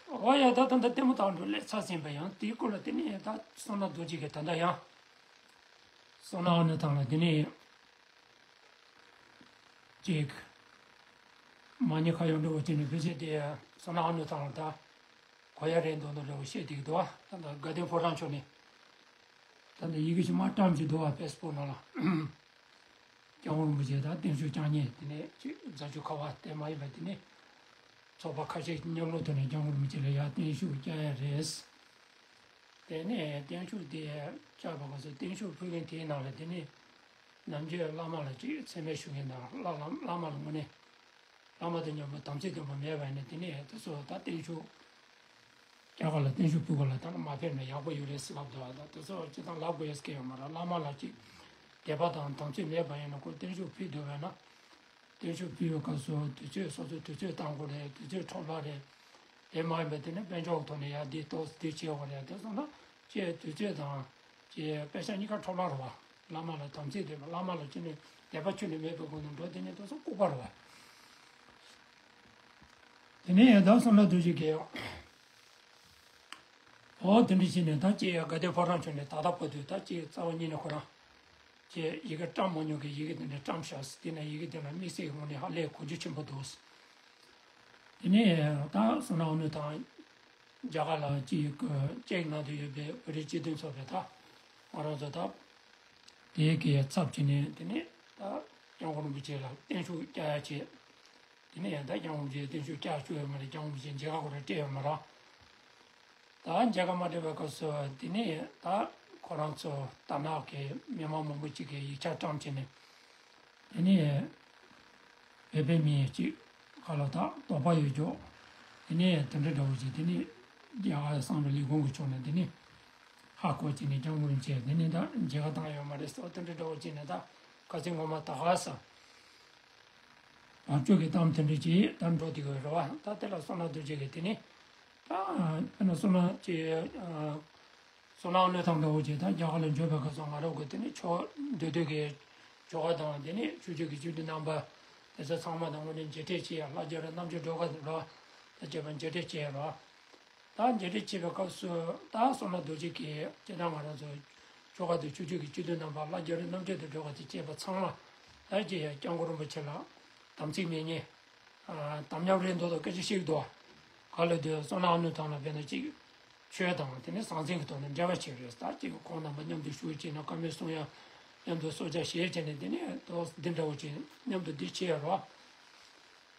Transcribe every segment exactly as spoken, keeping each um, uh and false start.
འོ་ཡ། ད་ད་ད་ལྟད་མོ་དང་འགྲོ་ལས་ཚར་ཟིན་པ་ཡང་དེའི་སྐོར་ལ་དེ་ནས་ད་བསོད་ནམས་རྡོ་རྗེ་གིས་ད་ལྟ་ཡང་བསོད་ནམས་ཨ་ནུ་ཐང་ལ་དེ་ནས་ཅིག་མ་ཉེས་ཁ་གཡོག་འདྲ་བོ་བྱས་ནས་ཕལ་ཆེར་དེ་བསོད་ནམས་ཨ་ནུ་ཐང་ལ་ད་གོ་ཡ་རེད་འདུག་འདུག་འདྲ་བོ་བཤད་བསྡད་ཀྱི་འདུག་ད་ད་དགའ་ལྡན་ཕོ་བྲང་ཕྱོགས་ནས་ད་ད་ཡི་གེ་ཞིག་མར་བཀྲམ་གྱི་འདུག་བ། ཕེ་སི་བུག་ནང་ལ། སྐྱབས་མགོན་རིན་པོ་ཆེ་དང་བརྟན་བཞུགས་བསྐྱངས་མཁན་དེ་ནས་ཅིག་རྫ་ཆུ་ཁ་བ་དེ་མ་ཡིན་པ་དེ་ནས་ཚོགས་པ་ཁ་ཤས་མཉམ་ལོག་ཐོག་ནས་སྐྱབས་མགོན་རིན་པོ་ཆེ་ལ་ཡར་བརྟན་བཞུགས་བསྐྱངས་ཡ་རེད། དེ་ནས་བརྟན་བཞུགས་དེ་བསྐྱངས་པ་ག་ཚོད་བརྟན་བཞུགས་ཕུལ་མཁན་དེའི་ནང་ལ་དེ་ནས་ནམ་རྒྱུན་བླ་མ་ལ་ཅིག་མཚན་སྨད་ཞུ་མཁན་དང་བླ་བླ་བླ་མ་ལ་དངོས་གནས་བླ་མ་དང་མཉམ་པོ་དམ་ཚིག་ལྡན་པ་མེད་པ་ཡིན་ན་དེ་ནས་དེ་ཚོ་ད་བརྟན་བཞུགས་བསྐྱངས་ག་ལ་བརྟན་བཞུགས་ཕུལ་ག་ལ་ད་ནི་མ་ཕེབས་ན་ཡག་པོ་ཡོད་རེད་ཟེར་ལབ་འདུག་ད་དེ་ཚོ་སྤྱིར་བཏང་ལབ་དགོས་ཡ་སྐད་ཡོད་མ་རེད། བླ་མ་ལ་ཅིག་དད་པ་དང་དམ་ཚིག་མེད་པ་ཡིན་ན་ཁོ་བརྟན་བཞུགས་ཕུལ་འདོད་པས་ན། བརྟན་བཞུགས་ཕུལ་བའི་སྐབས་སུ་དུས་ཚོད་སོ་སོའི་དུས་ཚོད་བཏང་དགོས་རེད། དུས་ཚོད་འཕྲོ་བརླག་རེད། དེ་མ་ཡིན་པའི་དེ་ནི་དཔལ་འབྱོར་གྱི་ཐོག་ནས་ཡར་འདི་ཏོག་ཙམ་འདི་བྱེད་དགོས་རེད། དེ་སོང་ན་ཅེས་དུས་ཚོད་དང་ཅེས་དཔེ་ཆ་གཉིས་ཀ་འཕྲོ་བརླག་རེད་བ། བླ་མ་ལ་དམ་ཚིག་ལྡན་པ་བླ་མ་ལ་ཅི་ནས་དད་པ་ཁྱོན་ནས་མེད་པའི་སྒོ་ནས་འགྲོ་དེ་ནི་ཏོག་ཙམ་ལྐུགས་པ་རེད་བ། དེ་ནས་ཡང་ད་བསོད་ནམས་རྡོ་རྗེ་གིས་ཡང་། འོ་དེ་འདྲ་བྱས་ནས་ད་ཅི་ཡང་དགའ་ལྡན་ཕོ་བྲང་ཕྱོགས་ནས་ད་ལྟ་བར་དུ་ད་ཅི་རྩ་བ་ཉིད་ནས་ཁོ་རང་ཅི་ཡི་གེ་བཀྲམ་མ་མྱོང་གི་ཡི་གེ་དེ་འདྲ་བཀྲམ་བཞག་དེ་ནས་ཡི་གེ་དེ་ལ་དམིགས་བསལ་གྱི་ངོས་ནས་ཧ་ལས་གོ་རྒྱུ་ཆེན་པོ་འདུག་དེ་ནས་ད་བསོད་ནམས་ཨ་ནུ་ཐང་རྒྱ་གར་ལ་ཅི་ཡི་གེ་ཅེག་ནང་དུ་ཡོད་པའི་བོད་རིགས་སྤྱི་མཐུན་ཚོགས་པའི་ད་ང་རང་ཚོ་ད་དེའི་གི་ཚབ་བྱས་ནས་དེ་ནས་ད་སྐྱབས་མགོན་རིན་པོ་ཆེ་ལ་བརྟན་བཞུགས་བསྐྱངས་ཡ་བྱས། དེ་ནས་ཡང་ད་སྐྱབས་མགོན་རིན་པོ་ཆེ་བརྟན་བཞུགས་བསྐྱངས་བཅུག་ཡོད་མ་རེད། སྐྱབས་མགོན་རིན་པོ་ཆེ་མཇལ་ཁ་ཁོ་རང་སྤྲད་ཡོད་མ་རེད། ད་མཇལ་ཁ་མ་སྤྲད་པའི་སྐབས་སུ་དེ་ནས་ད་ཁོ་རང་ཚོ་དར་ནག་གི་མི་མང་མང་པོ་ཅིག་གིས་ཡིག་ཆ་བཀྲམ་བྱས་ནས་དེ་ནས་བོད་པའི་མི་ཅིག་ཁ་ལ་ད་དོགས་པ་ཡོད་ཀྱོག་དེ་ནས་དེ་འདྲ་འདྲ་བོ་ཅིག་དེ་ནས་རྒྱ་གར་བསམ་གྲུབ་ལས་ཁུངས་ཀྱི་ཕྱོགས་ནས་དེ་ནས་ཧ་གོ་བྱས་ནས་སྐྱབས་མགོན་རིན་པོ་ཆེ་དེ་ནས་ད་མཇལ་ཁ་བཏང་ཡོད་མ་རེད་ཟེར་བ་དེ་འདྲ་འདྲ་བོ་བྱས་ནས་ད་ཁ་སང་ངོ་མ་ད་ག་ས། བབ་ཅོལ་གྱི་གཏམ་དེ་འདྲ་ཅིག་ད་འགྲོ་དེ་གི་རེད་བ། ད་དེ་ལ་བསོད་ནམས་རྡོ་རྗེ་གིས་དེ་ནི་ད་དཔེར་ན་བསོད་ནམས་ཀྱི་བསོད་ནམས་ཨ་ནུ་ཐང་འདྲ་བོ་ཅིག་ད་རྒྱ་གར་ལ་འབྱོར་བའི་སྐབས་སུ་ང་རང་གི་དེ་ནི་ཆོས་འདུལ་སྡེ་གི་ཆོ་ག་དང་དེ་ནི་ཆོས་བརྒྱུད་ཀྱི་སྤྱི་འཐུས་རྣམ་པ་དེ་ཚོ་ཚང་མ་དང་དངོས་གནས་མཇལ་འཕྲད་བྱས་ཡ་ལྷ་རྒྱ་རི་རྣམ་རྒྱལ་སྒྲོལ་དཀར་དང་འགྲོ་ད་བཅས་པ་མཇལ་འཕྲད་བྱས་ཡ་རེད་བ། ད་མཇལ་འཕྲད་བྱེད་པའི་སྐབས་སུ་ད་བསོད་ནམས་རྡོ་རྗེ་གིས་སྤྱིར་བཏང་ང་རང་ཚོ་ཆོ་ག་དང་ཆོས་བརྒྱུད་ཀྱི་སྤྱི་འཐུས་རྣམ་པ་ལྷ་རྒྱ་རི་རྣམ་རྒྱལ་དང་འགྲོ་བ་དང་བཅས་པ་ཚང་མ་ད་ཅི་ཡང་སྐྱབས་མགོན་རིན་པོ་ཆེ་ལ་དམ་ཚིག་མེད་ཉེས་དམ་ཉམས་རེད་མདོག་མདོག་སྐད་ཆ་བཤད་ཀྱི་འདུག་བ། ག་ལ་དུས་བསོད་ནམས་ཨ་ནུ་ཐང་ལ་བས་ན་ཅིག་ཆོས་དང་དེ་ནས་ཟང་ཟིང་གི་ཐོག་ནས་འབྲེལ་བ་བྱེད་རེད། ད་ཅིག་ཁོང་རྣམ་པ་མཉམ་དུ་བཞུགས་བྱས་ན་བཀའ་མོལ་གསུང་ཡ་མཉམ་དུ་གསོལ་ཇ་བཞེས་བྱས་ནས་དེ་ནས་ཏོག་འདི་འདྲ་བོ་ཅིག་མཉམ་དུ་འདི་བྱེད་ཡ་རོ།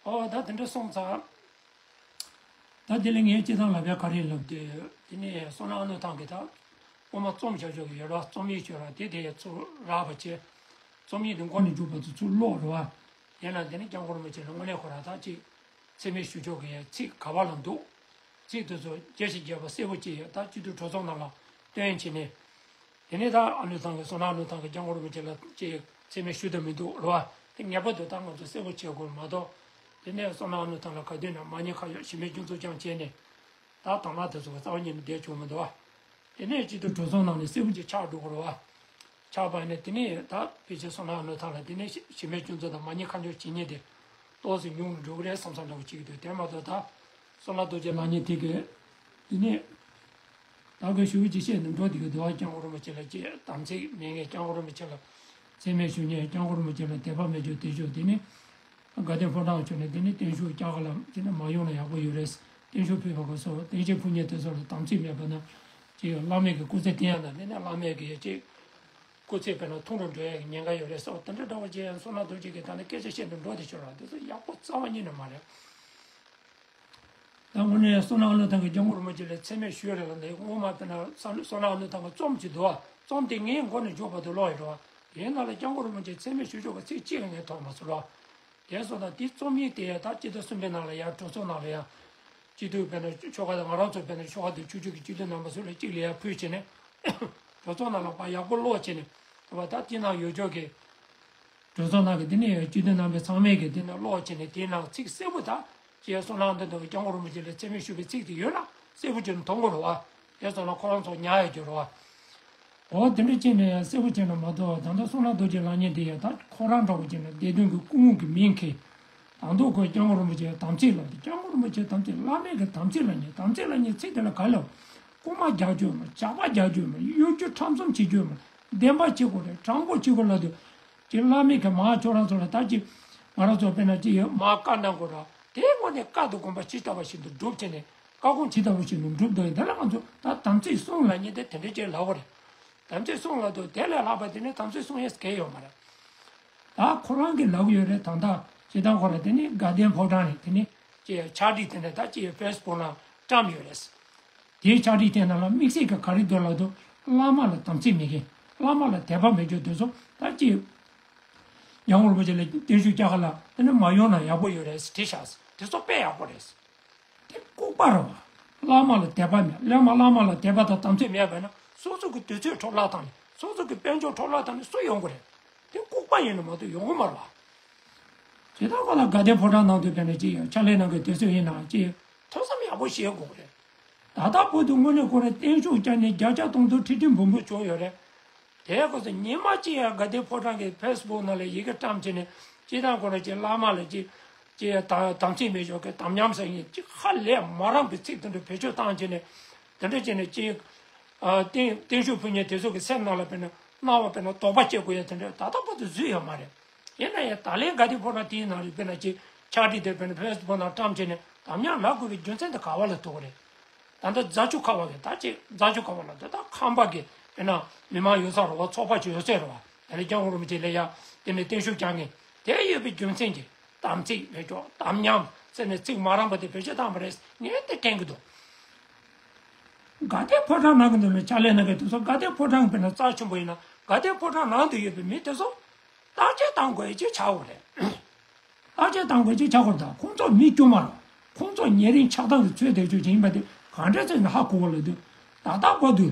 ཨོ་ད་དེ་འདྲ་སོང་ཙང་། ད་དེ་ལ་ངས་སྤྱིར་བཏང་ལབ་ཡ་ག་རེ་ལབ་དུས་དེ་ནས་བསོད་ནམས་ཨ་ནུ་ཐང་གི་ད་དབུ་མ་རྩོམ་བྱ་ཆོག་གི་ཡོད་ར། རྩོམ་ཡིག་ཆོད་ར་དེ་དེ་ཚུར་རག་པ་བྱས། རྩོམ་ཡིག་དེ་མགོ་ནས་མཇུག་བར་དུ་ཚུར་ཀློག་ར་བ། ཡིན་ན་དེ་ནས་སྐྱབས་མགོན་རིན་པོ་ཆེ་ལ་དངོས་གནས་ཁོ་ར་ད་ཅིག་མཚན་སྨད་ཞུ་ཆོག་གི་ཡ་ཚིག་ག་བ་ལ་འདུག་ཚིག་དེ་ཚོ་རྒྱས་ཤིག་རྒྱས་པ་གསལ་པོ་ཅིག་ཡ་ད་སྤྱི་འཐུས་གྲོས་ཚོགས་ནང་ལ་སྟོན་བྱས་ནས། དེ་ནས་ད་ཨ་ནུ་ཐང་གི་བསོད་ནམས་ཨ་ནུ་ཐང་གི་སྐྱབས་མགོན་རིན་པོ་ཆེ་ལ་ཅིག་མཚན་སྨད་ཞུ་ཐུབ་མི་འདུག་རེད་བ། དེ་ངེས་པར་དུ་ད་ང་ཚོ་གསལ་པོ་བྱེད་དགོས་མ་གཏོགས། དེ་ནས་བསོད་ནམས་ཨ་ནུ་ཐང་ལ་ག་དུས་ན་མ་ཉེས་ཁ་གཡོག་གཞི་མེད་སྐྱོན་འཛུགས་ཀྱང་བྱས་ནས། ད་དང་བླངས་དེ་ཚོ་གི་རྩ་བ་ཉིད་ནས་བསྡད་ཆོག་མི་འདུག་བ། དེ་ནས་སྤྱི་འཐུས་གྲོས་ཚོགས་ནང་ནས་གསལ་པོ་ཅིག་ཆགས་འགྲོ་དགོས་རེད་བ། ཆགས་པ་ནས་དེ་ནས་ད་ཕལ་ཆེར་བསོད་ནམས་ཨ་ནུ་ཐང་ལ་དེ་ནས་གཞི་མེད་སྐྱོན་འཛུགས་དང་མ་ཉེས་ཁ་གཡོག་བྱེད་མཁན་དེ་ཏོག་ཙམ་ཉུང་རུ་འགྲོ་གི་རེད་བསམ་བསམ་འདྲ་བོ་ཅིག་འདུག་དེ་མ་གཏོགས་ད་བསོད་ནམས་རྡོ་རྗེ་ལགས་ཉིད་དེ་གི་དེ་ནས། ད་གི་ཞུ་ཅི་བཤད་ནས་འགྲོ་དེ་གི་འདུག་བ། སྐྱབས་མགོན་རིན་པོ་ཆེ་ལ་ཅེས་དམ་ཚིག་མེད་ངེས། སྐྱབས་མགོན་རིན་པོ་ཆེ་ལ་མཚན་སྨད་ཞུ་ཉེས། སྐྱབས་མགོན་རིན་པོ་ཆེ་ལ་དད་པ་མེད་ཆོག་དེ་ཆོག་དེ་ནི་དགའ་ལྡན་ཕོ་བྲང་ཆོག་ནས་དེ་ནི་བརྟན་བཞུགས་སྐྱ་ག་ལ་ཅི་ན་མ་ཡོང་ན་ཡག་པོ་ཡོད་རེད། བརྟན་བཞུགས་ཕུལ་བ་ག་སོགས་བརྟན་བཞུགས་ཕུལ་ཉེས་དེ་ཚོ་ལ་དམ་ཚིག་མེད་པ་ན་ཅི་ཡང་བླ་མེད་ཀྱི་སྐུ་ཚེ་བརྟན་ཡ་ན་དེ་ནི་བླ་མེད་ཀྱི་ཅི་སྐུ་ཚེ་དཔེར་ན་ཐུང་རུ་འགྲོ་ཡ་གི་ཉེན་ཁ་ཡོད་རེད་སོགས་དེ་འདྲ་འདྲ་བོ་ཅི་ཡང་བསོད་ནམས་རྡོ་རྗེ་གིས་ད་ནི་སྐད་ཆ་བཤད་ནས་འགྲོ་དེ་ཆོག་ར་དེ་ཚོ་ཡག་པོ་རྩ་བ་ཉིད་ནས་མ་རེད། ད་དངོས་གནས་བསོད་ནམས་ཨ་ནུ་ཐང་གི་སྐྱབས་མགོན་རིན་པོ་ཆེ་ལ་མཚན་སྨད་ཞུས་རེད་ལ་འདི་སྔོན་མ་དཔེར་ན་བསོད་ནམས་ཨ་ནུ་ཐང་གི་རྩོམ་གཅིག་འདུག་བ། རྩོམ་དེ་ངའི་མགོ་ནས་མཇུག་བར་དུ་ཀློག་ཡོད་རེད་བ། དེའི་ནང་ལ་སྐྱབས་མགོན་རིན་པོ་ཆེ་མཚན་སྨད་ཞུ་ཆོག་གི་ཚིག་གཅིག་ལ་ངས་མཐོང་མ་སོང་ར། དེ་སོང་ཙང་དེ་རྩོམ་ཡིག་དེ་ཡང་ད་སྤྱི་ཟླ་གསུམ་པའི་ནང་ལ་ཡང་གྲོས་ཚོགས་ནང་ལ་ཡང་། སྤྱི་འཐུས་དཔེར་ན་ཆོ་ག་དང་ང་རང་ཚོ་དཔེར་ན་ཆོ་ག་དང་ཆོས་བརྒྱུད་ཀྱི་སྤྱི་འཐུས་རྣམ་པ་ཚོ་ལ་གཅིག་ལ་ཡང་ཕུལ་བྱས་ནས། གྲོས་ཚོགས་ནང་ལ་ཕར་ཡག་པོ་ཀློག་བྱས་ནས། དེ་བ་ད་དེ་ནང་ཡོད་ཆོག་གི་གྲོས་ཚོགས་ནང་གི་དེ་ནས་སྤྱི་འཐུས་རྣམ་པས་ཚང་མས་ཀྱི་དེ་ནས་ཀློག་བྱས་ནས་དེའི་ནང་ཚིག་གསལ་པོ་དག་ཅེས་བསོད་ནམས་འདི་འདུག་སྐྱབས་མགོན་རིན་པོ་ཆེ་ལ་མཚན་སྨད་ཞུ་བའི་ཚིག་དེ་ཡོད་ན་གསལ་པོ་ཅིག་མཐོང་གི་རེད་བ། དེ་སོང་ན་ཁོ་རང་ཚོ་ཉར་ཡོད་ཀྱི་རེད་བ། འོ་དེ་འདྲ་བྱས་ནས་གསལ་པོ་བྱས་ན་མ་གཏོགས་ད་ལྟ་བསོད་ནམས་རྡོ་རྗེ་ལགས་ཉིད་དེ་ཡང་ད་ཁོ་རང་འདྲ་བོ་བྱས་ན་བདེ་དོན་གྱི་སྐུ་ངོ་གི་མིང་གི་ ད་དུང་ཁོས་སྐྱབས་མགོན་རིན་པོ་ཆེའི་དམ་ཚིག་ལབ་དུས། སྐྱབས་མགོན་རིན་པོ་ཆེའི་དམ་ཚིག་བླ་མེད་ཀྱི་དམ་ཚིག་ལབ་མཁན། དམ་ཚིག་ལབ་མཁན་ཚིག་དེ་ལ་ག་ལབ། རྐུན་མ་རྒྱག་རྒྱུ་མ། ཇག་པ་རྒྱག་རྒྱུ་མ། གཡོ་སྒྱུ་ཁྲམ་གསུམ་བྱེད་རྒྱུ་མ། བདེན་པ་བྱེད་དགོས་རེད། དྲང་པོ་བྱེད་དགོས་ལབ་དུས། ཅིག་བླ་མེད་ཀྱི་མ་ཁྱོད་རང་ཚོ་ལ་ད་ཅིག་ང་རང་ཚོ་དཔེར་ན་ཅིག་ཡོད་མ་བཀའ་གནང་དགོས་ར། དེའི་སྔོན་ནས་བཀའ་དང་དགོངས་པ་ཇི་ལྟ་བ་བཞིན་དུ་སྒྲུབ་བྱས་ནས། བཀའ་དགོངས་ཇི་ལྟ་བ་བཞིན་དུ་སྒྲུབ་འདུག་ཡིན། དེ་ལ་ང་ཚོ་ད་དམ་ཚིག་བསྲུང་ལབ་མཁན་དེ་དེ་འདྲ་ཅིག་ལབ་དགོས་རེད། དམ་ཚིག་བསྲུང་ལབ་དུས་དེ་ལས་ལྷག་པ་དེ་ནི་དམ་ཚིག་བསྲུང་ཡས་གང་ཡང་ཡོད་མ་རེད། ད་ཁོ་རང་གིས་ལབ་ཀྱི་ཡོད་རེད། ད་ལྟ་ཇི་ལྟར་ཁོ་རང་དེ་ནི་དགའ་ལྡན་ཕོ་བྲང་ནས་དེ་ནི་ཅིག་ཕྱག་བྲིས་དེ་འདྲ་ད་ཅིག་ཕེ་སི་བུག་ནང་བཀྲམ་ཡོད་རེད། དེའི་ཕྱག་བྲིས་དེ་ནང་ལ་དམིགས་བསལ་གྱི་ག་རེ་འདུག་ལབ་དུས། བླ་མ་ལ་དམ་ཚིག་མེད་མཁན། བླ་མ་ལ་དད་པ་མེད་རྒྱུ་དེ་ཚོ་ད་ཅིག་སྐྱབས་མགོན་རིན་པོ་ཆེ་ལ་བརྟན་བཞུགས་རྒྱག་ག་ལ་དེ་ནི་མ་ཡོང་ན་ཡག་པོ་ཡོད་རེད་བྲིས་བཞག་དེ་ཚོ་དཔེ་ཡག་པོ་རེད། དེ་ལྐུགས་པ་རེད་བ། བླ་མ་ལ་དད་པ་མེད། བླ་མ་བླ་མ་ལ་དད་པ་དང་དམ་ཚིག་མེད་པ་ན་སོ་སོ་གི་དུས་ཚོད་འཕྲོ་བརླག་བཏང་ནས། སོ་སོ་གི་དཔལ་འབྱོར་འཕྲོ་བརླག་བཏང་ནས་སུ་ཡོང་གི་རེད། དེ་ལྐུགས་པ་ཡིན་ནི་མ་གཏོགས་ཡོང་གི་མ་རེད་བ། ཇི་ལྟར་ཁོ་ལ་དགའ་ལྡན་ཕོ་བྲང་ནང་དུ་ཕེབས་ནས་ཅིག་ཡང་ཕྱག་ལས་གནང་གི་དུས་ཚོད་ཡིན་ནའང་ཅིག་ཐུགས་བསམ་ཡག་པོ་བཞེས་དགོས་རེད། ད་ལྟ་བར་དུ་དངོས་གནས་ཁོ་རང་བརྟན་བཞུགས་བསྐྱངས་ནས་བརྒྱ་ཆ་སྟོང་དུ་ཁྲི་ཁྲི་འབུམ་འབུམ་བྱུང་ཡོད་རེད། དེ་ཁོ་ཚོ་ཉི་མ་གཅིག་ཡང་དགའ་ལྡན་ཕོ་བྲང་གི་ཕེ་སི་བུག་ནང་ལ་ཡི་གེ་བཀྲམ་བྱས་ནས་སྤྱིར་བཏང་ཁོ་རང་ཅིག་བླ་མ་ལ་ཅིག་ཅིག་ཡང་དམ་དམ་ཚིག་མེད་ཞོག་གི་དམ་ཉམས་ཟེར་མཁན་ཅིག་ཧ་ལས་མ་རངས་པའི་ཚིག་དེ་འདྲ་བེད་སྤྱོད་བཏང་བྱས་ནས། དེ་འདྲ་བྱས་ནས་ཅིག་ཨ་བརྟན་བརྟན་བཞུགས་ཕུལ་མཁན་དེ་ཚོ་གི་སེམས་ནང་ལ་དཔེར་ན་སྣང་བ་དཔེར་ན་དོགས་པ་སྐྱེ་དགོས་ཡ་དེ་འདྲ་ད་ལྟ་བར་དུ་བཟོས་ཡོད་མ་རེད། ཡིན་ན་ཡང་ད་ལན་དགའ་ལྡན་ཕོ་བྲང་དེའི་ནང་ལ་དཔེར་ན་ཅིག་ཕྱག་བྲིས་དེ་དཔེར་ན་ཕེ་སི་བུག་ནང་བཀྲམ་བྱས་ནས་དམ་ཉམས་ལབ་དགོས་པའི་རྒྱུ་མཚན་དེ་ག་བ་ལ་ཐུག་གི་རེད། ད་ལྟ་རྫ་ཆུ་ཁ་བ་གི་ད་ཅིག་རྫ་ཆུ་ཁ་བ་ལ་ད་ལྟ་ཁམས་པ་གི་དཔེར་ན་མི་མང་ཡོད་ས་རེད་བ། ཚོགས་པ་ཅིག་ཡོད་ས་རེད་བ། དེ་ནས་སྐྱབས་མགོན་རིན་པོ་ཆེ་ལ་ཡ་དེ་ནས་བརྟན་བཞུགས་བསྐྱངས་མཁན་དེ་ཡོད་པའི་རྒྱུ་མཚན་གྱིས་དམ་ཚིག་བེད་སྤྱོད་དམ་ཉམས་ཟེར་ནས་ཚིག་མ་རངས་པ་དེ་བེད་སྤྱོད་བཏང་བ་རེད། ངས་དེ་དྲན་གྱི་འདུག་དགའ་ལྡན་ཕོ་བྲང་ནང་གི་འདུག་ལ་ཕྱག་ལས་གནང་མཁན་དེ་ཚོ་དགའ་ལྡན་ཕོ་བྲང་དཔེར་ན་རྩ་ཆེན་པོ་ཡིན་ན་དགའ་ལྡན་ཕོ་བྲང་ནང་དུ་ཡོད་པའི་མི་དེ་ཚོ་བརྟག་དཔྱད་གཏང་དགོས་ཡ་ཅིག་ཆགས་དགོས་རེད། བརྟག་དཔྱད་གཏང་དགོས་ཅིག་ཆགས་དགོས་རེད། ད་ཁོང་ཚོ་མི་དཀྱུས་མ་རེད། ཁོང་ཚོ་ཉེ་རིང་ཆགས་སྡང་གི་ཚོད་དེ་ཚོད་ཅིག་ཡིན་པ་དེ་གང་འདྲ་ཚོད་ནས་ཧ་གོ་བ་ལ་འདུག་ད་ལྟ་བར་དུ་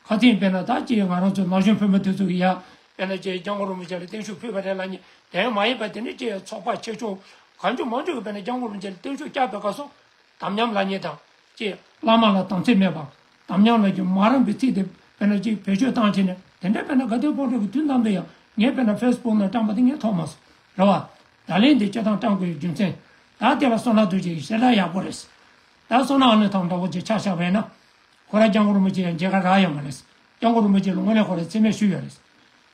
ཁ་སང་དཔེར་ན་ད་ཅིག་ང་རང་ཚོ་ན་གཞོན་བུ་མོ་དེ་ཚོ་གི་ཡ་དཔེར་ན་ཅིག་སྐྱབས་མགོན་རིན་པོ་ཆེ་ལ་བརྟན་བཞུགས་ཕུལ་བ་རེད་ལབ་མཁན་དེ་མ་ཡིན་པ་དེ་ནི་ཅིག་ཚོགས་པ་ཆེ་ཆུང་གང་བྱུང་མང་བྱུང་གི་དཔེར་ན་སྐྱབས་མགོན་རིན་པོ་ཆེ་ལ་བརྟན་བཞུགས་བསྐྱངས་པའི་སྐབས་སུ། དམ་ཉམས་ལབ་མཁན་དང་། ཅེས་བླ་མ་ལ་དམ་ཚིག་མེད་པ། དམ་ཉམས་ལབ་རྒྱུ་མ་རངས་པའི་ཚིག་དེ་དཔེར་ན་ཅིག་བེད་སྤྱོད་བཏང་བྱས་ནས་དེ་འདྲ་དཔེར་ན་དགའ་ལྡན་ཕོ་བྲང་གི་དུས་ནམ་དུ་ཡང་ངས་དཔེར་ན་ཕེ་སི་བུག་ནང་བཀྲམ་པ་དེ་ངས་མཐོང་མ་སོང་། རེད་བ། ད་ལན་དེ་སྤྱིར་བཏང་བཀྲམ་དགོས་ཡའི་རྒྱུ་མཚན། ད་དེ་ལ་བསོད་ནམས་རྡོ་རྗེ་ཡི་ཞེ་དྲག་ཡག་པོ་རེད། ད་བསོད་ནམས་ཨ་ནུ་ཐང་འདྲ་བོ་ཅིག་ཆ་བཞག་པ་ཡིན་ན། ཁོ་རང་སྐྱབས་མགོན་རིན་པོ་ཆེ་ཡང་མཇལ་ཁ་རག་ཡོད་མ་རེད། སྐྱབས་མགོན་རིན་པོ་ཆེ་ལ་དངོས་གནས་ཁོ་རང་མཚན་སྨད་ཞུས་ཡོད་རེད།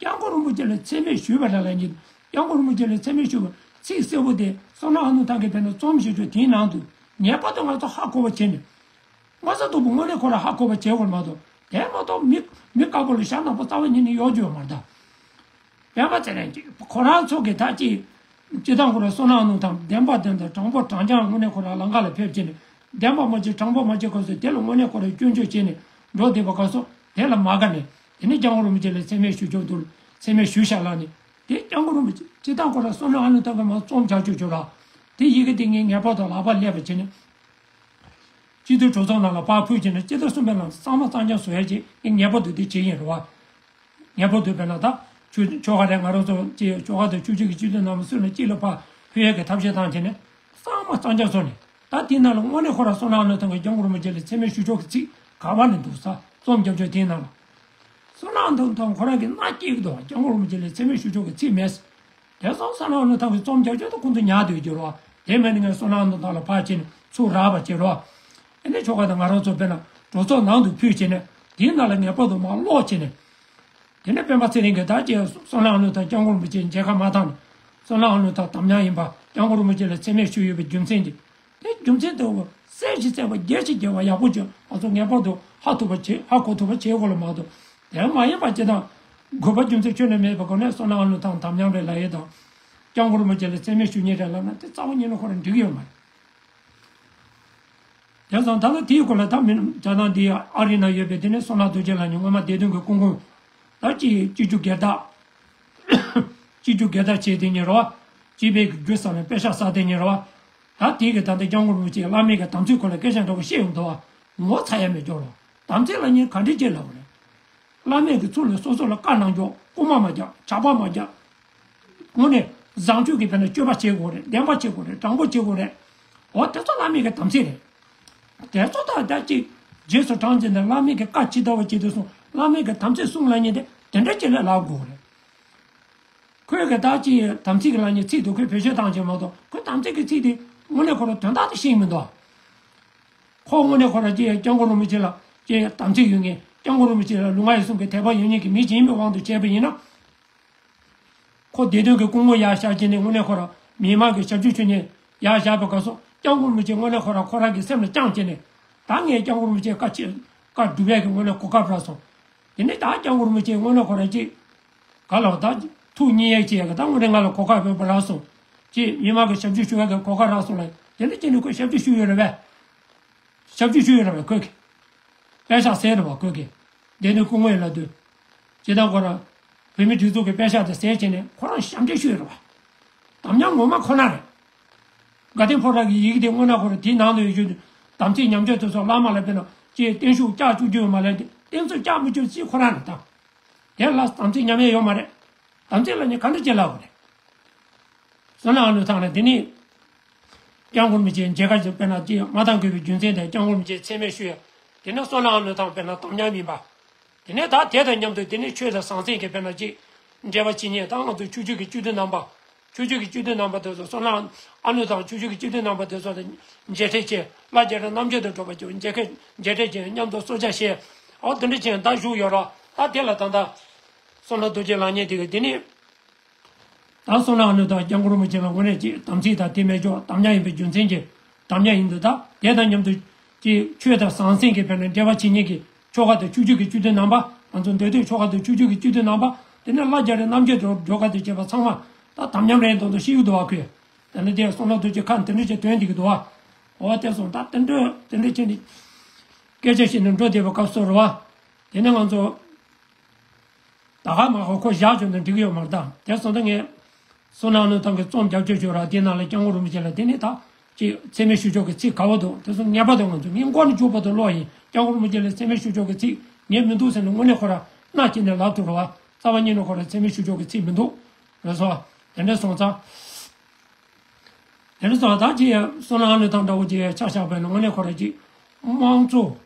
སྐྱབས་མགོན་རིན་པོ་ཆེ་ལ་མཚན་སྨད་ཞུས་པ་རེད་ལབ་མཁན། སྐྱབས་མགོན་རིན་པོ་ཆེ་ལ་མཚན་སྨད་ཞུས་པ་ཚིག་གསལ་པོ་དེ་བསོད་ནམས་ཨ་ནུ་ཐང་གིས་དཔེར་ན་རྩོམ་ཞུ་ཆོག་དེའི་ནང་དུ་ངེས་པར་དུ་ང་ཚོ་ཧ་གོ་བ་བྱས་ནས། ང་ཚོ་དུ་བུ་དངོས་གནས་ཁོ་རང་ཧ་གོ་བ་བྱེད་དགོས་མ་གཏོགས་དེ་མ་གཏོགས་མི་མི་དཀར་པོ་ལ་ཞྭ་ནག་པོ་རྩ་བ་ཉིད་ནས་གཡོག་རྒྱུ་ཡོད་མ་རེད་ད། སྤེན་པ་ཚེ་རིང་གིས་ཁོ་རང་ཚོ་གིས་ད་ཅི། སྤྱིར་བཏང་ཁོ་རང་བསོད་ནམས་ཨ་ནུ་ཐང་བདེན་པ་བདེན་དང་དྲང་པོ་དྲང་རྐྱང་དངོས་གནས་ཁོ་རང་ལམ་ཁ་ལ་ཕེབས་བྱས་ནས་བདེན་པ་མ་བྱེད་དྲང་པོ་མ་བྱེད་སྐབས་སུ་དེ་ལ་དངོས་གནས་ཁོ་རང་སྐྱོན་བརྗོད་བྱས་ནས་འགྲོ་བསྡད་པ་སྐབས་སུ་དེ་ལ་མ་དགའ་ནས་དེ་ནས་སྐྱབས་མགོན་རིན་པོ་ཆེ་ལ་མཚན་སྨད་ཞུ་ཆོག་འདུག་མཚན་སྨད་ཞུས་ཤག་ལབ་ནས་དེ་སྐྱབས་མགོན་རིན་པོ་ཆེ་སྤྱིར་བཏང་ཁོ་རང་བསོད་ནམས་ཨ་ནུ་ཐང་གིས་མར་རྩོམ་རྒྱག་ཆོག་ཆོག་ར། དེ་ཡི་གེ་དེ་ངས་ངེས་པར་དུ་ལག་པར་སླེབས་པ་བྱས་ནས། སྤྱི་འཐུས་གྲོས་ཚོགས་ནང་ལ་ཕར་ཕུལ་བྱས་ནས་སྤྱི་ཟླ་གསུམ་པའི་ནང་གཙང་མ་གཙང་རྐྱང་བཟོ་ཡ་ཅིག་ངས་ངེས་པར་དུ་དེ་བྱེད་ཀྱི་ཡིན་རེད་བ། ངེས་པར་དུ་དཔེར་ན་ད་ཆོལ་ཆོལ་ཁ་རེད། ང་རང་ཚོ་ཅིག་ཆོལ་ཁ་དང་ཆོས་བརྒྱུད་ཀྱི་སྤྱི་འཐུས་རྣམ་པ་སུ་ལ་གཅིག་ལ་ཕར་ཕུལ་ཡ་གི་ཐབས་ཤེས་བཏང་བྱས་ནས་གཙང་མ་གཙང་རྐྱང་བཟོ་ནས། ད་དེའི་ནང་ལ་དངོས་གནས་ཁོ་རང་བསོད་ནམས་ཨ་ནུ་ཐང་གིས་སྐྱབས་མགོན་རིན་པོ་ཆེ་ལ་མཚན་སྨད་ཞུ་ཕྱོགས་ཀྱི་ཚིག་ག་པར་ནས་འདུག་ས་རྩོམ་རྒྱབ་ཕྱོགས་དེའི་ནང་ལ། བསོད་ནམས་ཨ་ནུ་ཐང་ཁོ་རང་གིས་མནའ་སྐྱེལ་གྱི་འདུག་སྐྱབས་མགོན་རིན་པོ་ཆེ་ལ་མཚན་སྨད་ཞུ་ཕྱོགས་ཀྱི་ཚིག་མེད། དེ་སོང་བསོད་ནམས་ཨ་ནུ་ཐང་གིས་རྩོམ་རྒྱག་རྒྱུ་དེ་ཁོང་ཚོ་ཉར་སྡོད་ཀྱི་རེད་བ། དེ་མིན་ནི་ངས་བསོད་ནམས་ཨ་ནུ་ཐང་ལ་ཕར་ཕྱིན་ནས་ཚུར་རག་པ་བྱེད་རོགས། ཨེ་ནས་ཆོལ་ཁ་དང་ང་རང་ཚོ་དཔེར་ན་གྲོས་ཚོགས་ནང་དུ་ཕུལ་བྱས་ནས་དེའི་ནང་ལ་ངེས་པར་དུ་མར་ཀློག་བྱས་ནས། དེ་ནས་སྤེན་པ་ཚེ་རིང་གིས་ད་ཅི་བསོད་ནམས་ཨ་ནུ་ཐང་སྐྱབས་མགོན་རིན་པོ་ཆེ་མཇལ་ཁ་མ་བཏང་ནས་བསོད་ནམས་ཨ་ནུ་ཐང་དམ་ཉམས་ཡིན་པ། སྐྱབས་མགོན་རིན་པོ་ཆེ་ལ་མཚན་སྨད་ཞུས་ཡོད་པའི་རྒྱུ་མཚན་གྱིས། དེ་རྒྱུ་མཚན་དེ་གསལ་ཞིང་གསལ་བ་རྒྱས་ཤིང་རྒྱས་པ་ཡག་པོ་བྱས་ང་ཚོ་ངེས་པར་དུ་ཧ་ཐུབ་པ་བྱེད། ཧ་གོ་ཐུབ་པ་བྱེད་དགོས་ལ་མ་གཏོགས། དེ་མ་ཡིན་པ་ཅི་དང་། དགོས་པ་རྒྱུ་མཚན་ཁྱོན་ནས་མེད་པའི་སྒོ་ནས་བསོད་ནམས་ཨ་ནུ་ཐང་དམ་ཉམས་རེད་ལབ་ཡས་དང་། སྐྱབས་མགོན་རིན་པོ་ཆེ་ལ་མཚན་སྨད་ཞུ་མཁན་རེད་ལབ་ན་དེ་རྩ་བ་ཉིད་ནས་ཁོ་རང་འགྲིག་གི་ཡོད་མ་རེད། དེ་སོང་ད་ལོ་དེའི་སྐོར་ལ་ད་མི་བྱ་དང་འདི་ཨ་རི་ན་ཡོད་པའི་དེ་ནས་བསོད་ནམས་རྡོ་རྗེ་ལགས་ནས་སྔོན་མ་བདེ་དོན་གྱི་སྐུ་ཕུང་ད་ཅི་སྤྱི་རྒྱུ་སྒེར་བདག་སྤྱི་རྒྱུ་སྒེར་བདག་བྱས་དེ་ཉིན་རོ། སྤྱི་པའི་རྒྱུ་བསམ་ནས་པེ་ཤག་བསགས་དེ་ཉིན་རོ། ད་དེ་གི་ད་ལྟ་སྐྱབས་མགོན་རིན་པོ་ཆེ་བླ་མེད་ཀྱི་དམ་ཚིག་སྐོར་ལ་སྐད་ཆ་འདྲ་བོ་བཤད་ཡོང་འདུག་བ། ངོ་ཚ་ཡ་མེད་ཀྱོག་རོ། དམ་ཚིག་ལ་ཉིན་ག་འདྲི་བྱེད་ལབ་རེད། བླ་མེད་ཀྱི་ཚུལ་ལས་སོ་སོ་ལ་བཀའ་གནང་ཀྱོག་རྐུན་མ་མ་རྒྱག་ཇག་པ་མ་རྒྱག་དངོས་གནས་བཟང་སྤྱོད་ཀྱི་དཔེར་ན་སྤྱོད་པ་བྱེད་དགོས་རེད། བདེན་པ་བྱེད་དགོས་རེད། དྲང་པོ་བྱེད་དགོས་རེད། འོ་དེ་ཚོ་བླ་མེད་ཀྱི་དམ་ཚིག་རེད། དེ་ཚོ་དག་ད་ཅིག་རྗེས་སུ་འབྲང་བྱས་ནས་བླ་མེད་ཀྱི་བཀའ་ཇི་ལྟ་བ་ཇི་ལྟར་སྲུང་། བླ་མེད་ཀྱི་དམ་ཚིག་སྲུང་ལབ་མཁན་དེ་དེ་འདྲ་ཅིག་ལ་ལབ་དགོས་རེད། ཁོས་གི་ད་ཅི་དམ་ཚིག་གི་ལ་ཉེ་ཚིག་ཏུ་ཁོས་བེད་སྤྱོད་བཏང་ཅེས་མ་གཏོགས། ཁོས་དམ་ཚིག་གི་ཚིག་དེ་དངོས་གནས་ཁོ་རང་དོན་དག་ཏུ་ཤེས་མི་འདུག་ཁོ་དངོས་གནས་ཁོ་རང་ཅི་སྐྱབས་མགོན་རིན་པོ་ཆེ་ལ་ཅི་དམ་ཚིག་ཡོད་མཁན། སྐྱབས་མགོན་རིན་པོ་ཆེ་ལ་ལུས་ངག་ཡིད་གསུམ་གྱི་དད་པ་ཡོད་མཁན་གྱི་མི་ཅིག་ཡིན་པའི་དབང་དུ་བྱས་པ་ཡིན་ན། ཁོ་བདེ་དོན་གྱི་སྐུ་ངོ་ཡར་བཞག་བྱས་ནས་དངོས་གནས་ཁོ་རང་མི་མང་གི་ཞབས་ཕྱི་ཞུ་མཁན་ཡར་བཞག་པའི་སྐབས་སུ། སྐྱབས་མགོན་རིན་པོ་ཆེ་དངོས་གནས་ཁོ་རང་ཁོ་རང་གི་སེམས་ལ་བཅངས་བྱས་ནས། ད་ངས་སྐྱབས་མགོན་རིན་པོ་ཆེ་བཀའ་ཆེ་བཀའ་སྒྲུབ་ཡས་ཀྱི་དངོས་གནས་གོ་སྐབས་རག་སོང་། དེ་ནས་ད་སྐྱབས་མགོན་རིན་པོ་ཆེ་དངོས་གནས་ཁོ་རང་ཅིག་ག་ལ་ད་ཐུགས་མཉེས་ཡས་ཅིག་ཡ་གི་ད་དངོས་གནས་ང་ལ་གོ་སྐབས་ཡོད་པ་རག་སོང་། ཅིག་མི་མང་གི་ཞབས་ཕྱི་ཞུ་ཡས་ཀྱི་གོ་སྐབས་རག་སོང་ལ། དེ་ནས་ཅི་ནས་ཁོས་ཞབས་ཕྱི་ཞུ་ཡོད་རེད་པས། ཞབས་ཕྱི་ཞུ་ཡོད་རེད་པས་ཁོས་ཀྱི། པད་ཤག་ཟེར་རེད་པ་ཁོས་ཀྱི། བདེན་དོན་སྐུ་ངོ་ཡིན་ལབ་དུས། སྤྱིར་བཏང་ཁོ་རང་། བོད་མི་སྒྲིག་འཛུགས་ཀྱི་པད་ཤག་དེ་ཟེར་བྱས་ནས་ཁོ་རང་ཞབས་འདྲེན་ཞུས་ཡོད་རེད་པ། དམ་ཉམས་ངོ་མ་ཁོ་ན་རེད། དགའ་ལྡན་ཕོ་བྲང་གི་ཡི་གེ་དེ་དངོས་གནས་ཁོ་རང་དེའི་ནང་དུ་ཡོད་རྒྱུ། དམ་ཚིག་ཉམས་ཆག་དེ་ཚོ་བླ་མ་ལ་དཔེར་ན་ཅིག་བརྟན་བཞུགས་བསྐྱར་བཅུག་རྒྱུ་ཡོད་མ་རེད་དེ། བརྟན་བཞུགས་བསྐྱར་མི་བཅུག་ཅིག་ཁོ་རང་རེད་ད། དེ་ལ་དམ་ཚིག་ཉམས་ཡས་ཡོད་མ་རེད། དམ་ཚིག་ལ་ནི་ག་འདྲ་བྱེད་ལབ་དགོས་རེད། བསོད་ནམས་ཨ་ལུ་ཐང་ལ་དེ་ནི། སྐྱབས་མགོན་རིན་པོ་ཆེ་མཇལ་ཁ་ཞིག་དཔེར་ན་ཅིག་མ་བཏང་དགོས་པའི་རྒྱུ་མཚན་དེ་སྐྱབས་མགོན་རིན་པོ་ཆེ་མཚན་སྨད་ཞུ་ཡ། དེ་ནི་བསོད་ནམས་ཨ་ལུ་ཐང་དཔེར་ན་དམ་ཉམས་ཡིན་པ། དེ་ནས་ད་དེ་དང་མཉམ་དུ་དེ་ནས་ཆོས་དང་ཟང་ཟིང་གི་དཔེར་ན་ཅིག་འབྲེལ་བ་བྱེད་མཁན་ད་ང་ཚོ་ཆོས་བརྒྱུད་ཀྱི་སྤྱི་འཐུས་རྣམ་པ། ཆོས་བརྒྱུད་ཀྱི་སྤྱི་འཐུས་རྣམ་པ་དེ་ཚོ་བསོད་ནམས་ཨ་ལུ་དང་ཆོས་བརྒྱུད་ཀྱི་སྤྱི་འཐུས་རྣམ་པ་དེ་ཚོ་དང་མཇལ་འཕྲད་བྱས། ལྷ་རྒྱལ་སྲས་རྣམ་རྒྱལ་དུ་འགྲོ་བ་ཅིག་མཇལ་ཁ་མཇལ་འཕྲད་བྱས། མཉམ་དུ་གསོལ་ཇ་བཞེས། འོ་དེ་འདྲ་བྱས་ད་བཞུགས་ཡོད་ར། ད་དེ་ལ་ད་ལྟ་བསོད་ནམས་རྡོ་རྗེ་ལགས་ཉིད་དེ་གི་དེ་ནི། ད་བསོད་ནམས་ཨ་ལུ་དང་སྐྱབས་མགོན་རིན་པོ་ཆེ་ལ་དངོས་གནས་ཅིག་དམ་ཚིག་དང་དེ་མེད་ཀྱོག་དམ་ཉམས་ཡིན་པའི་རྒྱུ་མཚན་གྱིས་དམ་ཉམས་ཡིན་འདུག་ད་དེ་དང་མཉམ་དུ་ཅིག་ཆོས་དང་ཟང་ཟིང་གི་དཔེར་ན་འབྲེལ་བ་བྱེད་མཁན་གྱི་ཆོལ་ཁ་དང་ཆོས་བརྒྱུད་ཀྱི་སྤྱི་འཐུས་རྣམ་པ། ང་ཚོ་འདོད་ལྡན་ཆོལ་ཁ་དང་ཆོས་བརྒྱུད་ཀྱི་སྤྱི་འཐུས་རྣམ་པ། དེ་ནས་ལྷ་རྒྱལ་སྲས་རྣམ་རྒྱལ་དུ་འགྲོ་ཁ་དུ་བྱེད་པ་ཚང་མ་ད་དམ་ཉམས་རེད་མདོག་མདོག་ཤི་གི་འདུག་བ་ཁོས། དེ་ནས་དེ་བསོད་ནམས་རྡོ་རྗེ་ཁ་དེ་འདྲ་ཅིག་སྟོན་བསྡད་ཀྱི་འདུག་བ། འོ་དེ་སོང་ད་དེ་འདྲ་དེ་འདྲ་བྱས་ནས་སྐད་ཆ་བཤད་ནས་འགྲོ་བསྡད་པའི་སྐབས་སུ་རེད་བ། དེ་ནས་ང་ཚོ། ད་ག་མ་གོ་ཁོ་བཞག་བྱུང་ན་འགྲིག་གི་ཡོད་མ་རེད་ད། དེ་སོང་ད་ངས། བསོད་ནམས་ཨ་ལུ་ཐང་གི་རྩོམ་རྒྱབ་སྐྱོར་ཞུ་ར་དེ་ནང་ལ་སྐྱབས་མགོན་རིན་པོ་ཆེ་ལ་དེ་ནས་ད་ཅིག་མཚན་སྨད་ཞུ་ཕྱོགས་ཀྱི་ཚིག་ག་བ་འདུག་དེ་ཚོ་ངེས་པར་དུ་ང་ཚོ་ངས་མགོ་ནས་མཇུག་བར་དུ་ཀློག་ཡིན། སྐྱབས་མགོན་རིན་པོ་ཆེ་ལ་མཚན་སྨད་ཞུ་ཕྱོགས་ཀྱི་ཚིག་ངས་མི་འདུག་ཟེར་ནས་དངོས་གནས་ཁོ་ར་སྣ་བསྐྱེད་ནས་ལབ་ཐུབ་ར་བ། རྩ་བ་ཉིད་ནས་ཁོ་ར་མཚན་སྨད་ཞུ་ཕྱོགས་ཀྱི་ཚིག་མི་འདུག་རེད་སོ། དེ་འདྲ་སོང་ཙང་། དེ་འདྲ་སོང་ད་ཅིག་བསོད་ནམས་ཨ་ལུ་ཐང་འདྲ་བོ་ཅིག་ཆ་བཞག་པ་ཡིན་ན་དངོས་གནས་ཁོ་ར་ཅིག་དམངས་གཙོ།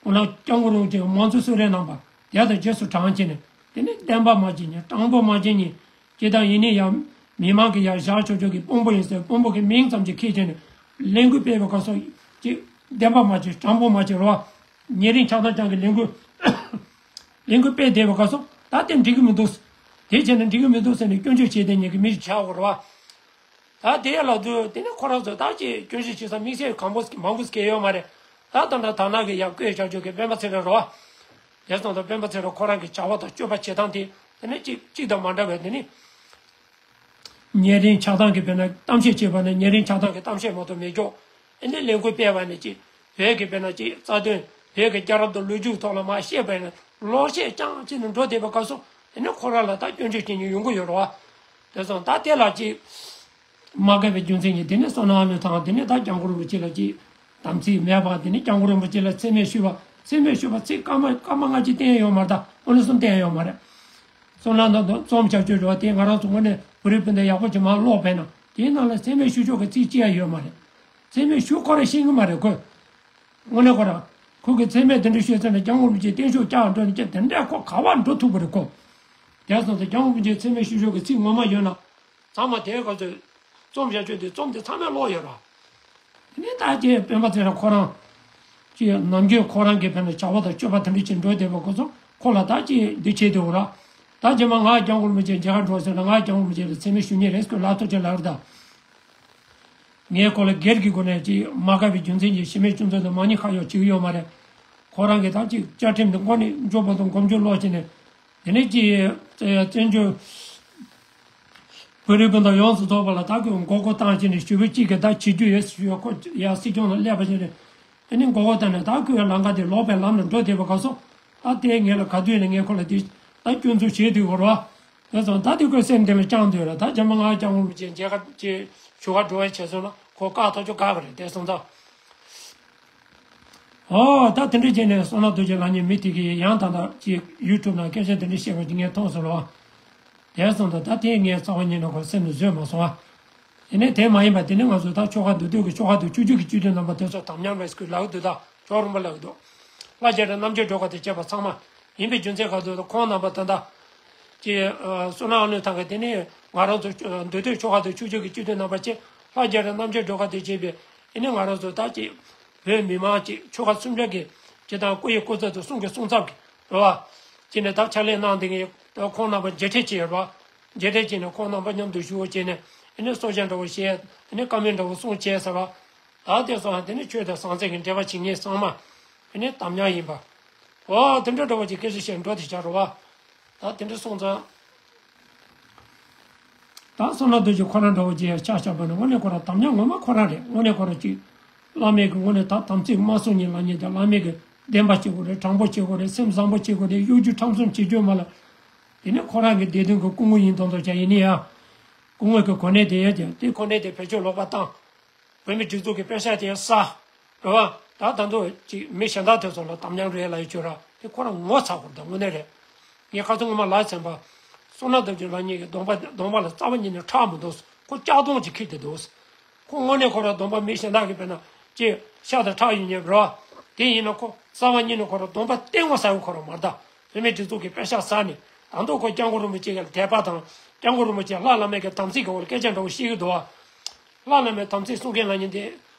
འོ་ན་སྐྱབས་མགོན་རིན་པོ་ཆེ་དམངས་གཙོའི་གསོལ་རས་གནང་བ་དེ་དང་རྗེས་སུ་འབྲང་བྱས་ནས། དེ་ནས་བསྟན་པ་མ་བརྗེད་མཁན་དྲང་པོ་མ་བརྗེད་མཁན། སྤྱིར་བཏང་ཡིན་ན་ཡང་མི་མང་གི་ཡར་བཞག་ཆོག་ཆོག་གི་དཔོན་པོ་ཡིན་ཟེར་དཔོན་པོ་གི་མིང་ཙམ་ཅིག་ཁྱེར་བྱས་ནས་ལས་འགུལ་སྤེལ་བའི་སྐབས་སུ་ཅིག་བདེན་པ་མ་བརྗེད་དྲང་པོ་མ་བརྗེད་རོ། ཉེ་རིང་ཆགས་སྡང་ཅན་གྱི་ལས་འགུལ་ལས་འགུལ་སྤེལ་བསྡད་པའི་སྐབས་སུ་ད་དེ་འགྲིག་གི་མི་འདུག་དེ་བྱས་ན་འགྲིག་གི་མི་འདུག་ཟེར་ནས་སྐྱོན་བརྗོད་བྱེད་བསྡད་མཁན་གྱི་མི་ཞིག་ཆགས་དགོས་རོ། ད་དེ་ལ་དུས་དེ་ནས་ཁོ་རང་ཚོ་ད་ཅིག་སྐྱོན་བརྗོད་བྱེད་ས་དམིགས་བསལ་གང་པོ་མང་པོ་སྐྱེ་ཡོད་མ་རེད། ད་ད་ལྟ་དར་ནག་གི་ཡང་བཀོད་བཞག་རྒྱུ་གི་སྤེན་པ་ཚེ་རིང་རོ། དེ་སོང་ད་སྤེན་པ་ཚེ་རིང་ཁོ་རང་གི་བྱ་བ་དང་སྤྱོད་པ་བྱེད་སྟངས་དེ་དེ་ནས་གཅིག་གཅིག་དང་མ་འདྲ་བས་དེ་ནི། ཉེ་རིང་ཆགས་སྡང་གི་དཔེར་ན་གཏམ་བཤད་བྱེད་པ་ནི་ཉེ་རིང་ཆགས་སྡང་གི་གཏམ་བཤད་མ་གཏོགས་མེད་ཀྱོག་ཨེ་ནི་ལས་འགུལ་སྤེལ་བ་ནི་ཅིག་བོད་ཀྱི་དཔེར་ན་ཅིག་རྩ་དོན་བོད་ཀྱི་རྒྱལ་རབས་དང་ལོ་རྒྱུས་ཐོག་ལ་མ་བཤད་པ་ཡིན་ན་ལོག་བཤད་རྐྱང་བྱས་ནས་འགྲོ་བསྡད་པའི་སྐབས་སུ་དེ་ནི་ཁོ་རང་ལ་ད་སྐྱོན་བརྗོད་བྱེད་མཁན་ཡོང་གི་ཡོད་རེད་བ། དེ་སོང་ད་དེ་ལ་ཅིག་མ་དགའ་བའི་རྒྱུ་མཚན་གྱིས་དེ་ནས་བསོད་ནམས་ཨ་ལུ་ཐང་དེ་ནས་ད་སྐྱབས་མགོན་རིན་པོ་ཆེ་ལ་ཅིག་དམ་ཚིག་མེད་པ་དེ་ནས་སྐྱབས་མགོན་རིན་པོ་ཆེ་ལ་མཚན་སྨད་ཞུས་པ་མཚན་སྨད་ཞུས་པ་ཚིག་སྐར་མ་སྐར་མ་ལྔ་གཅིག་བསྟན་ཡོད་མ་རེད་ད་དངོས་གནས་གསུམ་བསྟན་ཡོད་མ་རེད། བསོད་ནམས་ཐང་དུ་རྩོམ་བྱ་སྤྱོད་འགྲོ་བ་དེ་ང་རང་ཚོ་དངོས་གནས་བོད་རིགས་སྤུན་ཟླ་ཡག་པོ་ཅིག་མར་ཀློག་པས་ན་དེའི་ནང་ལ་མཚན་སྨད་ཞུ་ཕྱོགས་ཀྱི་ཚིག་གཅིག་ཡང་ཡོད་མ་རེད། མཚན་སྨད་ཞུ་ཁོ་རང་ཤེས་ཀྱི་མ་རེད་ཁོས། དངོས་གནས་ཁོ་རང་ཁོ་གི་མཚན་སྨད་དེ་འདྲ་ཞུས་ཚར་ན་སྐྱབས་མགོན་རིན་པོ་ཆེ་བརྟན་བཞུགས་བསྐྱར་འགྲོ་ནས་ཀྱང་དེ་འདྲ་ཁོ་ག་བར་འགྲོ་ཐུབ་པ་རེད་ཁོ། དེ་སོང་ཙང་སྐྱབས་མགོན་རིན་པོ་ཆེའི་མཚན་སྨད་ཞུ་ཕྱོགས་ཀྱི་ཚིག་ངོ་མ་ཡོད་ན། ཚང་མ་དེའི་སྐབས་སུ་རྩོམ་བྱ་སྤྱོད་དེ་རྩོམ་དེ་ཚང་མས་ཀློག་ཡོད་ར། དེ་ནས་ད་ཅི་སྤེན་པ་ཚེ་རིང་ཁོ་རང་ཅི་ནམ་རྒྱུན་ཁོ་རང་གི་ཕན་ལ་བྱ་བ་དང་སྤྱོད་པ་དེ་འདྲ་ཅིག་འགྲོ་བསྡད་པ་ཁོ་ཚོ་ཁོ་ལ་ད་ཅི་འདི་བྱེད་དེ་འོ་ར། ད་རྗེས་མ་ང་སྐྱབས་མགོན་རིན་པོ་ཆེ་མཇལ་ཁ་འགྲོ་ཟེར་ན་ང་སྐྱབས་མགོན་རིན་པོ་ཆེ་ལ་མཚན་སྨད་ཞུ་ཉེ་རེད་ཟེར་ལབ་ཐུབ་ཅེས་ལབ་རེད་ད། ངས་ཁོ་ལ་སྒེར་གྱི་སྒོ་ནས་ཅི་མ་དགའ་བའི་རྒྱུ་མཚན་གྱིས་གཞི་མེད་སྐྱོན་འཛུགས་དང་མ་ཉེས་ཁ་གཡོག་བྱེད་ཀྱི་ཡོད་མ་རེད། ཁོ་རང་གིས་ད་ཅི་བཅའ་ཁྲིམས་འདི་མགོ་ནས་མཇུག་བར་དུ་མགོ་མཇུག་ལོག་བྱས་ནས། དེ་ནས་ཅི་བཙན་བྱོལ་བོད་རིགས་སྤུན་ཟླ་ཡོངས་སུ་རྫོགས་པ་ལ་ད་ཁོས་མགོ་སྐོར་བཏང་བྱས་ནས་ཞུ་བོད་གཅིག་གི་ད་བྱེད་རྒྱུ་ཡོད་ཞུ་བ་ཁོ་ཡ་སྲིད་སྐྱོང་ལ་སླེབས་པ་བྱས་ནས། དེ་ནས་མགོ་སྐོར་བཏང་ནས་ད་ཁོས་ལམ་ཁ་དེ་ལོག་པའི་ལམ་ལ་འགྲོ་བསྡད་པའི་སྐབས་སུ་ད་དེ་ངས་ལ་ག་དུས་ནས་ངས་ཁོ་ལ་དེ་ད་སྐྱོན་འཛུགས་བྱེད་དུས་གོ་རོ། དེ་སོང་ད་དེ་ཁོའི་སེམས་དེ་ལ་བཅངས་འདུག་ལ་ད་རྗེས་མ་ང་སྐྱབས་མགོན་རིན་པོ་ཆེ་མཇལ་ཁ་ཅེས་ཞུ་ག་འགྲོ་བའི་བྱས་སོང་ན་ཁོ་བཀག་ཐག་ཆོད་བཀག་གི་རེད་དེ་སོང་ཙང་། ཨོ་ད་དེ་འདྲ་བྱས་ནས་བསོད་ནམས་རྡོ་རྗེ་ལགས་ནི་མི་དེ་གིས་ཡང་ད་ལྟ་ཅིག་ཡུ་ཊུབ་ནང་སྐད་ཆ་དེ་འདྲ་བཤད་པ་ཅིག་ངས་མཐོང་སོང་ལོ། དེ་སོང་ད་ད་དེ་ངས་རྩ་བ་ཉིད་ནས་ཁོ་སེམས་ནས་བཟོད་མ་སོང་ཨ། དེ་ནས་དེ་མ་ཡིན་པ་དེ་ནི་ང་ཚོ་ད་ཆོལ་ཁ་འདུས་སྡོད་ཀྱི་ཆོལ་ཁ་དང་ཆོས་བརྒྱུད་ཀྱི་སྤྱི་འཐུས་རྣམ་པ་དེ་ཚོ་དམ་ཉམས་རེད་ཟེར་ལབ་ཀྱི་འདུག་ད་ཁྱོད་རོང་པ་ལབ་ཀྱི་འདུག་ལྷ་རྒྱལ་ར་རྣམ་རྒྱལ་སྒྲོལ་དཀར་དང་བཅས་པ་ཚང་མ་ཡིན་པའི་རྒྱུ་མཚན་ག་ཚོད་དང་ཁོང་རྣམ་པ་ད་ལྟ་ ཅེས་བསོད་ནམས་ཨ་ལུས་ཐང་གི་དེ་ནས་ང་རང་ཚོ་མདོ་སྟོད་ཆོལ་ཁ་དང་ཆོས་བརྒྱུད་ཀྱི་སྤྱི་འཐུས་རྣམ་པ་ཆེ་ལྷ་རྒྱ་རི་རྣམ་རྒྱལ་སྒྲོལ་དཀར་དང་བཅས་པའི་ཨེ་ནས་ང་རང་ཚོ་ད་ཅིག་བོད་མི་མང་ཅིག་ཆོལ་ཁ་སུམ་བརྒྱ་གི་ཅི་དང་སྐུ་ཡི་སྐུ་ཚབ་དང་གསུང་གི་གསུང་ཚབ་ཀྱི་རེད་བ། ཅེས་ནས་ད་ཕྱག་ལས་གནང་བསྡད་མཁན་ད་ཁོང་རྣམ་པ་མཇལ་འཕྲད་བྱས་རེད་བ། མཇལ་འཕྲད་བྱས་ནས་ཁོང་རྣམ་པ་མཉམ་དུ་བཞུགས་བྱས་ནས་ཨེ་ནས་གསུང་བཤད་འདྲ་བོ་བཤད་ཨེ་ནས་བཀའ་མོལ་འདྲ་བོ་གསུང་བྱས་ཟེར་བ། ད་དེ་སོང་ཧ་དེ་ནི་ཆོས་དང་ཟང་ཟིང་གི་འབྲེལ་བ་བྱེད་མཁན་ཚང་མ་ཨེ་ནི་དམ་ཉམས་ཡིན་པ། འོ་དེ་འདྲ་འདྲ་བོ་ཅིག་སྐད་ཆ་བཤད་འགྲོ་དེ་བྱ་རོ་བ། ད་དེ་འདྲ་སོང་ཙང་། ད་བསོད་ནམས་རྡོ་རྗེ་ཁོ་རང་འདྲ་བོ་ཅིག་ཆ་བཞག་པ་ན་དངོས་གནས་ཁོ་རང་དམ་ཉམས་ངོ་མ་ཁོ་རང་རེད། དངོས་གནས་ཁོ་རང་ཅིག་བླ་མེད་ཀྱི་དངོས་གནས་ད་དམ་ཚིག་མ་བསྲུང་མཁན་ལབ་མཁན་དེ་བླ་མེད་ཀྱི་བདེན་པ་བྱེད་དགོས་རེད། དྲང་པོ་བྱེད་དགོས་རེད། སེམས་བཟང་པོ་བྱེད་དགོས་རེད། གཡོ་སྒྱུ་ཁྲམ་གསུམ་བྱེད་རྒྱུ་མ་ལ། དེ་ནི་ཁོ་རང་གི་བདེ་དོན་གྱི་སྐུ་ངོ་ཡིན་མདོག་མདོག་བྱས་ཡིན་ནི་ཡ། སྐུ་ངོ་གི་གོ་གནས་དེ་ཡོད་ཀྱང་དེ་གོ་གནས་དེ་བེད་སྤྱོད་ལོག་པ་བཏང་། བོད་མི་སྒྲིག་འཛུགས་ཀྱི་པེ་ས་དེ་ཡང་ས། རེད་བ། ད་ད་དུང་ཅིག་མི་གཞན་དག་དེ་ཚོ་ལ་དམ་ཉམས་རེད་ལབ་ཡོད་ཅོ་ར་དེ་ཁོ་རང་ངོ་ཚ་དགོས་རེད། ད་དངོས་གནས་རེད། ངས་ཁ་སང་ངོ་མ་ལ་ཚན་པ། བསོད་ནམས་རྡོ་རྗེ་ལགས་གཉིས་ཀྱི་གདོང་པ་གདོང་པ་ལ་རྩ་བ་ཉིད་ནས་ཁྲག་མི་འདུག་ཁོ་ལྕགས་སྡོང་ཅིག་འཁྱེར་ཏེ་འདུག་ཁོ་དངོས་གནས་ཁོ་རང་གདོང་པ་མི་གཞན་དག་གིས་དཔེར་ན་ཅིག་ཤ་དང་ཁྲག་ཡོད་མཁན་རེད་བ། དེ་ཡིན་ན་ཁོ་རྩ་བ་ཉིད་ནས་ཁོ་རང་གདོང་པ་སྟེང་ངོ་ཟ་ཡོད་ཁོ་རང་མ་རེད། ད་བོད་མི་སྒྲིག་འཛུགས་ཀྱི་པེ་ས་ཟ་ནས་ད་དུང་ཁོ་སྐྱབས་མགོན་རིན་པོ་ཆེ་གི་དད་པ་དང་སྐྱབས་མགོན་རིན་པོ་ཆེ་ལྷ་བླ་མེད་ཀྱི་དམ་ཚིག་གི་འོག་ལ་སྐད་ཆ་འདྲ་བོ་བཤད་ཀྱི་འདུག་བ། ལྷ་བླ་མའི་དམ་ཚིག་སྲུང་མཁན་ལབ་མཁན་དེ།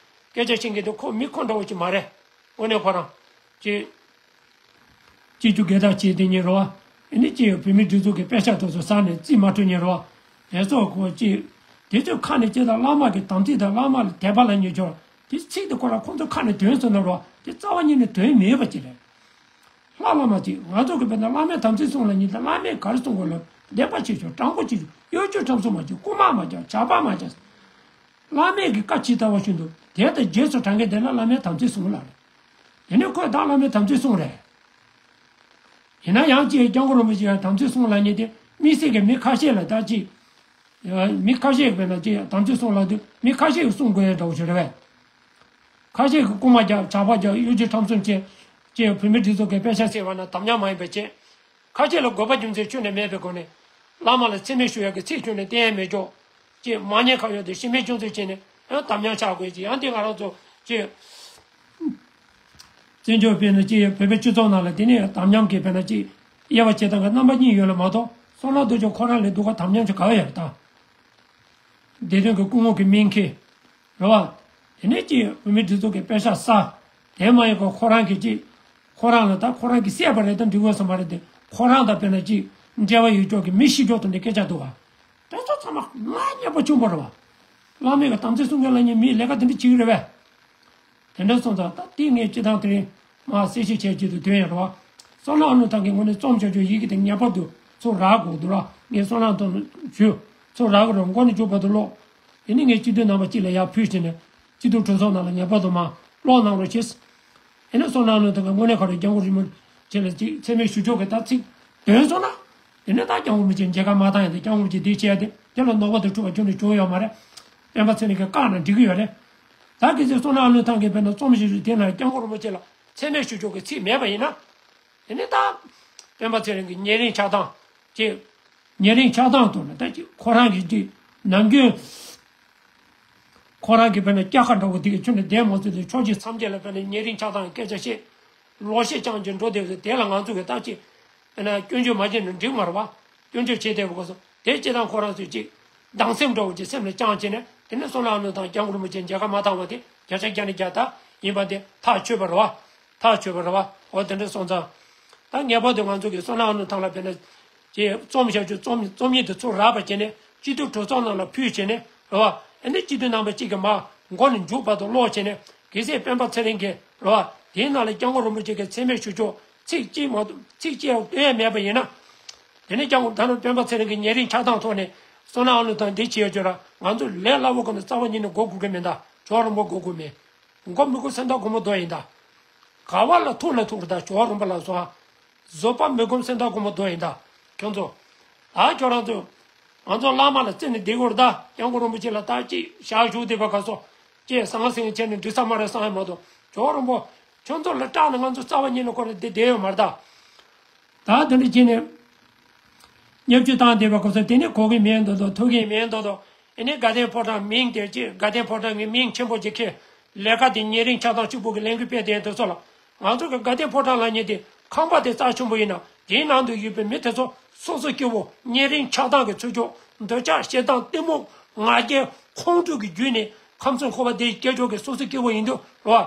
སྐད་ཆ་བཤད་མཁན་དེ་ཁོ་མི་ཁོ་འདྲ་བོ་ཅིག་མ་རེད། དངོས་གནས་ཁོ་རང་། ཅེས། སྤྱི་རྒྱུ་སྒེར་བདག་བྱས་དེ་ཉིད་རོ། ཨེ་ནི་ཅེས་བོད་མི་སྒྲིག་འཛུགས་ཀྱི་དཔེ་ཆ་དེ་ཚོ་ཟ་ནས་རྩིས་མ་སྤྲོད་ཉིད་རོ། དེ་ཚོ་ཁོ་ཅེས། དེ་ཚོའི་ཁ་ནས་ཅེས་དང་བླ་མ་གི་དམ་ཚིག་དང་བླ་མ་ལ་དད་པ་ལ་ཉེ་ཆོག་དེ་ཚིག་དེ་ཁོ་རང་ཁོང་ཚོའི་ཁ་ནས་ཐོན་སོང་ན་རོ། དེ་རྩ་བ་ཉིད་ནས་དོན་མེད་པ་ཅིག་རེད། ལྷ་བླ་མ་ཅིག་ང་ཚོ་གི་བོད་ནང་བླ་མའི་དམ་ཚིག་སྲུང་ལ་ཉིད་དུ་བླ་མས་ག་རེ་གསུང་དགོས་ལ་བདེན་པ་བྱེད་ཆོག་དྲང་པོ་བྱེད་ཆོག་གཡོ་སྒྱུ་ཁྲམ་གསུམ་མ་བྱེད། རྐུ་མ་མ་རྒྱག་ཇག་པ་མ་རྒྱག་བླ་མས་ཀྱི་བཀའ་ཇི་ལྟ་བ་བཞིན་དུ་དེ་ལྟར་རྗེས་སུ་དྲན་མཁན་དེ་ལ་བླ་མའི་དམ་ཚིག་སྲུང་ལ་རེད། དེ་ནས་ཁོས་ད་བླ་མའི་དམ་ཚིག་སྲུང་རེད། ཡིན་ན་ཡང་ཅིག་སྐྱབས་མགོན་རིན་པོ་ཆེའི་དམ་ཚིག་སྲུང་ལ་ཉེ་དེ་དམིགས་བསལ་གྱི་མི་ཁ་ཤས་ལ་ད་ཅིག་མི་ཁ་ཤས་ཀྱིས་དཔེར་ན་ཅིག་དམ་ཚིག་སྲུང་ལ་དུས་མི་ཁ་ཤས་ཀྱིས་སྲུང་དགོས་ཡ་འདྲ་བོ་ཞིག་རེད་བས། ཁ་ཤས་ཀྱིས་རྐུ་མ་རྒྱག་ཇག་པ་རྒྱག་གཡོ་སྒྱུ་ཁྲམ་གསུམ་བྱས། ཅེས་བོད་མི་སྒྲིག་འཛུགས་ཀྱི་དཔེ་ཆ་བསྲེས་པ་ན་དམ་ཉམས་མ་ཡིན་པ་བྱས། ཁ་ཤས་ལ་དགོས་པ་རྒྱུ་མཚན་ཁྱོན་ནས་མེད་པའི་སྒོ་ནས། བླ་མ་ལ་མཚན་སྨད་ཞུ་ཡག་གི་ཚིག་ཁྱོན་ནས་བསྟན་ཡ་མེད་ཀྱོག་ཅེས་མ་ཉེས་ཁ་གཡོག་དེ་ཤི་མེད་སྐྱོན་འཛུགས་བྱས་ནས་ཡང་དམ་ཉམས་ཆགས་དགོས་ཀྱི་ཡང་དེ་ང་རང་ཚོ་ཅེས། བཙན་བྱོལ་དཔེར་ན་ཅིག་བོད་པའི་སྤྱི་ཚོགས་ནང་ལ་དེ་ནས་དམ་ཉམས་ཀྱི་དཔེར་ན་ཅིག་དབྱེ་བ་ཕྱེ་སྟངས་ཀྱི་རྣམ་པ་གཉིས་ཡོད་ལ་མ་གཏོགས་བསོད་ནམས་རྡོ་རྗེ་ཁོ་རང་ལས་སྡུག་ག་དམ་ཉམས་ཅིག་ག་ཡོད་རེད་ད། བདེ་དོན་གྱི་སྐུ་ངོ་གི་སྨན་ཁེ། རེད་བ། དེ་ནས་ཅིག་བོད་མི་སྒྲིག་འཛུགས་ཀྱི་དཔེ་ཆ་ས། དེ་མ་ཡིན་པར་ཁོ་རང་གིས་ཅིག་ཁོ་རང་ལ་ད་ཁོ་རང་གིས་བསད་པ་རེད་དམ་འགྲིག་དགོས་སམ་མ་རེད་དེ་ཁོ་རང་དང་དཔེར་ན་ཅིག་འབྲེལ་བ་ཡོད་ཀྱོག་གི་མི་ཤི་ཀྱོག་དང་འདྲའི་སྐད་ཆ་འདུག་བ། དེ་ཚོ་ཚང་མ་ང་ཉེས་པ་ཆེན་པོ་རེད་བ། བླ་མེད་ཀྱི་དམ་ཚིག་སྲུང་མཁན་ལ་ཉེ་མིའི་ལས་ཀ་དེ་འདྲ་བྱེད་ཀྱི་རེད་བས། དེ་འདྲ་སོང་ཙང་ད་ལྟའི་ངས་སྤྱི་བཏང་དེ་རིང་མར་གསལ་བཤད་བྱས་རྗེས་སུ་དོན་ཡོད་རེད་བ། བསོད་ནམས་ཨ་ལུ་ཐང་གི་ངོས་ནས་རྩོམ་བྱ་རྒྱུ་ཡི་གེ་དེ་ངེས་པར་དུ་ཚུར་རག་དགོས་འདུག་ར། ངས་བསོད་ནམས་ཐོག་ནས་ཞུ། ཚུར་རག་གི་རེད། མགོ་ནས་མཇུག་བར་དུ་ཀློག་དེ་ནས་ངས་སྤྱི་འཐུས་རྣམ་པ་སྤྱི་ལ་ཡར་ཕུལ་བྱས་ནས་སྤྱི་འཐུས་གྲོས་ཚོགས་ནང་ལ་ངེས་པར་དུ་མར་ཀློག་གནང་རོགས་བྱེད། ཨེ་ནས་བསོད་ནམས་ཨ་ལུ་ཐང་གི་དངོས་གནས་ཁ་རེ་སྐྱབས་མགོན་རིན་པོ་ཆེ་ལ་ཅིག་མཚན་སྨད་ཞུ་ཕྱོགས་ཀྱི་ད་ཚིག་འདོན་སོང་ན། དེ་ནས་ད་སྐྱབས་མགོན་རིན་པོ་ཆེ་མཇལ་ཁ་མ་བཏང་ཡང་དེ་སྐྱབས་མགོན་རིན་པོ་ཆེ་འདི་བྱས་ཏེ་དེ་ལ་ནོར་བ་དང་འཁྲུལ་བ་ཁྱོན་ནས་བྱུང་ཡོད་མ་རེད། སྤེན་པ་ཚེ་རིང་གིས་བཀག་ན་འགྲིག་གི་ཡོད་རེད། ད་གལ་སྲིད་བསོད་ནམས་ཨ་ལུ་ཐང་གིས་དཔེར་ན་རྩོམ་ཞིག་རེ་དེ་ན་སྐྱབས་མགོན་རིན་པོ་ཆེ་ལ་མཚན་སྨད་ཞུ་ཕྱོགས་ཀྱི་ཚིག་མེད་པ་ཡིན་ན། དེ་ནས་ད། སྤེན་པ་ཚེ་རིང་གི་ཉེ་རིང་ཆགས་སྡང་ཅེས། ཉེ་རིང་ཆགས་སྡང་དུ་ན་ད་ཅིག་ཁོ་རང་གི་ཅིག་ནམ་རྒྱུན། ཁོ་རང་གི་དཔེར་ན་སྐྱ་ཁ་འདྲ་བོ་དེ་གི་ཁྱོན་ནས་བསྡད་མ་ཚུད་དེ་ཕྱོགས་གཅིག་མཚམས་བཅད་ལ་དཔེར་ན་ཉེ་རིང་ཆགས་སྡང་གི་སྐད་ཆ་བཤད། ལོག་བཤད་རྐྱང་གཅིག་འགྲོ་བསྡད་ཡོད་དེ་ལ་ང་ཚོ་གི་ད་ཅིག་དཔེར་ན་སྐྱོན་བརྗོད་མ་བྱས་ན་འགྲིག་མ་རེད་བ། སྐྱོན་བརྗོད་བྱས་བསྡད་པ་གོ་སོང་དེ་སྤྱིར་བཏང་ཁོ་རང་ཚོས་ཅིག་སྡང་སེམས་འདྲ་བོ་ཅིག་སེམས་ལ་བཅངས་བྱས་ནས་དེ་ནས་བསོད་ནམས་ཨ་ལུ་ཐང་སྐྱབས་མགོན་རིན་པོ་ཆེ་མཇལ་ཁ་མ་བཏང་བ་དེ་བརྒྱ་ཆ་བརྒྱ་ནས་བརྒྱ་ད་ཡིན་པ་དེ་ཐག་ཆོད་པ་རེད་བ། ཐག་ཆོད་པ་རེད་བ། འོ་དེ་འདྲ་སོང་ཙང་། ད་ངེས་པར་དུ་ང་ཚོ་གི་བསོད་ནམས་ཨ་ལུ་ཐང་ལ་དཔེར་ན། ཅེས་རྩོམ་བྱ་རྒྱུ་རྩོམ་རྩོམ་ཡིག་དེ་ཚུར་རག་པ་བྱས་ནས་སྤྱི་འཐུས་གྲོས་ཚོགས་ནང་ལ་ཕུལ་བྱས་ནས་རེད་བ། ཨ་ནི་སྤྱི་འཐུས་རྣམ་པ་གཅིག་གིས་མར་མགོ་ནས་མཇུག་བར་དུ་ཀློག་བྱས་ནས་གལ་སྲིད་སྤེན་པ་ཚེ་རིང་གིས་རེད་བ། དེའི་ནང་ལ་སྐྱབས་མགོན་རིན་པོ་ཆེ་གིས་མཚན་སྨད་ཞུ་ཕྱོགས་ཚིག་གཅིག་མ་གཏོགས་ཚིག་གཅིག་ཡང་བཏོན་ཡ་མེད་པ་ཡིན་ན། དེ་ནས་སྐྱབས་མགོན་ད་ནི་སྤེན་པ་ཚེ་རིང་གིས་ཉེ་རིང་ཆགས་སྡང་ཐོག་ནས་བསོད་ནམས་ཨ་ལུ་ཐང་འདི་བྱེད་ཡོད་ཅོག་ར་ང་ཚོ་ལས་སླ་བོ་ཁོ་ན་རྩ་བ་ཉིད་ནས་གོ་དགོས་ཀྱི་མེད་ད་ཇོ་བོ་རིན་པོ་གོ་དགོས་མེད། མགོ་མི་སྒུར་སེམས་ཐག་གོང་མོ་རྡོ་ཡིན་ད། ག་བ་ལ་ཐུག་ན་ཐུག་རེད་ད་ཇོ་བོ་རིན་པོ་ལ་སོགས། བཟོད་པ་མི་སྒོམ་སེམས་ཐག་གོང་མོ་རྡོ་ཡིན་ད། ཁྱོད་ཚོ། ཨ་ཁྱོད་རང་ཚོ། ང་ཚོ་བླ་མ་ལ་བརྩེ་ནས་བསྡད་དགོས་རེད་ད། སྐྱབས་མགོན་རིན་པོ་ཆེ་ལ་ད་ཅིག་ཞག་བཞུགས་བསྡད་པ་ག་སོ། ཅེས་ཟང་ཟིང་བྱས་ནས་འགྲིག་ས་མ་རེད་བསམ་ཡ་མ་གཏོགས་ཇོ་བོ་རིན་པོ། ཁྱོད་ཚོ་ལ་སྐྲག་ནས་ང་ཚོ་རྩ་བ་ཉིད་ནས་ཁོ་རང་བསྡད་བསྡད་ཡོད་མ་རེད་ད། ད་དེ་འདྲ་བྱས་ནས། བརྙས་བཅོས་བཏང་བསྡད་པ་ག་སོ་དེ་ནས་གོ་གི་མེད་མདོག་མདོག་ཐུག་གི་མེད་མདོག་མདོག་ཨེ་ནས་དགའ་ལྡན་ཕོ་བྲང་མིང་དེ་ཅི་དགའ་ལྡན་ཕོ་བྲང་གི་མིང་ཆེན་པོ་ཅིག་ཁྱེར། ལས་ཀ་དེ་ཉེ་རིང་ཆགས་སྡང་གཅིག་པུ་གི་ལས་འགུལ་སྤེལ་བསྡད་དེ་ཚོ་ལ། ང་ཚོ་གི་དགའ་ལྡན་ཕོ་བྲང་ལབ་མཁན་དེ་ཁང་པ་དེ་རྩ་ཆེན་པོ་ཡིན་ན་དེའི་ནང་དུ་ཡོད་པའི་མི་དེ་ཚོ་ སོ་སོ་སྐྱེ་བོ་ཉེ་རིང་ཆགས་སྡང་གི་ཚུལ་འཆོས། འདོད་ཆགས་ཞེ་སྡང་གཏི་མུག་ང་རྒྱལ་ཁོང་ཁྲོ་གི་བརྒྱུད་ནས་ཁམས་གསུམ་འཁོར་བ་འདིའི་སྐྱེ་ཆོག་གི་སོ་སོ་སྐྱེ་བོ་ཡིན་དུས་རོ།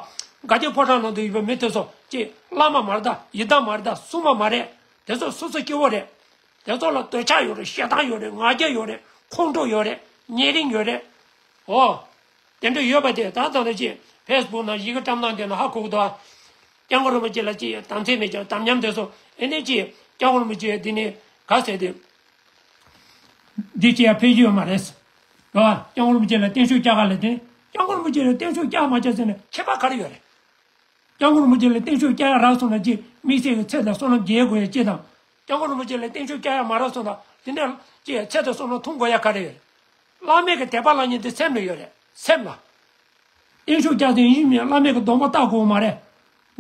དགའ་ལྡན་ཕོ་བྲང་ནང་དུ་ཡོད་པའི་མི་དེ་ཚོ་ཅིག་བླ་མ་མ་རེད་ད། ཡི་དམ་མ་རེད་ད། སྲུང་མ་མ་རེད། དེ་ཚོ་སོ་སོ་སྐྱེ་བོ་རེད། དེ་ཚོ་ལ་འདོད་ཆགས་ཡོད་རེད། ཞེ་སྡང་ཡོད་རེད། ང་རྒྱལ་ཡོད་རེད། ཁོང་ཁྲོ་ཡོད་རེད། ཉེ་རིང་ཡོད་རེད། ཨོ། དེ་འདྲ་ཡོད་པ་དེ་ད་ལྟ་ནས་ཅིག་ཕེ་སི་བུག་ནང་ཡི་གེ་བཀྲམ་སྟངས་དེ་ནང་ཧ་གོ་གི་འདུག་ཨ། སྐྱབས་མགོན་རིན་པོ་ཆེ་ལ་ཅིག་དམ་ཚིག་མེད་ཀྱང་དམ་ཉམས་དེ་ཚོ་ཨེ་ནས་ཅིག་སྐྱབས་མགོན་རིན་པོ་ཆེ་འདི་ནས་ག་ཟེར་དེ། འདི་ཅིག་ཡང་ཕན་གྱི་ཡོད་མ་རེད། རེད་བ། སྐྱབས་མགོན་རིན་པོ་ཆེ་ལ་བརྟན་བཞུགས་བསྐྱལ་ག་ལ་དེ། སྐྱབས་མགོན་རིན་པོ་ཆེ་ལ་བརྟན་བཞུགས་བསྐྱལ་མ་བསྐྱལ་ཟེར་ནས་ཁྱད་པར་ག་རེ་ཡོད་རེད། སྐྱབས་མགོན་རིན་པོ་ཆེ་ལ་བརྟན་བཞུགས་བསྐྱལ་ཡག་རག་སོང་ན་ཅིག་དམིགས་བསལ་གྱི་ཚེ་དང་བསོད་ནམས་རྒྱས་དགོས་ཡ་ཅིག་དང་། སྐྱབས་མགོན་རིན་པོ་ཆེ་ལ་བརྟན་བཞུགས་བསྐྱལ་ཡག་མ་རག་སོང་ན་དེ་འདྲ་ཅིག་ཚེ་དང་བསོད་ནམས་ཐོན་དགོས་ཡ་ག་རེ་ཡོད། བླ་མེད་ཀྱི་དད་པ་ལ་ཉིན་དེ་སེམས་ལ་ཡོད་རེད། སེམས་ལ། བརྟན་བཞུགས་བསྐྱལ་ཚེ་ཡིན་མིན་བླ་མེད་ཀྱི་སྡོམ་པ་བཏགས་དགོས་མ་རེད།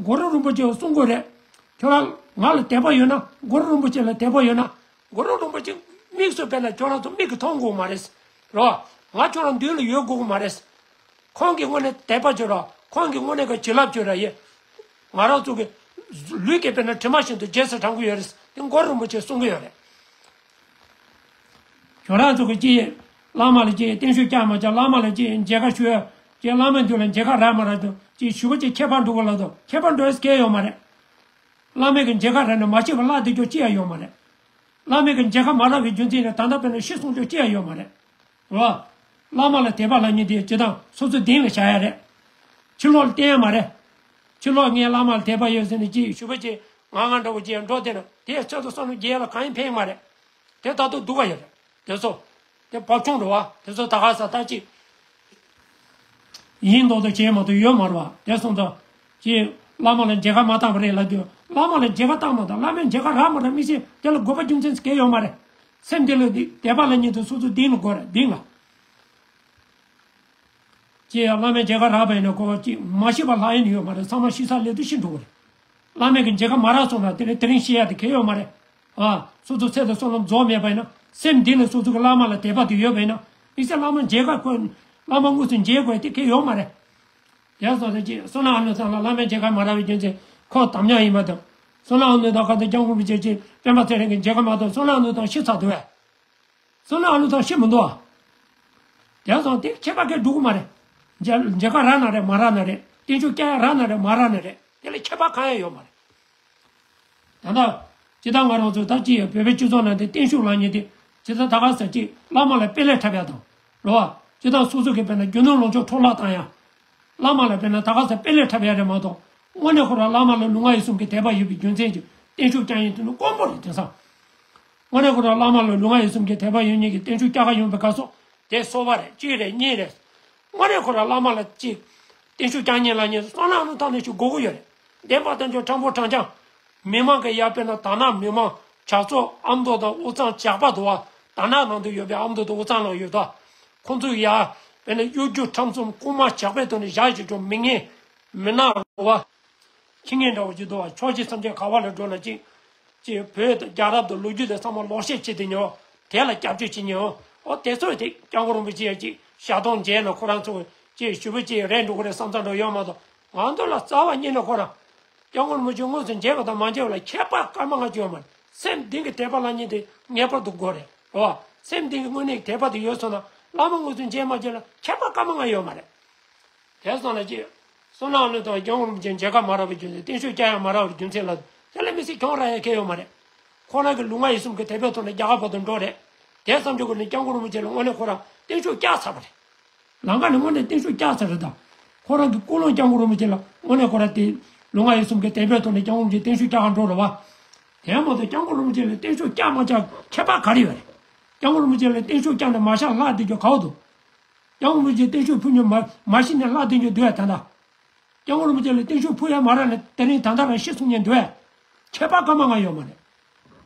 གུ་རུ་རིན་པོ་ཆེས་གསུང་དགོས་རེད། ཁྱོད་རང་ང་ལ་དད་པ་ཡོད་ན། གུ་རུ་རིན་པོ་ཆེ་ལ་དད་པ་ཡོད་ན། གུ་རུ་རིན་པོ་ཆེ་དམིགས་སུ་དཔེར་ན་ཁྱོད་རང་ཚོ་མིག་གིས་མཐོང་དགོས་མ་རེད། རོ། ང་ཁྱོད་རང་མདུན་ལ་ཡོད་དགོས་ཀྱི་མ་རེད། ཁོང་གི་དངོས་གནས་དད་པ་བྱོས་ར། ཁོང་གི་དངོས་གནས་ཀྱི་བྱིན་རླབས་བྱོས་ར་ཡེ། ང་རང་ཚོ་གི་ལུས་ཀྱི་དཔེར་ན་དྲི་མ་བཞིན་དུ་རྗེས་སུ་འབྲང་གི་ཡོད་རེད། དེ་གུ་རུ་རིན་པོ་ཆེས་གསུང་གི་ཡོད་རེད། ཁྱོད་རང་ཚོ་གི་ཅི། བླ་མ་ལ་ཅི་བརྟན་བཞུགས་བསྐྱལ་མ་བསྐྱལ། བླ་མ་ལ་ཅི་མཇལ་ཁ་ཞུ་ཡ། ཅི་བླ་མའི་མདུན་ལ་མཇལ་ཁ་རག་མ་རག་དང་ཅི་ཞུ་བ་ཅི་ཁྱད་པར་འགྲོ་གི་ལ་དང་ཁྱད་པར་འགྲོ་ཡས་གལ་ཡོད་མ་རེད། བླ་མའི་གི་མཇལ་ཁ་རག་ནས་མ་ཤེས་པ་ལྷག་བསྡད་རྒྱུ་ཅི་ཡང་ཡོད་མ་རེད། བླ་མའི་གི་མཇལ་ཁ་མ་རག་པའི་རྒྱུ་མཚན་ནི་ད་ལྟ་དཔེར་ན་ཤི་སོང་རྒྱུ་ཅི་ཡང་ཡོད་མ་རེད། རོ། བླ་མ་ལ་དད་པ་ལ་ཉིན་དེ་ཇི་ལྟར་སོ་སོའི་གདིང་ལ་བཞག་ཡ་རེད། ཕྱི་ལོགས་ལ་བསྟན་ཡ་མ་རེད། ཕྱི་ལོགས་ངས་བླ་མ་ལ་དད་པ་ཡོད་ཟེར་ནས་ཅི་ཞུ་བ་ཅི་ང་ང་འདྲ་བོ་ཅི་ཡང་འགྲོ་དེ་ན་དེ་ཚོད་དུ་སོང་ནས་རྒྱལ་ལ་གང་ཡིན་ཕན་མ་རེད། དེ་ད་དུང་སྡུག་ག་ཡོད་རེད། དེ་ཚོ། དེ་བབ་ཆུང་རེད་བ། དེ་ཚོ་ད་ག་ས་ད་ཅི། ཡིན་མདོག་མདོག་བྱས་མ་གཏོགས་ཡོད་མ་རེད་བ། དེ་སོང་ཙང་། ཅི། བླ་མ་ལ་མཇལ་ཁ་མ་བཏང་བ་རེད་ལབ་རྒྱུ། བླ་མ་ལ་མཇལ་ཁ་བཏང་མ་བཏང་། བླ་མའི་མཇལ་ཁ་རག་མ་རག་མི་ཤེས། དེ་ལ་དགོས་པ་རྒྱུ་མཚན་གལ་ཡོད་མ་རེད། སེམས་དེ་ལ་དད་པ་ལ་ཉིད་དུ་སོ་སོ་གདིང་ལ་དགོས་རེད། གདིང་ལ། ཅི་ཡང་བླ་མའི་མཇལ་ཁ་རག་པ་ཡིན་ན་ཁོ་ཅི་མ་ཤི་བ་ལྷག་ཡིན་ཡོད་མ་རེད། ཚང་མ་ཤི་ས་སླེབས་དུས་ཤི་འགྲོ་གི་རེད། བླ་མའི་གི་མཇལ་ཁ་མ་རག་སོང་ན་དེ་རིང་དེ་རིང་ཤི་ཡ་དེ་གལ་ཡོད་མ་རེད། ཨ། སོ་སོ་ཚེ་དང་བསོད་ནམས་རྫོགས་མེད་པ་ཡིན་ན། སེམས་འདི་ལ་སོ་སོ་གི་བླ་མ་ལ་དད་པ་དེ་ཡོད་པ་ཡིན་ན། དམིགས་བསལ་བླ་མ་མཇལ་ཁ་ཁོ། བླ་མ་དངོས་སུ་མཇལ་དགོས་དེ་གལ་ཡོད་མ་རེད། ཡ་སོ་སོ་ཅི་བསོད་ནམས་ཨ་ནུ་ཚང་ལ་བླ་མའི་མཇལ་ཁ་མ་རག་པའི་རྒྱུ་མཚན་ཁོ་དམ་ཉམས་ཡིན་པ་དང་། བསོད་ནམས་ཨ་ནུ་དང་ཁ་དང་སྐྱབས་མགོན་རིན་པོ་ཆེ་ཅི་སྤེན་པ་ཚེ་རིང་གི་མཇལ་ཁ་མ་གཏོགས་བསོད་ནམས་ཨ་ནུ་དང་ཤི་ཚར་འདུག་བས། བསོད་ནམས་ཨ་ལུ་དང་ཤི་མི་འདུག་ཨ། དེ་སོང་དེ་ཁྱད་པར་གས་འགྲོ་གི་མ་རེད། མཇལ་མཇལ་ཁ་རག་ན་རེད་མ་རག་ན་རེད། བརྟན་བཞུགས་བསྐྱལ་ཡ་རག་ན་རེད་མ་རག་ན་རེད། དེ་ལ་ཁྱད་པར་གང་ཡང་ཡོད་མ་རེད། ད་ལྟ། ཇི་ལྟར་ང་རང་ཚོ་ད་ཅི་ཡང་བོད་པའི་སྤྱི་ཚོགས་ནང་དེ་བརྟན་བཞུགས་ལབ་མཁན་དེ། ཇི་ལྟར་ད་ག་ཟེར་ཅིག་བླ་མ་ལ་དཔེ་ལས་འཁྲབ་ཡ་དང་། རེད་བ། ཇི་ལྟར་སོ་སོ་གི་དཔེར་ན་རྒྱུ་ནོར་ལོངས་སྤྱོད་འཕྲོ་བརླག་བཏང་ཡ། བླ་མ་ལ་དཔེར་ན་ད་ག་ཟེར་དཔེ་ལས་འཁྲབ་ཡ་རེད་མ་གཏོགས། དངོས་གནས་ཁོ་རང་བླ་མ་ལ་ལུས་ངག་ཡིད་གསུམ་གྱི་དད་པ་ཡོད་པའི་རྒྱུ་མཚན་གྱིས་བརྟན་བཞུགས་བསྐྱལ་ཡིན་དུས་ནི་དཀོན་པོ་རེད་དེང་སང་། དངོས་གནས་ཁོ་རང་བླ་མ་ལ་ལུས་ངག་ཡིད་གསུམ་གྱི་དད་པ་ཡོད་མཁན་གྱི་བརྟན་བཞུགས་བསྐྱལ་ག་ཡོང་བའི་སྐབས་སུ། དེ་གསོལ་བ་རེད། གཅིག་རེད། གཉིས་རེད། དངོས་གནས་ཁོ་རང་བླ་མ་ལ་གཅིག་བརྟན་བཞུགས་བསྐྱལ་མཁན་ལབ་མཁན་བསོད་ནམས་ཨ་ལུ་ཐོག་ནས་ཞིག་དགོས་ཀྱི་ཡོད་རེད། བདེན་པ་དང་ཆོས་དྲང་པོ་དྲང་རྐྱང་། མི་མང་གི་ཡ་དཔེར་ན་དར་ནག་མི་མང་ཇག་ཚོགས་ཨ་མདོ་དང་དབུས་གཙང་ཇག་པ་འདུག་བ། དར་ནག་ནང་དུ་ཡོད་པའི་ཨ་མདོ་དང་དབུས་གཙང་ནང་ཡོད་ད། ཁོང་ཚོས་ཡ། དཔེར་ན་གཡོ་སྒྱུ་ཁྲམ་གསུམ་རྐུན་མ་ཇག་པའི་ཐོག་ནས་བཞག་བྱེད་ཆོག་མི་ངན། མི་ནག་རེད་བ། ཁྱི་ངན་འདྲ་བོ་ཅིག་འདུག་བ། ཕྱོགས་བཞི་མཚམས་བརྒྱད་ག་བ་ལ་འགྲོ་ན་ཅིག་ཅིག་བོད་དང་རྒྱལ་རབས་དང་ལོ་རྒྱུས་དེ་ཚང་མ་ལོག་བཤད་བྱེད་དེ་ཉོ། དེ་ལ་སྐྱབས་བཅོལ་བྱེད་ཉོ། ཨོ་དེ་ཚོ་དེ་སྐྱབས་མགོན་རིན་པོ་ཆེ་ཡ་ཅིག་ཞལ་གདོང་མཇལ་ན་ཁོ་རང་ཚོ་ཅིག་ཞུ་བ་ཅིག་རེད་འགྲོ་གི་རེད་བསམ་ཚར་འགྲོ་ཡོད་མ་གཏོགས། ང་ཚོ་ལ་རྩ་བ་ཉིད་ནས་ཁོ་རང་སྐྱབས་མགོན་རིན་པོ་ཆེ་དངོས་སུ་མཇལ་བ་དང་མ་མཇལ་བ་ལ་ཁྱད་པར་སྐར་མ་ལྔ་བཅུ་ཡོད་མ་རེད། སེམས་གཏིང་གི་དད་པ་ལ་ཉིད་དེ་ངེས་པར་དུ་དགོས་རེད། རེད་བ། སེམས་གཏིང་གི་དངོས་གནས་ཀྱི་དད་པ་དེ་ཡོད་སོང་ན་བླ་མ་དངོས་སུ་མཇལ་མ་མཇལ་ལ་ཁྱད་པར་སྐར་མ་ལྔ་ཡོད་མ་རེད། དེ་སོང་ན་ཅི། བསོད་ནམས་ཨ་ལུ་དང་སྐྱབས་མགོན་རིན་པོ་ཆེ་མཇལ་ཁ་མ་རག་པའི་རྒྱུ་མཚན། བརྟན་བཞུགས་བསྐྱལ་ཡང་མ་རག་པའི་རྒྱུ་མཚན་ལ། དེ་ལ་མི་སྲིད་གྱོང་རག་ཡ་གལ་ཡོད་མ་རེད། ཁོ་རང་གི་ལུས་ངག་ཡིད་གསུམ་གྱི་དད་པའི་ཐོག་ནས་རྒྱ་གར་བར་དུ་འགྲོ་རེད། དེ་བསམ་བྱུང་གི་ནི་སྐྱབས་མགོན་རིན་པོ་ཆེ་ལ་དངོས་གནས་ཁོ་རང་བརྟན་བཞུགས་བསྐྱལ་ཚར་བ་རེད། ལམ་ཁ་ནས་དངོས་གནས་བརྟན་བཞུགས་བསྐྱལ་ཚར་རེད་ད། ཁོ་རང་གི་ཀུན་སློང་སྐྱབས་མགོན་རིན་པོ་ཆེ་ལ་དངོས་གནས་ཁོ་རང་དེ་ལུས་ངག་ཡིད་གསུམ་གྱི་དད་པའི་ཐོག་ནས་སྐྱབས་མགོན་རིན་པོ་ཆེ་བརྟན་བཞུགས་བསྐྱལ་ག་འགྲོ་རེད་བ། དེ་མ་གཏོགས་སྐྱབས་མགོན་རིན་པོ་ཆེ་ལ་བརྟན་བཞུགས་བསྐྱལ་མ་བསྐྱལ་ཁྱད་པར་ག་རེ་ཡོད་རེད། སྐྱབས་མགོན་རིན་པོ་ཆེ་ལ་བརྟན་བཞུགས་བསྐྱལ་ནས་མ་ཤག་ལྷག་བསྡད་རྒྱུ་ག་བ་འདུག་སྐྱབས་མགོན་རིན་པོ་ཆེ་བརྟན་བཞུགས་ཕུལ་མྱོང་མ་མ་ཤི་ནས་ལྷག་བསྡད་རྒྱུ་འདུག་ཡ་ད་ལྟ། སྐྱབས་མགོན་རིན་པོ་ཆེ་ལ་བརྟན་བཞུགས་ཕུལ་ཡ་མ་རག་ནས་དེ་རིང་ད་ལྟ་རང་ཤི་སོང་མཁན་འདུག་ཡ། ཁྱད་པར་སྐར་མ་ལྔ་ཡོད་མ་རེད།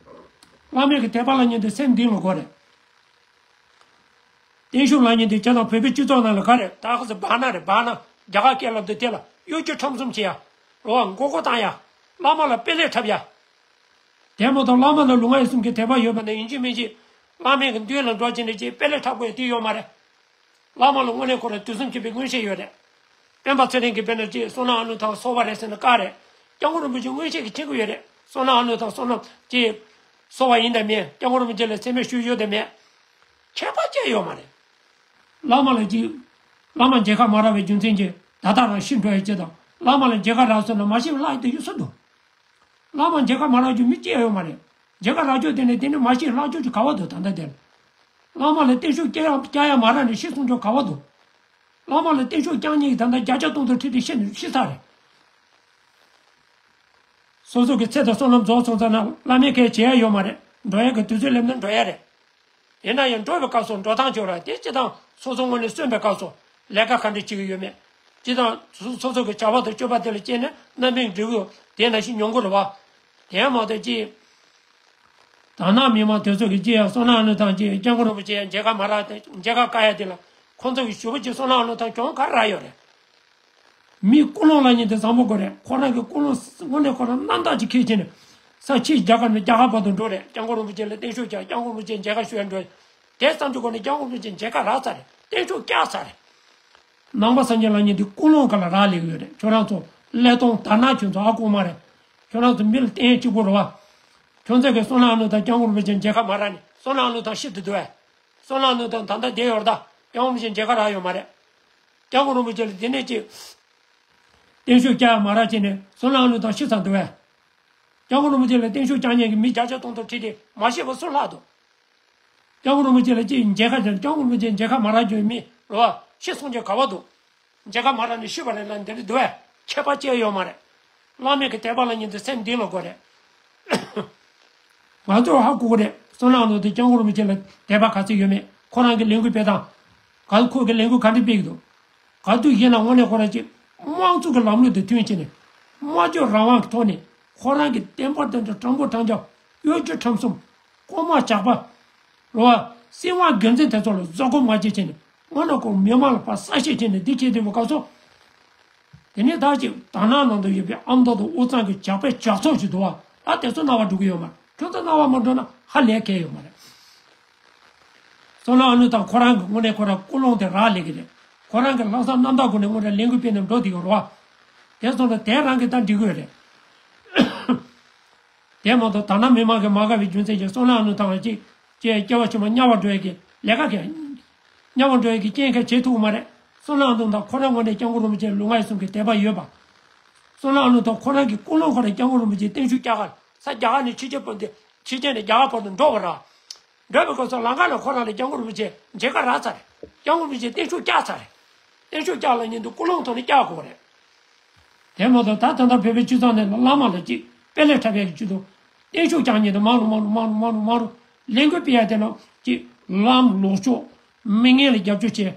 བླ་མེད་ཀྱི་དད་པ་ལ་ཉིད་དུ་སེམས་གཏིང་ལ་དགོས་རེད། བརྟན་བཞུགས་ལ་ཉིད་དུ་ཁྱེད་དང་བོད་པའི་སྤྱི་ཚོགས་ནང་ལ་ག་རེ་ད་ཁ་སི་བར་ན་རེད་བར་ན་རྒྱ་གར་སྐད་ལབ་དུས་དེ་ལ་གཡོ་སྒྱུ་ཁྲམ་གསུམ་བྱེད་ཡ། རོ་བ་མགོ་སྐོར་བཏང་ཡ། བླ་མ་ལ་དཔེ་ལས་འཁྲབ་ཡ། དེ་མ་གཏོགས་བླ་མ་ལ་ལུས་ངག་ཡིད་གསུམ་གྱི་དད་པ་ཡོད་པ་ན་ཡིན་གཅིག་མིན་གཅིག་བླ་མའི་གི་མདུན་ལ་འགྲོ་བྱས་ནས་ཅིག་དཔེ་ལས་འཁྲབ་དགོས་ཡ་དེ་ཡོད་མ་རེད། བླ་མ་ལ་དངོས་གནས་ཁོ་རང་དུས་གསུམ་མཁྱེན་པའི་མངོན་ཤེས་ཡོད་རེད། སྤེན་པ་ཚེ་རིང་གིས་དཔེར་ན་ཅིག་བསོད་ནམས་ཨ་ལུ་དང་སོགས་པ་རེད་ཟེར་ན་བཀག་རེད། སྐྱབས་མགོན་རིན་པོ་ཆེ་མངོན་ཤེས་ཀྱིས་མཁྱེན་གྱི་ཡོད་རེད། བསོད་ནམས་ཨ་ལུ་དང་བསོད་ནམས་ཅིག་ གསོལ་བ་ཡིན་དང་མིན། སྐྱབས་མགོན་རིན་པོ་ཆེ་ལ་མཚན་སྨད་ཞུས་ཡོད་དང་མེད། ཁྱད་པར་ཅི་ཡོད་མ་རེད། བླ་མ་ལ་ཅིག་བླ་མ་མཇལ་ཁ་མ་རག་པའི་རྒྱུ་མཚན་གྱིས་ད་ལྟ་རང་ཤི་འགྲོ་ཡ་ཅི་དང་། བླ་མ་ལ་མཇལ་ཁ་རག་སོང་ན་མ་ཤི་བརླག་ཡ་དེ་ཡོད་ས་འདུག་བླ་མ་མཇལ་ཁ་མ་རག་རྒྱུ་མི་གཅིག་ཡོད་མ་རེད། མཇལ་ཁ་རག་རྒྱུ་དེ་ནས་དེ་ནས་མ་ཤི་བརླག་རྒྱུ་ཅིག་ག་བ་འདུག་ད་ལྟ་དེར། བླ་མ་ལ་བརྟན་བཞུགས་བསྐྱལ་ཡ་བསྐྱལ་ཡ་མ་རག་ནས་ཤི་སོང་རྒྱུ་ག་བ་འདུག་བླ་མ་ལ་བརྟན་བཞུགས་བསྐྱལ་མཁན་གྱི་ད་ལྟ་བརྒྱ་ཆ་སྟོང་དུ་ཁྲིད་དེ་ཤི་ནས་ཤི་ཚར་རེད། སོ་སོ་གི་ཚེ་དང་བསོད་ནམས་རྫོགས་སོང་ཙང་ན་བླ་མའི་སྐད་བྱེད་ཡ་ཡོད་མ་རེད། འགྲོ་ཡ་གི་དུས་ཚོད་སླེབས་ན་འགྲོ་ཡ་རེད། ཡིན་ན་ཡང་འགྲོ་བའི་སྐབས་སུ་འགྲོ་སྟངས་བྱོས་ར་དེ་སྤྱི་དང་སོ་སོ་ངོས་ནས་གསོན་པའི་སྐབས་སུ་ལས་ཀ་ག་འདྲ་བྱེད་ཀྱི་ཡོད་མེད། སྤྱི་དང་སོ་སོ་གི་བྱ་བ་དང་སྤྱོད་པ་དེ་ལ་དཔྱད་ནས་རྣམ་སྨིན་འགྲིག་གི་དེ་ནང་བཞིན་མྱོང་གི་རེད་བ། དེ་མ་གཏོགས་ཅི། དར་ནག་མི་མང་དེ་ཚོ་གི་ཅི་ཡང་བསོད་ནམས་ཨ་ནུ་ཐང་ཅི་སྐྱབས་མགོན་རིན་པོ་ཆེ་ཡང་མཇལ་ཁ་མ་རག་དེ་མཇལ་ཁ་བཀག་ཡ་དེ་ལ་ཁོང་ཚོ་གི་ཞུ་བ་ཅི་བསོད་ནམས་ཨ་ནུ་ཐང་གྱོང་ག་རེ་རག་ཡོད་རེད། མི་ཀུན་སློང་ལབ་མཁན་དེ་བཟང་པོ་དགོས་རེད། ཁོ་རང་གི་ཀུན་སློང་དངོས་གནས་ཁོ་རང་རྣམ་དག་ཅིག་འཁྱེར་བྱས་ནས་ས་ཕྱི་རྒྱ་གར་ནས་རྒྱ་གར་བར་དུ་འགྲོ་རེད། སྐྱབས་མགོན་རིན་པོ་ཆེ་ལ་བརྟན་བཞུགས་བྱ། སྐྱབས་མགོན་རིན་པོ་ཆེ་མཇལ་ཁ་ཞུ་ཡ་འགྲོ་རེད། དེ་བསམ་རྒྱུ་ཁོ་ནས་སྐྱབས་མགོན་རིན་པོ་ཆེ་མཇལ་ཁ་རག་ཚར་རེད། བརྟན་བཞུགས་བསྐྱལ་ཚར་རེད། ནང་པ་སངས་རྒྱས་ལབ་མཁན་དེ་ཀུན་སློང་ག་ལ་རག་ལས་ཡོད་རེད། ཁྱོད་རང་ཚོ་ཀླད་སྟོང་དར་ནག་ཁྱོད་ཚོ་ཨ་ཁུག་མ་རེད། ཁྱོད་རང་ཚོ་མི་ལ་བསྟན་གཅིག་པོ་རེད་བ། ཁྱོད་ཚོ་གིས་བསོད་ནམས་ཨ་ནུ་དང་སྐྱབས་མགོན་རིན་པོ་ཆེ་མཇལ་ཁ་མ་རག་ནས་བསོད་ནམས་ཨ་ནུ་དང་ཤི་དུ་འདུག་བས། བསོད་ནམས་ཨ་ནུ་དང་ད་ལྟ་བསྡད་ཡོད་རེད་ད། སྐྱབས་མགོན་རིན་པོ་ཆེ་མཇལ་ཁ་རག་ཡོད་མ་རེད། སྐྱབས་མགོན་རིན་པོ་ཆེ་ལ་དེ་ནས་ཅིག་བརྟན་བཞུགས་བསྐྱལ་མ་རག་བྱས་ནས་བསོད་ནམས་ཨ་ནུ་དང་ཤི་ཚར་འདུག་བས། སྐྱབས་མགོན་རིན་པོ་ཆེ་ལ་བརྟན་བཞུགས་བསྐྱལ་མཁན་གྱི་མི་བརྒྱ་ཆ་སྟོང་སྟོང་ཁྲིད་དེ་མ་ཤི་བ་སུ་ལྷག་འདུག་སྐྱབས་མགོན་རིན་པོ་ཆེ་ལ་ཅིག་མཇལ་ཁ་བྱས། སྐྱབས་མགོན་རིན་པོ་ཆེ་མཇལ་ཁ་མ་རག་རྒྱུ་མི་རེད་བ། ཤི་སོང་རྒྱུ་ག་བ་འདུག་མཇལ་ཁ་མ་རག་ནས་ཤི་བ་རེད་ལབ་འདི་འདྲ་འདུག་བས། ཁྱད་པར་ཅི་ཡང་ཡོད་མ་རེད། བླ་མེད་ཀྱི་དད་པ་ལབ་མཁན་དེ་སེམས་གཏིང་ལ་དགོས་རེད། ང་ཚོར་ཧ་གོ་གི་རེད། བསོད་ནམས་ཨ་ནུ་དེ་སྐྱབས་མགོན་རིན་པོ་ཆེ་ལ་དད་པ་ག་ཚོད་ཡོད་མེད། ཁོ་རང་གི་ལས་འགུལ་སྤེལ་སྟངས་ག་ཚོད། ཁོ་གི་ལས་འགུལ་ག་འདྲ་སྤེལ་གྱི་འདུག་ག་དུས་ཡིན་ན་དངོས་གནས་ཁོ་རང་ཅིག་དམངས་གཙོ་གི་ལམ་ལུགས་དེ་མཐུན་བྱས་ནས་སྨྲ་བརྗོད་རང་དབང་གི་ཐོག་ནས་ཁོ་རང་གི་བསྟན་པ་དེ་འདྲ་དྲང་པོ་དྲང་རྐྱང་གཡོ་སྒྱུ་ཁྲམ་གསུམ་རྐུན་མ་ཇག་པ་རེད་བ། སྲིད་དབང་སྒེར་འཛིན་དེ་ཚོ་ལ་བཟོད་སྒོམ་མ་བྱེད་བྱས་ནས་དངོས་གནས་ཁོ་མི་མང་ལ་ཕར་གསལ་བཤད་བྱས་ནས་འདི་བྱས་བསྡད་པའི་སྐབས་སུ། དེ་ནས་ད་ཅིག་དར་ནག་ནང་དུ་ཡོད་པའི་ཨ་མདོ་དང་དབུས་གཙང་གི་ཇག་པའི་ཇག་ཚོགས་ཤིག་འདུག་བ། ད་དེ་ཚོ་སྣང་བ་འགྲོ་གི་ཡོད་མ་རེད། ཁྱོད་ཚོ་སྣང་བ་མ་འགྲོ་ན་ཧ་ལས་གལ་ཡོད་མ་རེད། བསོད་ནམས་ཨ་ནུ་དང་ཁོ་རང་གི་དངོས་གནས་ཁོ་རང་ཀུན་སློང་དེ་རག་ལས་ཀྱི་རེད། ཁོ་རང་གི་ལྷག་བསམ་རྣམ་དག་སྒོ་ནས་དངོས་གནས་ལས་འགུལ་སྤེལ་ནས་འགྲོ་བསྡད་ཡོད་རེད་བ། དེ་སོང་ཙང་དེ་རང་གིས་ད་འགྲིག་གི་ཡོད་རེད། དེ་མ་གཏོགས་དར་ནག་མི་མང་གིས་མ་དགའ་བའི་རྒྱུ་མཚན་གྱིས་བསོད་ནམས་ཨ་ནུ་དང་ཅིག་ཅེས་སྐྱེ་བ་ཕྱི་མ་དམྱལ་བར་འགྲོ་ཡས་ཀྱི་ལས་ཀ་གས། དམྱལ་བར་འགྲོ་ཡས་ཀྱི་རྐྱེན་གས་བྱེད་ཐུབ་ཀྱི་མ་རེད། བསོད་ནམས་ཨ་ནུ་དང་ཁོ་རང་དངོས་གནས་སྐྱབས་མགོན་རིན་པོ་ཆེ་ལུས་ངག་ཡིད་གསུམ་གྱི་དད་པ་ཡོད་པ། བསོད་ནམས་ཨ་ནུ་དང་ཁོ་རང་གི་ཀུན་སློང་ཁོ་རང་སྐྱབས་མགོན་རིན་པོ་ཆེ་བརྟན་བཞུགས་བསྐྱལ་གར་ས་རྒྱ་གར་ནས་ཕྱི་རྒྱལ་བར་དུ་ཕྱི་རྒྱལ་ནས་རྒྱ་གར་བར་དུ་འགྲོ་བ་ར། འགྲོ་བའི་སྐབས་སུ་ལམ་ཁ་ལ་ཁོ་རང་ལ་སྐྱབས་མགོན་རིན་པོ་ཆེ་མཇལ་ཁ་རག་ཚར་རེད། སྐྱབས་མགོན་རིན་པོ་ཆེ་བརྟན་བཞུགས་བསྐྱལ་ཚར་རེད། བརྟན་བཞུགས་བསྐྱལ་ལབ་མཁན་དེ་ཀུན་སློང་ཐོག་ནས་བསྐྱལ་དགོས་རེད། དེ་མ་གཏོགས་ད་ད་ལྟ་བོད་པའི་སྤྱི་ཚོགས་ནང་ལ་བླ་མ་ལ་ཅིག་དཔེ་ལས་འཁྲབ་ཡག་གི་སྤྱི་ཚོགས། བརྟན་བཞུགས་བསྐྱལ་མཁན་དེ་མང་རུ་མང་རུ་མང་རུ་མང་རུ་མང་རུ་ལས་འགུལ་སྤེལ་ཡག་དེ་ལ་ཅིག་ལམ་ལོག་ཕྱོགས། མི་ངན་ལ་རྒྱབ་སྐྱོར་བྱེད།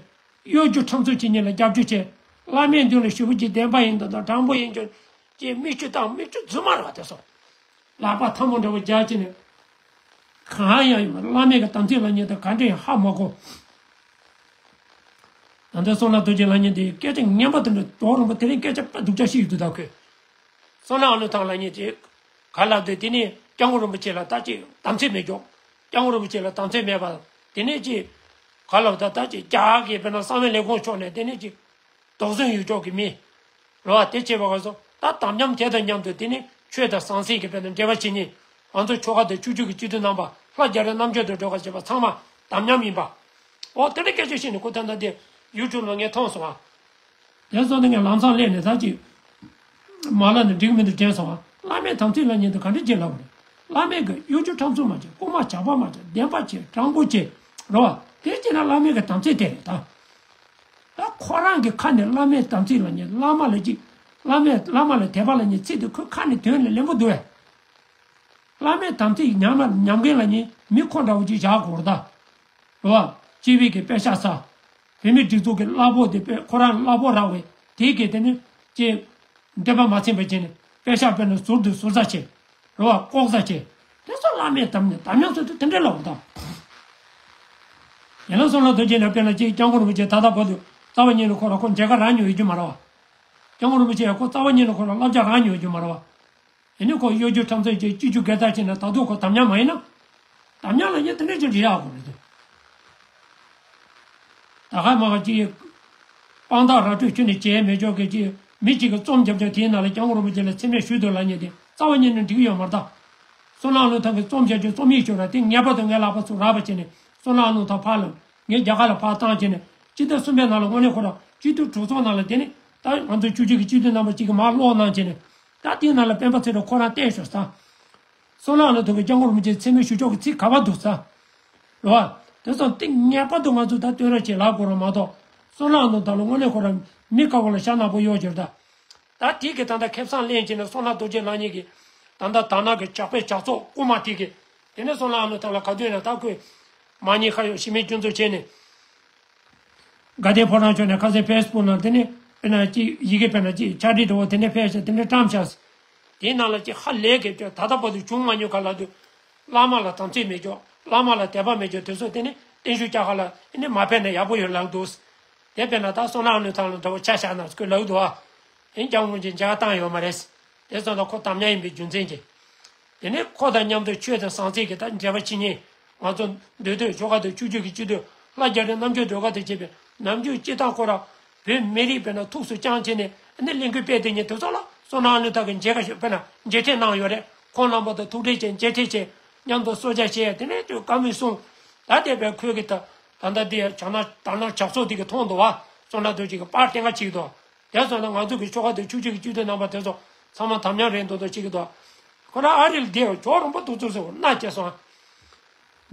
གཡོ་སྒྱུ་ཁྲམ་ཚོགས་བྱེད་མཁན་ལ་རྒྱབ་སྐྱོར་བྱེད། བླ་མའི་མདུན་ལ་ཞུ་བ་ཅིག་བདེན་པ་ཡིན་དང་དང་དྲང་པོ་ཡིན་ཀྱང་ཅིག་མིག་ཆུ་བཏང་མིག་ཆུ་རྫུན་མ་རེད་བ་དེ་ཚོ། ལག་པ་ཐལ་མོ་འདྲ་བོ་རྒྱག་བྱས་ནས། གང་ཡང་ཡོད་མ་རེད། བླ་མའི་གི་དམ་ཚིག་ལབ་མཁན་དེ་ག་འདྲ་ཡང་ཧ་མ་གོ། ད་ལྟ་བསོད་ནམས་རྡོ་རྗེ་ལབ་མཁན་དེ་སྐད་ཆ་ངན་པ་དེ་འདྲ་རྡོག་རིང་པོ་དེ་རིང་སྐད་ཆ་དཔེ་སྡུག་ཅག་ཞིག་ཡོད་འདུག་ད་ཁོས། བསོད་ནམས་ཨ་ནུ་ཐང་ལབ་མཁན་དེ་ག་ལབ་དུས་དེ་ནས་སྐྱབས་མགོན་རིན་པོ་ཆེ་ལ་ད་ཅིག་དམ་ཚིག་མེད་ཀྱོག་སྐྱབས་མགོན་རིན་པོ་ཆེ་ལ་དམ་ཚིག་མེད་པ། དེ་ནས་ཅིག་ག་ལབ་ད་ད་ཅིག་རྒྱ་གར་གྱི་དཔེར་ན་གསང་བའི་ལས་ཁུངས་ཕྱོགས་ནས་དེ་ནས་ཅིག་དོགས་ཟོན་ཡོད་ཅོག་གི་མི། རེད་བ། དེ་བྱས་པ་ག་སོ་ད་དམ་ཉམས་དེ་དང་མཉམ་དུ་དེ་ནི་ཆོས་དང་ཟང་ཟིང་གི་དཔེ་དང་འབྲེལ་བ་བྱེད་ཉིན་ང་ཚོ་ཆོ་ག་དང་ཆོས་བརྒྱུད་ཀྱི་སྤྱི་འཐུས་རྣམ་པ་ལྷ་རྒྱ་རས་རྣམ་དཔྱོད་དང་འགྲོགས་པ་བྱེད་པ་ཚང་མ་དམ་ཉམས་ཡིན་པ། འོ་དེ་འདྲ་སྐད་ཆ་བཤད་ནས་ཁོ་ད་ལྟ་དེ་ཡུ་ཊུབ་ལ་ངས་མཐོང་སོང་ཨ། དེ་སོང་ནས་ངས་ལམ་སང་སླེབས་ནས་ད་ཅིག་མ་ལབ་ན་འགྲིག་མི་འདུག་དྲན་སོང་ཨ། བླ་མའི་དམ་ཚིག་ལབ་མཁན་དེ་ག་འདྲ་བྱེད་ལབ་པ་རེད། བླ་མའི་གི་གཡོ་སྒྱུ་ཁྲམ་གསུམ་མ་བྱེད། རྐུན་མ་ཇག་པ་མ་བྱེད། བདེན་པ་བྱེད། དྲང་པོ་བྱེད། རེད་བ། དེ་བྱས་ན་བླ་མའི་གི་དམ་ཚིག་དེ་རེད་ད། ད་ཁོ་རང་གི་ཁ་ནས་བླ་མའི་དམ་ཚིག་ལབ་མཁན་བླ་མ་ལ་ཅིག་བླ་མའི་བླ་མ་ལ་དད་པ་ལབ་མཁན་ཚིག་དེ་ཁོའི་ཁ་ནས་ཐོན་ནས་ལེན་པོ་འདུག་བས། བླ་མའི་དམ་ཚིག་ཉམས་ལ་ཉམས་མཁན་ལབ་མཁན་མི་ཁོ་འདྲ་བོ་ཅིག་བཞག་དགོས་རེད་ད། རེད་བ། སྤྱི་པའི་གི་དཔེ་ཤག་ས། བོད་མིའི་སྒྲིག་འཛུགས་ཀྱི་གླ་ཕོགས་དེ་དཔེ་ཁོ་རང་གླ་ཕོགས་རག་པས་དེའི་གི་དེ་ནི་ཅིག་འདོད་པ་མ་ཚིམ་པ་བྱས་ནས་དཔེ་ཤག་དཔེར་ན་ཟུར་དུ་ཟུར་ཟ་བྱེད། རེད་བ། ལྐོག་ཟ་བྱེད། དེ་ཚོ་བླ་མའི་དམ་ནས་དམ་ཉམས་ཚོ་དེ་དེ་འདྲའི་ལབ་དང་། ཡན་ལག་བསོད་ནམས་རྡོ་རྗེ་ལ་དཔེར་ན་ཅིག་སྐྱབས་མགོན་རིན་པོ་ཆེ་ད་ལྟ་བར་དུ་རྩ་བ་ཉིད་ནས་ཁོ་ར་ཁོ་མཇལ་ཁ་རག་མྱོང་ཡོད་རྒྱུ་མ་རེད་བ། སྐྱབས་མགོན་རིན་པོ་ཆེ་ཡང་ཁོ་རྩ་བ་ཉིད་ནས་ཁོ་ར་བསླབ་བྱ་རག་མྱོང་ཡོད་རྒྱུ་མ་རེད་བ། ཡིན་ནའི་ཁོ་གཡོ་སྒྱུ་ཁྲམ་ཚོགས་ཀྱི་སྤྱི་རྒྱུ་སྒེར་བདག་བྱས་ན་ད་དུང་ཁོ་དམ་ཉམས་མ་ཡིན་ན། དམ་ཉམས་ལ་ཉེ་དེ་འདྲ་ཅིག་རེད་ཡག་གོ་རེད་དེ། ད་ག་མ་ག་ཅིག་དཔང་རྟགས་ར་སྤྲོད་ཁྱོན་ནས་བྱས་མེད་ཆོག་གི་ཅིག་མི་གཅིག་གིས་རྩོམ་རྒྱབ་ཆོག་དེའི་ནང་ལ་སྐྱབས་མགོན་རིན་པོ་ཆེ་ལ་མཚན་སྨད་ཞུས་འདུག་ལབ་མཁན་དེ་རྩ་བ་ཉིད་ནས་འགྲིག་གི་ཡོད་མ་རེད་ད། བསོད་ནམས་ཨ་ལུ་ཐང་གི་རྩོམ་བྱ་རྒྱུ་རྩོམ་ཡིག་ཤོད་ར་དེ་ངེས་པར་དུ་ངའི་ལག་པ་ཚུར་རག་པ་བྱས་ནས་བསོད་ནམས་ཨ་ལུ་ཐང་ཕར་ལ་ངས་རྒྱ་གར་ལ་ཕར་བཏང་བྱས་ནས་སྤྱི་ཟླ་གསུམ་པའི་ནང་ལ་དངོས་གནས་ཁོ་རང་སྤྱི་འཐུས་གྲོས་ཚོགས་ནང་ལ་དེ་ནི་ད་ང་ཚོ་བཅུ་གཅིག་གི་སྤྱི་འཐུས་རྣམ་པ་གཅིག་གིས་མར་སློག་གནང་བྱས་ནས་ད་དེའི་ནང་ལ་སྤེན་པ་ཚེ་རིང་ཁོ་རང་བསྟན་ཤོག་ས། བསོད་ནམས་ཨ་ལུ་ཐང་གི་སྐྱབས་མགོན་རིན་པོ་ཆེ་མཚན་སྨད་ཞུ་ཕྱོགས་ཀྱི་ཚིག་ག་པར་འདུག་ས། རེད་བ། དེ་སོང་སྟེ་ངེས་པར་དུ་ང་ཚོ་ད་བསྟོད་ར་བྱེད་ལབ་དགོས་ར་མ་གཏོགས་བསོད་ནམས་ཨ་ལུ་ཐང་ལ་དངོས་གནས་ཁོ་རང་མི་དཀར་པོ་ལ་ཤ་ནག་པོ་གཡོག་རྒྱུར་ད། ད་དེ་གི་ད་ལྟ་ཁེ་བཟང་ལེན་བྱས་ནས་བསོད་ནམས་རྡོ་རྗེ་ལགས་གཉིས་ཀྱི་ད་ལྟ་དར་ནག་གི་ཇག་པའི་ཇག་ཚོགས་རྐུ་མ་དེ་གི་དེ་ནས་བསོད་ནམས་ཨ་ལུ་ཐང་ལ་ག་དུས་ན་ད་ཁོས་མ་ཉེས་ཁ་གཡོག་ཞི་མོལ་སྐྱོན་འཛུགས་བྱས་ནས། དགའ་ལྡན་ཕོ་བྲང་ཕྱོགས་ནས་ཁ་སང་ཕེ་སི་བུག་ནང་དེ་ནས་དཔེར་ན་ཅིག་ཡི་གེ་དཔེར་ན་ཅིག་ཕྱག་བྲིས་འདྲ་བོ་དེ་འདྲ་ཕེབས་ཤག་དེ་འདྲ་བཀྲམ་ཤག་དེའི་ནང་ལ་ཅིག་ཧ་ལས་གེ་ཅོ་ད་ལྟ་བར་དུ་བྱུང་མ་མྱོང་ག་ལ་དུ། བླ་མ་ལ་དམ་ཚིག་མེད་ཅོ། བླ་མ་ལ་དད་པ་མེད་ཅོ་དེ་ཚོ་དེ་ནི་བརྟན་བཞུགས་བསྐྱར་ཁ་ལ་ཨེ་ནི་མ་ཕེབས་ན་ཡག་པོ་ཡོད་ལབ་འདུག་དེ་དཔེར་ན་ད་བསོད་ནམས་ཨ་ལུ་ཐང་ལ་འདྲ་བོ་ཆ་བཞག་ན་ཁོས་ལབ་འདུག་ཨ། ཨེ་སྐྱབས་མགོན་གྱིས་མཇལ་ཁ་བཏང་ཡོད་མ་རེད། དེ་ཙམ་ལ་ཁོ་དམ་ཉམས་ཡིན་པའི་རྒྱུ་མཚན་གྱིས། དེ་ནས་ཁོ་དང་མཉམ་དུ་ཆོས་དང་ཟང་ཟིང་གི་ད་འབྲེལ་བ་ཇི་སྙེད་ང་ཚོ་འདུས་སྡོད་ཆོལ་ཁ་དང་ཆོས་བརྒྱུད་ཀྱི་སྤྱི་འཐུས་ལྷ་རྒྱ་རི་རྣམ་རྒྱལ་སྒྲོལ་དཀར་དང་བཅས་པའི་ནམ་རྒྱུན་སྤྱི་བཏང་ཁོ་ར་བོད་མི་རིགས་དཔེར་ན་ཐུགས་སུ་བཅངས་བྱས་ནས་ཨ་ནི་གླེང་སྐུལ་སྤེལ་དེ་ཉིད་དུ་ཚོགས་ལ་བསོད་ནམས་ཨ་ལུ་ཐང་གི་མཇལ་ཁ་ཞུ་དཔེར་ན་མཇལ་འཕྲད་གནང་ཡོད་རེད། ཁོང་རྣམ་པ་དང་ཐུག་འཕྲད་བྱས་མཇལ་འཕྲད་བྱས་མཉམ་དུ་གསོལ་ཇ་བཞེས་དེ་ནས་དུས་བཀའ་མོལ་གསུངས། ད་དེ་བས་ཁོས་ཀྱི་ད་ད་ལྟ་དེ་བྱ་ན་དར་ནག་ཇག་ཚོགས་དེ་གི་མཐོང་འདུག་བ། བསོད་ནམས་རྡོ་རྗེ་གི་པར་བསྟན་ག་ཅིག་འདུག་དེ་སོང་ན་ང་ཚོ་གི་ཆོལ་ཁ་དང་ཆོས་བརྒྱུད་ཀྱི་སྤྱི་འཐུས་རྣམ་པ་དེ་ཚོ་ཚང་མ་དམ་ཉམས་རེད་འདུག་འདུག་བྱེད་ཀྱི་འདུག་ཁོ་རང་ཨ་རི་ལ་བསྡད་ཡོད། ཇོ་རིན་པོ་འདུག་ཚོད་ཟེར་བ་མནའ་སྐྱེལ་སོང་།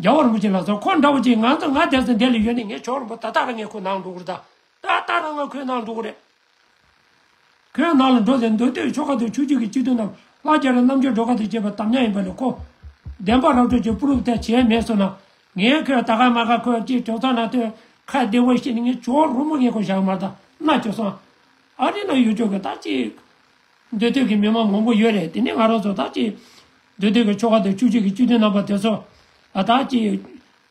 རྒྱལ་བ་རིན་པོ་ཆེ་ལ་སོགས་ཁོ་འདྲ་བོ་ཅིག་ང་ཚོ་ང་དེ་ཚོ་འདི་ལ་ཡོད་ནི་ངས་ཇོ་རིན་པོ་ད་ལྟ་རང་ངས་ཁོའི་ནང་འགྲོ་གི་རེད་ད། ད་ལྟ་རང་ང་ཁོའི་ནང་འགྲོ་གི་རེད། ཁོའི་ནང་ལ་འགྲོ་ཟེར་འདུག་དུས་ཆོལ་ཁ་དང་ཆོས་བརྒྱུད་ཀྱི་སྤྱི་འཐུས་རྣམས་ལྷ་རྒྱ་རི་རྣམ་རྒྱལ་སྒྲོལ་དཀར་དང་བཅས་པ་དམ་ཉམས་ཡིན་པ་ལས་ཁོ། བདེན་པ་ར་སྤྲོད་ཀྱི་པུ་རུབ་ཐལ་བྱས་མེད་སོང་ན། ངས་ཁོས་ད་ག་མ་ག་ཁོས་ཅིག་གྲོགས་ཚང་ན་དོན་ཁ་བདེ་བོ་ཤེས་ནི་ངས་ཇོ་རིན་པོ་ངས་ཁོ་བཞག་མ་ད་མནའ་སྐྱེལ་སོང་། ཨ་རི་ན་ཡོད་ཆོག་གི་ད་ཅིག་འདུས་སྡོད་ཀྱི་མི་མང་མང་པོ་ཡོད་རེད། དེ་ནས་ང་རང་ཚོ་ད་ཅིག་འདུས་སྡོད་ཀྱི་ཆོལ་ཁ་དང་ཆོས་བརྒྱུད་ཀྱི་སྤྱི་འཐུས་རྣམ་པ་དེ་ཚོ་ཨ་ད་ཅིག་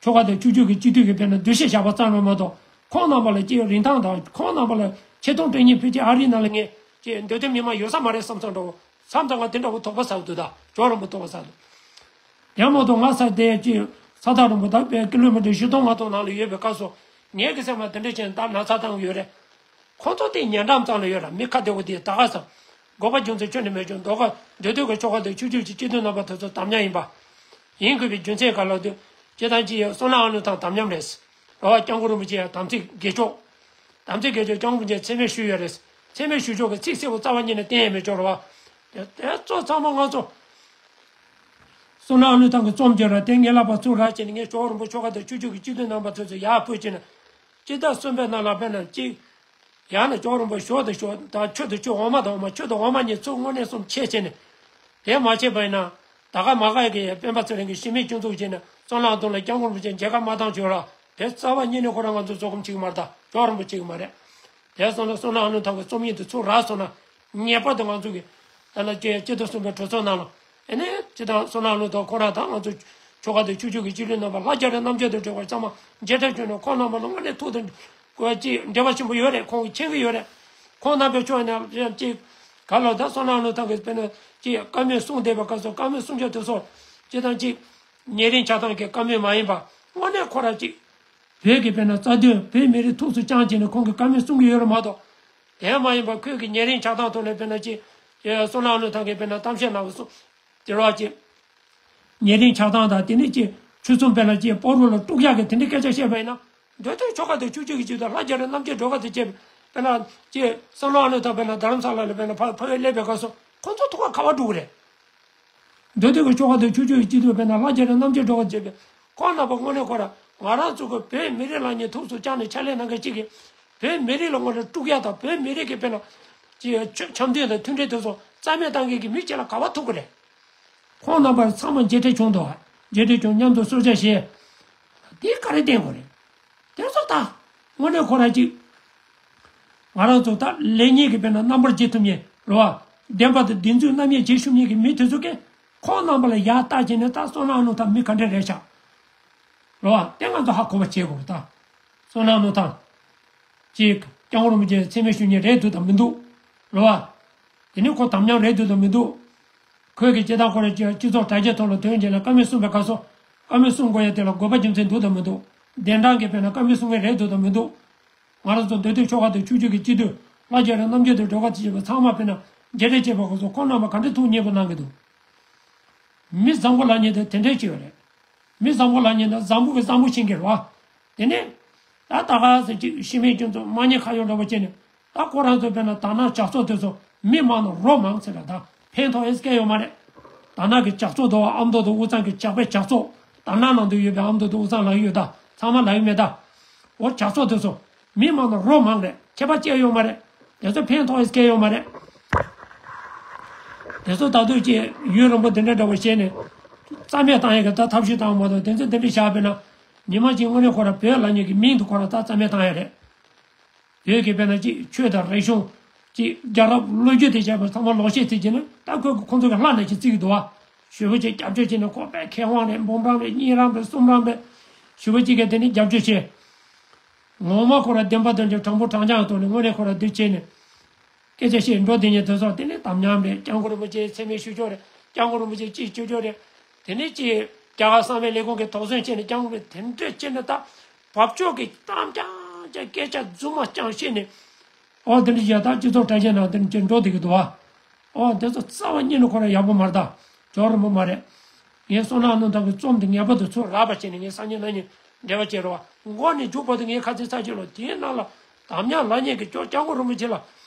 ཆོལ་ཁ་དང་ཆོས་བརྒྱུད་ཀྱི་སྤྱི་འཐུས་ཀྱི་དཔེར་ན་འདུ་ཤེས་བཞག་པ་ཙམ་རེད་མ་གཏོགས་ཁོང་རྣམ་པ་ལ་ཅིག་རིན་ཐང་དང་ཁོང་རྣམ་པ་ལ་ཆེ་མཐོང་སྤྲད་མཁན་ཕལ་ཆེར་ཨ་རིའི་ནང་ལ་ངས་ཅིག་འདུས་སྡོད་མི་མང་ཡོད་ས་མ་རེད་བསམ་བསམ་འདྲ་བོ་བསམ་ཙང་ང་དེ་འདྲ་བོ་དོགས་པ་ཟ་གི་འདུག་ད་ཇོ་རིན་པོ་དོགས་པ་ཟ་གི་འདུག་དེ་མ་གཏོགས་ང་ས་དེ་ཅིག་ས་ཐག་རིང་པོ་ད་དཔེ་ཀི་ལོ་མི་ཊར་བཞི་སྟོང་ལྔ་སྟོང་ནང་ལ་ཡོད་པའི་སྐབས་སུ་ངས་གི་སེམས་ལ་དེ་འདྲ་བྱས་ནས་ད་ན་ཚ་བཏང་གི་ཡོད་རེད། ཁོང་ཚོ་དེ་ཉེ་འགྲམ་ཙམ་ལ་ཡོད་ར་མི་ཁ་བདེ་བོ་དེ་ད་ག་ས། དགོས་པ་རྒྱུ་མཚན་ཁྱོན་ནས་མེད་ཀྱང་མདོ་ཁ་འདོད་འདོད་ཀྱི་ཆོལ་ཁ་དང་ཆོས་བརྒྱུད་ཀྱི་སྤྱི་འཐུས་རྣམ་པ་དེ་ཚོ་དམ་ཉམས་ཡིན་པ། ཡིན་དགོས་པའི་རྒྱུ་མཚན་ག་ལ་དུས་སྤྱི་བཏང་ཅི་ཡང་བསོད་ནམས་ཨ་ལུ་དང་དམ་ཉམས་རེད། རེད་བ། སྐྱབས་མགོན་རིན་པོ་ཆེ་ཡང་དམ་ཚིག་དགེ་ཕྱོགས། དམ་ཚིག་དགེ་ཕྱོགས་སྐྱབས་མགོན་རིན་པོ་ཆེ་མཚན་སྨད་ཞུས་ཡོད་རེད། མཚན་སྨད་ཞུ་ཕྱོགས་ཀྱི་ཚིག་གསལ་པོ་རྩ་བ་ཉིད་ནས་བསྟན་ཡས་མེད་ཅོག་རེད་བ། དེ་དེ་ཚོ་ཚང་མ་ང་ཚོ། བསོད་ནམས་ཨ་ལུ་ཐང་གི་རྩོམ་བྱོས་ར་དེ་ངའི་ལག་པ་ཚུར་རག་བྱས་ནས་ངས་ཇོ་བོ་རིན་པོ་ཆོལ་ཁ་དང་ཆོས་བརྒྱུད་ཀྱི་སྤྱི་འཐུས་རྣམ་པ་ཚོ་ཚོ་ཡར་ཕུད་བྱས་ནས། སྤྱི་ཟླ་གསུམ་པའི་ནང་ལ་དཔེར་ན་གཅིག་ཡང་ན་ཇོ་བོ་རིན་པོ་ཞོ་དང་ཞོ་དང་ཆུ་དང་ཆུ་འོ་མ་དང་འོ་མ་ཆུ་དང་འོ་མ་གཉིས་ཚུར་དངོས་གནས་གསུམ་ཆད་བྱས་ནས། དེ་མ་བྱས་པ་ཡིན་ན། ད་ག་མ་ག་གི་སྤེན་པ་ཚེ་རིང་གི་ཞི་མོལ་སྐྱོན་འཛུགས་བྱས་ནས་བསོད་ནམས་དོན་ལ་སྐྱབས་མགོན་རིན་པོ་ཆེ་མཇལ་ཁ་མ་བཏང་བྱོས་ར་དེ་རྩ་བ་ཉིད་ནས་ཁོ་རང་ང་ཚོ་ཚོགས་སྐོམ་བྱེད་ཀྱི་མ་རེད་ད་ཇོ་བོ་རིན་པོ་བྱེད་ཀྱི་མ་རེད། དེ་སོང་ན་བསོད་ནམས་ཨ་ལུ་ཐང་གི་རྩོམ་ཡིག་དེ་ཚུར་རག་སོང་ན། ངེས་པར་དུ་ང་ཚོ་གི་ད་ལ་སྤྱི་སྤྱི་ཟླ་གསུམ་པའི་གྲོས་ཚོགས་ནང་ལ་ཨེ་ནས་སྤྱི་བཏང་བསོད་ནམས་ཨ་ལུ་དང་ཁོ་རང་དང་ང་ཚོ་ཆོལ་ཁ་དང་ཆོས་བརྒྱུད་ཀྱི་སྤྱི་འཐུས་རྣམ་པ་ལྷ་རྒྱ་རི་རྣམ་རྒྱལ་དང་སྒྲོལ་དཀར་ཚང་མ་མཇལ་འཕྲད་བྱུང་ན་ཁོང་རྣམ་པ་ལ་དངོས་གནས་ཐུགས་དང་ཀོ་ཅི་འབྲེལ་བ་ཆེན་པོ་ཡོད་རེད། ཁོང་གིས་མཁྱེན་གྱི་ཡོད་རེད། ཁོང་རྣམ་པའི་ཕྱོགས་ནས་ཅི་ག་ལ་ད་བསོད་ནམས་ཨ་ལུ་ཐང་གི་དཔེར་ན་ཅི་བཀའ་མོལ་གསུངས་བསྡད་པའི་སྐབས་སུ་བཀའ་མོལ་གསུང་རྒྱུ་དེ་ཚོ་སྤྱི་བཏང་ཅི་ཉེ་རིང་ཆགས་སྡང་གི་བཀའ་མོལ་མ་ཡིན་པ་དངོས་གནས་ཁོ་རང་ཅི། བོད་ཀྱི་དཔེར་ན་རྩ་དོན་བོད་མི་རིགས་ཐུགས་སུ་བཅངས་བྱས་ནས་ཁོང་གིས་བཀའ་མོལ་གསུང་གི་ཡོད་རེད་མ་གཏོགས། དེ་མ་ཡིན་པར་ཁོས་ཀྱི་ཉེ་རིང་ཆགས་སྡང་ཐོག་ནས་དཔེར་ན་ཅི། བསོད་ནམས་ཨ་ལུ་ཐང་གིས་དཔེར་ན་གཏམ་བཤད་གནང་བ་སོང་། དེ་རོགས་ཅི། ཉེ་རིང་ཆགས་སྡང་དང་དེ་ནས་ཅི། ཆོལ་གསུམ་དཔེར་ན་ཅི་སྤ་རོ་ལ་དཀྲུག་ཡག་གི་དེ་འདྲའི་སྐད་ཆ་བཤད་པ་ཡིན་ན། འདོད་དོན་ཆོལ་ཁ་དང་ཆོས་བརྒྱུད་ཀྱི་ཆེད་དུ་ལྷ་རྒྱ་རི་རྣམ་རྒྱལ་སྒྲོལ་དཀར་དང་བཅས་པའི་དཔེར་ན་ཅི། བསོད་ནམས་ཨ་ལུ་ཐང་དཔེར་ན་རྡ་རམ་ས་ལ་ལ་དཔེར་ན་ཕ་ཕ་བས་སླེབས་པའི་སྐབས་སུ་ཁོང་ཚོ་ཐུག་པ་ག་པར་འགྲོ་གི་རེད། འདོད་དོན་གྱི་ཆོལ་ཁ་དང་ཆོས་བརྒྱུད་ཀྱི་སྤྱི་འཐུས་དཔེར་ན་ལྷ་རྒྱ་རི་རྣམ་རྒྱལ་སྒྲོལ་དཀར་བཅས་པའི་ཁོང་རྣམ་པ་དངོས་གནས་ཁོ་ར་ང་རང་ཚོ་གི་བོད་མི་རིགས་ལ་ཉིད་ཐུགས་སུ་བཅངས་ནས་ཕྱག་ལས་གནང་མཁན་གཅིག་གིས་བོད་མི་རིགས་ལ་དངོས་གནས་དཀྲུག་ཡག་དང་བོད་མི་རིགས་ཀྱི་དཔེར་ན་ཅི་ཆོས་འཆམ་མཐུན་དང་མཐུན་འབྲེལ་དེ་ཚོ་རྩ་མེད་བཏང་མཁན་གྱི་མི་གཅིག་ལ་ག་པར་ཐུག་གི་རེད། ཁོང་རྣམ་པ་ཚང་མ་མཇལ་འཕྲད་བྱུང་འདུག་མཇལ་འཕྲད་བྱུང་མཉམ་དུ་གསོལ་ཇ་བཞེས། དེ་ག་རེ་བསྟན་དགོས་རེད། དེ་ཚོ་ད་དངོས་གནས་ཁོ་རང་གཅིག་ང་རང་ཚོ་ད་ལེགས་ཉེས་ཀྱི་དཔེར་ན་རྣམ་པར་འབྱེད་ཐུབ་མཁན་རེད་བ། བདེན་པ་དང་བདེན་རྫུན་རྣམ་དབྱེ་འབྱེད་ཤེས་མཁན་གྱི་མི་དེ་ཚོ་གིས་ཁོང་རྣམ་པ་ལ་ཡར་བལྟ་བྱས་ནས་ད་བསོད་ནམས་ཨ་ལུ་ཐང་མི་ག་འདྲ་རེད་ཤག་རེད་བ། དེ་ང་ཚོ་ཧ་གོ་བ་བྱེད་དགོས་རེད་ད། བསོད་ནམས་ཨ་ལུ་ཐང་། ཅིག་སྐྱབས་མགོན་རིན་པོ་ཆེ་མཚན་སྨད་ཞུ་མཁན་རེད་འདུག་དང་མི་འདུག་རེད་བ། དེ་ནི་ཁོ་དམ་ཉམས་རེད་འདུག་དང་མི་འདུག་ཁོས་ཀྱི་སྤྱི་བཏང་ཁོ་རང་སྤྱི་སྤྱི་ཚོགས་དྲ་རྒྱའི་ཐོག་ལ་དོན་བྱས་ན་བཀའ་མོལ་གསུངས་པའི་སྐབས་སུ། བཀའ་མོལ་གསུང་དགོས་ཡ་དེ་ལ་དགོས་པ་རྒྱུ་མཚན་འདུག་དང་མི་འདུག་གདན་དྲངས་ཀྱི་དཔེར་ན་བཀའ་མོལ་གསུང་མཁན་རེད་འདུག་དང་མི་འདུག་ང་རང་ཚོ་འདོད་དོན་ཆོལ་ཁ་དང་ཆོས་བརྒྱུད་ཀྱི་སྤྱི་འཐུས་ལྷ་རྒྱ་རི་རྣམ་རྒྱལ་དང་སྒྲོལ་དཀར་ཚེ་ཆེན་པ་ཚང་མ་དཔེར་ན་མཇལ་འཕྲད་བྱས་པའི་སྐབས་སུ་ཁོང་རྣམ་པ་ག་འདྲ་ཐུགས་མཉེས་པོ་གནང་གི་འདུག་མི་བཟང་པོ་ལབ་མཁན་དེ་དེ་འདྲས་ཅིག་ཡོད་རེད། མི་བཟང་པོ་ལབ་མཁན་དེ་བཟང་པོ་གི་བཟང་པོ་ཤེས་མཁན་རེད་བ། དེ་ནས་ད་ད་ག་ཟེར་ཅིག་ཤི་མེད་ཁྱོད་ཚོ་མ་ཉེས་ཁ་གཡོག་འདྲ་པོ་བྱས་ནས་ད་ཁོ་རང་ཚོ་དཔེར་ན་དར་ནག་ཇག་ཚོགས་དེ་ཚོ་མི་མང་ན་རོ་མང་ཟེར་ལ་ད་ཕན་ཐོགས་ཨེ་སྐལ་ཡོད་མ་རེད། དར་ནག་གི་ཇག་ཚོགས་དོ་ཨ་མདོ་དང་དབུས་གཙང་གི་ཇག་པའི་ཇག་ཚོགས་དར་ནག་ནང་དུ་ཡོད་པའི་ཨ་མདོ་དང་དབུས་གཙང་ལ་ཡོད་ད་ཚང་མ་ལ་ཡོད་མེད་ད། འོ་ཇག་ཚོགས་དེ་ཚོ་མི་མང་ན་རོ་མང་རེད། ཁྱད་པར་ཅི་ཡང་ཡོད་མ་རེད། དེ་ཚོ་ཕན་ཐོགས་ཨེ་སྐལ་ཡོད་མ་རེད། དེ་ཚོ་ད་དུང་ཅིག་ཡུན་རིང་པོ་དེ་འདྲ་འདྲ་བོ་བྱས་ནས་རྩ་མེད་བཏང་ཡག་གི་ད་ཐབས་ཤེས་བཏང་མ་གཏོགས་དེ་ཚོ་དེ་འདྲ་བཞག་པས་ན་ཉི་མ་གཅིག་དངོས་གནས་ཁོ་རང་བོད་ལབ་མཁན་གྱི་མིང་དེ་ཁོ་རང་ད་རྩ་མེད་བཏང་ཡག་རེད། བོད་ཀྱི་དཔེར་ན་ཅིག་ཆོས་དང་རིག་གཞུང་ཅིག་རྒྱལ་རབས་ལོ་རྒྱུས་དེ་བྱས་པ་ཚང་མ་ལོག་བཤད་བྱེད་ཀྱི་ན་ད་ཁོས་ཁོ་ཚོ་གི་ལྷ་ན་ཅིག་བརྩི་གི་འདུག་བ། ཞུ་བོ་ཅིག་རྒྱབ་སྐྱོར་བྱས་ནས་ཁོ་པས་མཁས་དབང་རེད། འབུམ་རམས་རེད། གཉིས་རམས་རེད། གསུམ་རམས་རེད། ཞུ་བོ་ཅིག་གིས་དེ་ནི་རྒྱབ་སྐྱོར་བྱས། ངོ་མ་ཁོ་ར་བདེན་པ་དོན་གྱི་དྲང་པོ་དྲང་རྐྱང་ཐོག་ནས་དངོས་གནས་ཁོ་ར་འདི་བྱས་ནས་སྐད་ཆ་བཤད་འགྲོ་དེ་ཉིད་དེ་ཚོ་དེ་ནི་དམ་ཉམས་རེད། སྐྱབས་མགོན་རིན་པོ་ཆེ་མཚན་སྨད་ཞུ་ཕྱོགས་རེད། སྐྱབས་མགོན་རིན་པོ་ཆེ་ཅིག་ཅོ་ཅོ་རེད། དེ་ནི་ཅིག་རྒྱ་གར་བསམ་ཡས་ལས་ཁུངས་ཀྱི་དོགས་ཟོན་བྱས་ནས་སྐྱབས་མགོན་དེ་འདྲ་བྱས་ནས་ད་བབ་ཅོལ་གྱི་གཏམ་རྐྱང་རྐྱང་སྐད་ཆ་རྫུན་མ་རྐྱང་བཤད་ནས། ཨོ་དེ་འདྲ་བྱས་ད་སྤྱི་ཚོགས་དྲ་རྒྱའི་ནང་དེ་འདྲ་བྱས་འགྲོ་བསྡད་ཀྱི་འདུག་བ། ཨོ་དེ་ཚོ་རྩ་བ་ཉིད་ནས་ཁོ་ར་ཡག་པོ་མ་རེད་ད། ཇོ་རིན་པོ་མ་རེད། ངས་བསོད་ནམས་ནོར་བུ་གི་རྩོམ་འདི་ངེས་པར་དུ་ཚུར་རག་པ་བྱས་ནས་ངས་སང་ཉིན་གནངས་ཉིན་འབྲེལ་བ་བྱེད་རོགས། མགོ་ནས་མཇུག་བར་དུ་ངས་ཁ་ཚིག་ཚར་གཅིག་ལོ་དེའི་ནང་ལ་དམ་ཉམས་ལབ་མཁན་གྱི་ཅོ་སྐྱབས་མགོན་རིན་པོ་ཆེ་ལ་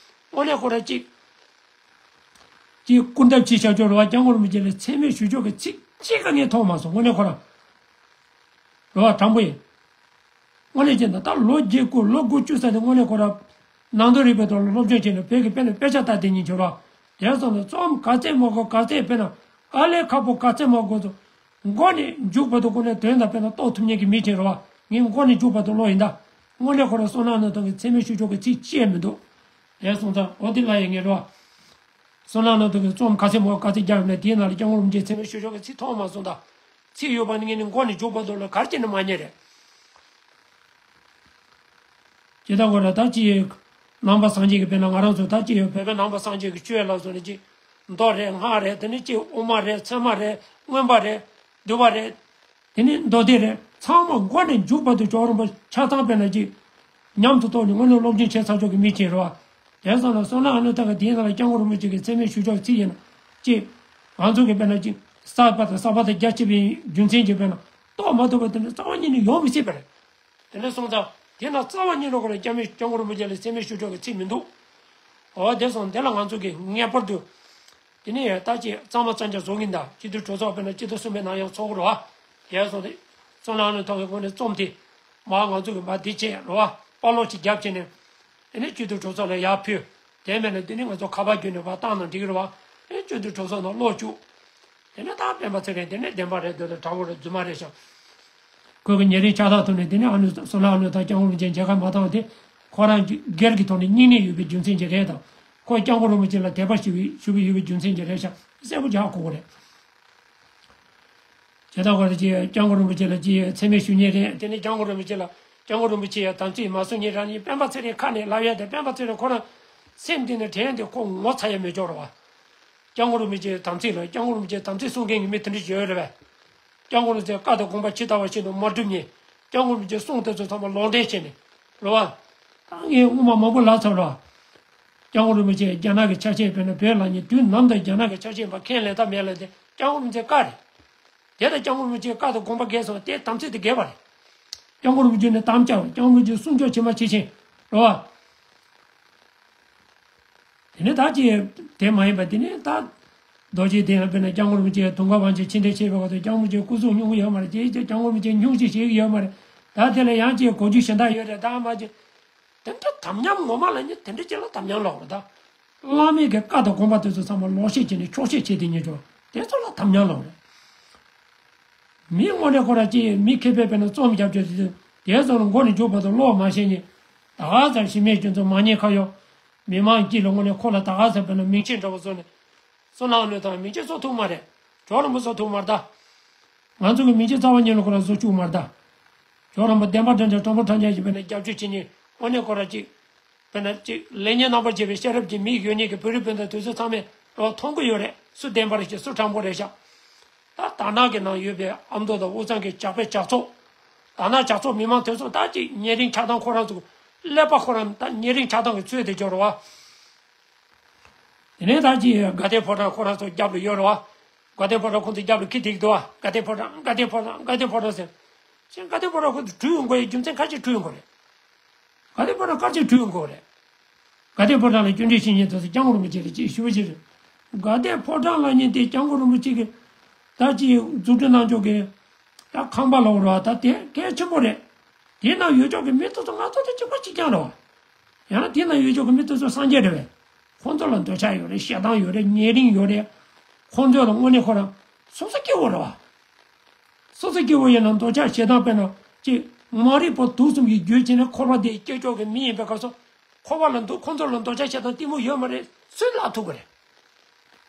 དངོས་གནས་ཁོ་ར་གཅིག་གཅིག་སྐུར་འདེབས་བྱེད་བཞག་ཅོག་རེད་བ། སྐྱབས་མགོན་རིན་པོ་ཆེ་ལ་མཚན་སྨད་ཞུ་ཕྱོགས་ཀྱི་ཚིག་གཅིག་ཀ་ངས་མཐོང་མ་སོང་དངོས་གནས་ཁོ་ར། རེད་བ། དྲང་པོ་ཡིན། དངོས་གནས་བྱས་ན་ད་ལོ་བརྒྱད་དགུ་ལོ་དགུ་བཅུ་ཙམ་དེ་དངོས་གནས་ཁོ་ར་ནང་དོན་རིག་པའི་ཐོག་ལ་སློབ་སྦྱོང་བྱས་ནས་བོད་ཀྱི་དཔེ་ནས་དཔེ་ཆ་ལྟ་དེ་ཉིད་བྱོས་ར། དེ་སོང་ནས་རྩོམ་ག་ཚད་མང་པོ་ག་ཚད་དཔེར་ན་དཀའ་ལས་ཁག་པོ་ག་ཚད་མང་པོ་ཚོ་མགོ་ནས་མཇུག་བར་དུ་ཁོ་ནས་དོན་དང་དཔེར་ན་རྟོགས་ཐུབ་མཁན་གྱི་མི་ཅིག་རེད་བ། ངས་མགོ་ནས་མཇུག་བར་དུ་ཀློག་ཡིན་ད། དངོས་གནས་ཁོ་ར་བསོད་ནམས་ནོར་བུ་གི་མཚན་སྨད་ཞུ་ཕྱོགས་ཀྱི་ཚིག་གཅིག་ཡང་མི་འདུག་དེ་སོང་ཙང་འོ་དེ་ལ་ཡང་ངས་རེད་བ། བསོད་ནམས་ནོར་བུ་གི་རྩོམ་ག་ཚད་མང་པོ་ག་ཚད་བརྒྱབ་ཡོད་ན་དེའི་ནང་ལ་སྐྱབས་མགོན་རིན་པོ་ཆེའི་མཚན་སྨད་ཞུ་ཕྱོགས་ཀྱི་ཚིག་མཐོང་མ་སོང་ད། ཚིག་ཡོད་པ་ནི་ངས་ནི་མགོ་ནས་མཇུག་བར་དུ་ལ་གར་གྱིས་ནི་མ་རྙེད་རེད། ཇི་ལྟར་གོ་ར་ད་ཅི། ནང་པ་སངས་རྒྱས་ཀྱི་དཔེར་ན་ང་རང་ཚོ་ད་ཅི་ཡོད་བོད་པའི་ནང་པ་སངས་རྒྱས་ཀྱི་ཆོས་ལ་སོགས་ནི་ཅི། མདོ་རེད། སྔགས་རེད། དེ་ནི་ཅི་དབུ་མ་རེད། ཚད་མ་རེད། མངོན་པ་རེད། འདུལ་བ་རེད། དེ་ནི་མདོ་སྡེ་རེད། ཚང་མ་མགོ་ནས་མཇུག་བར་དུ་ཇོ་རིན་པོ་ཆ་ཚང་དཔེར་ན་ཅི། ཉམས་སུ་རྟོགས་ནས་དངོས་གནས་སློབ་སྦྱོང་བྱས་ཚར་ཆོག་གི་མི་ཅིག་རེད་བ། དེ་སོང་ན་བསོད་ནམས་ཨ་ནུ་ཐང་གི་དེའི་ནང་ལ་སྐྱབས་མགོན་རིན་པོ་ཆེ་གི་མཚན་སྨད་ཞུ་ཕྱོགས་ཚིག་ཡིན་ན་ཅི། ང་ཚོ་གི་དཔེར་ན་ཅི། གསར་པ་དང་གསར་པ་དང་རྒྱ་ཆེ་བའི་རྒྱུ་མཚན་གྱིས་དཔེར་ན་རྟོགས་མ་ཐུབ་པ་དེ་འདྲ་རྩ་བ་ཉིད་ནས་ཡོང་མི་སྲིད་པ་རེད། དེ་འདྲ་སོང་ཙང་དེ་ན་རྩ་བ་ཉིད་ནས་ཁོ་ལ་སྐྱབས་མེད་སྐྱབས་མགོན་རིན་པོ་ཆེ་ལ་མཚན་སྨད་ཞུ་ཕྱོགས་ཀྱི་ཚིག་མི་འདུག་འོ་དེ་སོང་དེ་ལ་ང་ཚོ་གིས་ངེས་པར་དུ། དེ་ནས་ད་ཅི་གཙང་མ་གཙང་རྐྱང་བཟོ་གིན་ད་སྤྱི་འཐུས་གྲོས་ཚོགས་དཔེར་ན་སྤྱི་འཐུས་གསུམ་པའི་ནང་ཡང་ཚོགས་དགོས་རེད་བ། དེ་སོང་དེ། བསོད་ནམས་ཨ་ནུ་ཐང་གི་ངོས་ནས་རྩོམ་དེ། མ་ང་ཚོ་གིས་མ་འདི་བྱས་རེད་བ། པར་ཀློག་ཅིག་བརྒྱབ་བྱས་ནས། དེ་ནས་སྤྱི་འཐུས་གྲོས་ཚོགས་ལ་ཡར་ཕུལ། དེ་མེད་ན་དེ་ནས་ང་ཚོ་ཁ་པར་བརྒྱུད་ནས་ཕར་བཏང་ན་འགྲིག་གི་རེད་བ། ཨེ་སྤྱི་འཐུས་གྲོས་ཚོགས་ནང་ཀློག་བཅུག་དེ་ནས་ད་སྤེན་པ་ཚེ་རིང་དེ་ནས་བདེན་པ་རེད་འདོད་ན་དྲང་པོ་རེད་རྫུན་མ་རེད་ཤག་ཁོས་གི་ཉེ་རིང་ཆགས་སྡང་ཐོག་ནས་དེ་ནས་ཨ་ནུ་བསོད་ནམས་ཨ་ནུ་དང་སྐྱབས་མགོན་རིན་པོ་ཆེ་མཇལ་ཁ་མ་བཏང་བ་དེ་ཁོ་རང་གི་སྒེར་གྱི་ཐོག་ནས་སྙིང་ནད་ཡོད་པའི་རྒྱུ་མཚན་གྱིས་རེད་དམ། ཁོས་སྐྱབས་མགོན་རིན་པོ་ཆེ་ལ་དད་པ་ཞུ་བའི་ཞུ་གི་ཡོད་པའི་རྒྱུ་མཚན་གྱིས་རེད་ཤག་གསལ་པོ་ཅིག་ཧ་གོ་གི་རེད། དེ་དག་གོ་རེ་ཅིག་སྐྱབས་མགོན་རིན་པོ་ཆེ་ལ་ཅིག་མཚན་སྨད་ཞུ་མཁན་རེད། དེ་ནས་སྐྱབས་མགོན་རིན་པོ་ཆེ་ལ་སྐྱབས་མགོན་རིན་པོ་ཆེ་ཡ་དམ་ཚིག་མ་སྲུང་མཁན་རང་ཉིད་སྤེན་པ་ཚེ་རིང་ཁ་ནས་ལབ་ཡ་དེ་སྤེན་པ་ཚེ་རིང་ཁོ་རང་སེམས་གཏིང་ནས་དྲན་ཡ་དེ་ཁོ་ངོ་ཚ་ཡ་མེད་ཅོག་རེད་བ། སྐྱབས་མགོན་རིན་པོ་ཆེ་དམ་ཚིག་ལ་སྐྱབས་མགོན་རིན་པོ་ཆེ་དམ་ཚིག་སྲུང་མཁན་གྱི་མི་དེ་འདྲ་ཡོད་རེད་བས། སྐྱབས་མགོན་རིན་པོ་ཆེ་བཀའ་དང་དགོངས་པ་ཇི་ལྟ་བ་བཞིན་དུ་མ་སྒྲུབ་མཁན། སྐྱབས་མགོན་རིན་པོ་ཆེ་གསུང་དེ་ཚོ་ཚང་མ་ལོག་འགྲེལ་བྱས་ནས་རེད་བ། ད་ངས་སྔོན་མ་མང་པོ་ལབ་ཚར་རེད་བ། སྐྱབས་མགོན་རིན་པོ་ཆེ་རྒྱ་ནག་གི་ཆ་ཤས་དཔེར་ན་བོད་ལ་ཉིད་དུས་ནམ་དུ་རྒྱ་ནག་གི་ཆ་ཤས་པ་ཁས་ལེན་ཐབས་མེད་ལ་དེ་སྐྱབས་མགོན་རིན་པོ་ཆེ་བཀའ་རེད། དེ་ལྟར་སྐྱབས་མགོན་རིན་པོ་ཆེའི་བཀའ་དང་དགོངས་པ་འགལ་སོང་བ་དེ་དམ་ཚིག་དེ་འགལ་བ་རེད། སྐྱབས་མགོན་རིན་པོ་ཆེ་ནི་དམ་བཅའ་བ་སྐྱབས་མགོན་རིན་པོ་ཆེ་གསུང་ཆོག་བྱེད་མ་བྱེད་ཕྱིན་རེད་བ། དེ་ནས་ད་ཅི་དེ་མ་ཡིན་པ་དེ་ནས་ད་རྡོ་རྗེ་གདན་ལ་དཔེར་ན་སྐྱབས་མགོན་རིན་པོ་ཆེ་དུང་དཀར་དབང་ཆེན་ཕྱི་འཐེན་བྱེད་པའི་སྐབས་སུ་སྐྱབས་མགོན་རིན་པོ་ཆེ་སྐུ་གཟུགས་སྙུང་གི་ཡོད་མ་རེད། དེ་ཅི་སྐྱབས་མགོན་རིན་པོ་ཆེ་སྙུང་གཞི་བྱེད་ཀྱི་ཡོད་མ་རེད། ད་དེ་ལ་ཡང་ཅི་གོ་རྒྱུ་གཞན་དག་ཡོད་རེད་ད་མ་ཅི། དེ་འདྲ་དམ་ཉམས་ངོ་མ་ལ་ནི་དེ་འདྲ་ཅིག་ལ་དམ་ཉམས་ལོག་རེད་ད། བླ་མའི་གི་བཀའ་དང་དགོངས་པ་དེ་ཚོ་ཚང་མ་ལོག་བཤད་བྱས་ནས་འཁྱོག་བཤད་བྱས་དེ་ཉིད་ཀྱང་དེ་ཚོ་ལ་དམ་ཉམས་ལོག་རེད། མི་དངོས་གནས་ཁོ་ར་ཅིག་མི་མཁས་པས་དཔེར་ན་རྩོམ་རྒྱབ་ཀྱི་དེ་དེ་ཚོ་ལ་མགོ་ནས་མཇུག་བར་དུ་ཀློག་མ་ཤེས་ནས་ད་ག་ཚར་ཤི་རྨས་སྐྱོན་ཚོ་མ་ཉེས་ཁ་གཡོག་མི་མང་སྤྱི་ལ་དངོས་གནས་ཁོ་ལ་ད་ག་ཚར་དཔེར་ན་མིང་ཆེན་འདྲ་བོ་བཟོ་ནས་བསོད་ནམས་གནོད་དང་མིང་ཆེན་བཟོ་ཐུབ་མ་རེད། གྲོགས་རིན་པོ་བཟོ་ཐུབ་མ་རེད་ད། ང་ཚོ་གི་མིང་ཆེན་རྩ་བ་ཉིད་ལ་ཁོ་ར་བཟོ་བཅུག་མ་རེད་ད། གྲོགས་རིན་པོ་བདེན་པ་དྲང་ཆ་དྲང་པོ་དྲང་ཆ་ཞིག་དཔེར་ན་རྒྱབ་སྐྱོར་བྱེད་མཁན་དངོས་གནས་ཁོ་ར་ཅིག་དཔེར་ན་ཅིག་ལེགས་ཉེས་རྣམ་པར་འབྱེད་པའི་ཤེས་རབ་ཀྱི་མིག་ཡོད་མཁན་གྱི་བོད་རིགས་སྤུན་ཟླ་དེ་ཚོ་ཚང་མས་རོགས་མཐོང་གི་ཡོད་རེད། སུ་བདེན་པ་རེད་ཤག་སུ་དྲང་པོ་རེད་ཤག་ད་དར་ནག་གི་ནང་ཡོད་པའི་ཨ་མདོ་དང་དབུས་གཙང་གི་ཇག་པའི་ཇག་ཚོགས། དར་ནག་ཇག་ཚོགས་མི་མང་དེ་ཚོ་ད་ཅིག་ཉེ་རིང་ཆགས་སྡང་ཁོ་རང་ཚོ་ཀླད་པ་ཁོ་རང་ད་ཉེ་རིང་ཆགས་སྡང་གི་ཚོད་དེ་འབྱོར་བ། དེ་ནས་ད་ཅིག་དགའ་ལྡན་ཕོ་བྲང་ཁོ་རང་ཚོ་རྒྱབ་ལ་ཡོད་རེད་བ། དགའ་ལྡན་ཕོ་བྲང་ཁོང་ཚོའི་རྒྱབ་ལ་ཁྱི་དེ་གི་འདུག་བ། དགའ་ལྡན་ཕོ་བྲང་། དགའ་ལྡན་ཕོ་བྲང་། དགའ་ལྡན་ཕོ་བྲང་ཟེར། ཞེས་དགའ་ལྡན་ཕོ་བྲང་ཁོང་ཚོ་བྲོས་ཡོང་དགོས་ཡའི་རྒྱུ་མཚན་ག་ཅིག་བྲོས་ཡོང་དགོས་རེད། དགའ་ལྡན་ཕོ་བྲང་ག་ཅིག་བྲོས་ཡོང་དགོས་རེད། དགའ་ལྡན་ཕོ་བྲང་ལ་སྐྱོན་བརྗོད་བྱེད་མཁན་དེ་ཚོ་སྐྱབས་མགོན་རིན་པོ་ཆེ་ལ་ཅིག་ཞུ་བ་ཅིག་རེད། དགའ་ལྡན་ཕོ་བྲང་ལབ་མཁན་དེ་སྐྱབས་མགོན་རིན་པོ་ཆེ་གི་ད་ཅིག་འཛུགས་སྐྲུན་གནང་ཕྱོགས་ཀྱི་ད་ཁང་པ་ལ་འོར་བ་ད་དེ་གལ་ཆེན་པོ་རེད། དེ་ནང་ཡོད་ཕྱོགས་ཀྱི་མི་དེ་ཚོ་ང་ཚོ་དང་གཅིག་པ་གཅིག་རྐྱང་རེད་བ། ཡང་ན་དེ་ནང་ཡོད་ཕྱོགས་ཀྱི་མི་དེ་ཚོ་སངས་རྒྱས་རེད་བས། ཁོང་ཚོ་ལ་འདོད་ཆགས་ཡོད་རེད། ཞེ་སྡང་ཡོད་རེད། ཉེ་རིང་ཡོད་རེད། ཁོང་ཚོ་ལ་དངོས་གནས་ཁོ་རང་སོ་སོ་སྐྱེ་བོ་རེད་བ། སོ་སོ་སྐྱེ་བོ་ཡིན་ན་འདོད་ཆགས་ཞེ་སྡང་དཔེར་ན་ཅིག་མ་རིག་པ་དུག་གསུམ་གྱིས་བསྒྱུར་བྱས་ནས་འཁོར་བ་འདིའི་སྐྱེ་ཕྱོགས་ཀྱི་མི་ཡིན་པའི་སྐབས་སུ། འཁོར་བ་ལ་འདུག་ཁོང་ཚོ་ལ་འདོད་ཆགས་ཞེ་སྡང་གཏི་མུག་ཡོད་མ་རེད། སུས་ལབ་ཐུབ་ཀྱི་རེད།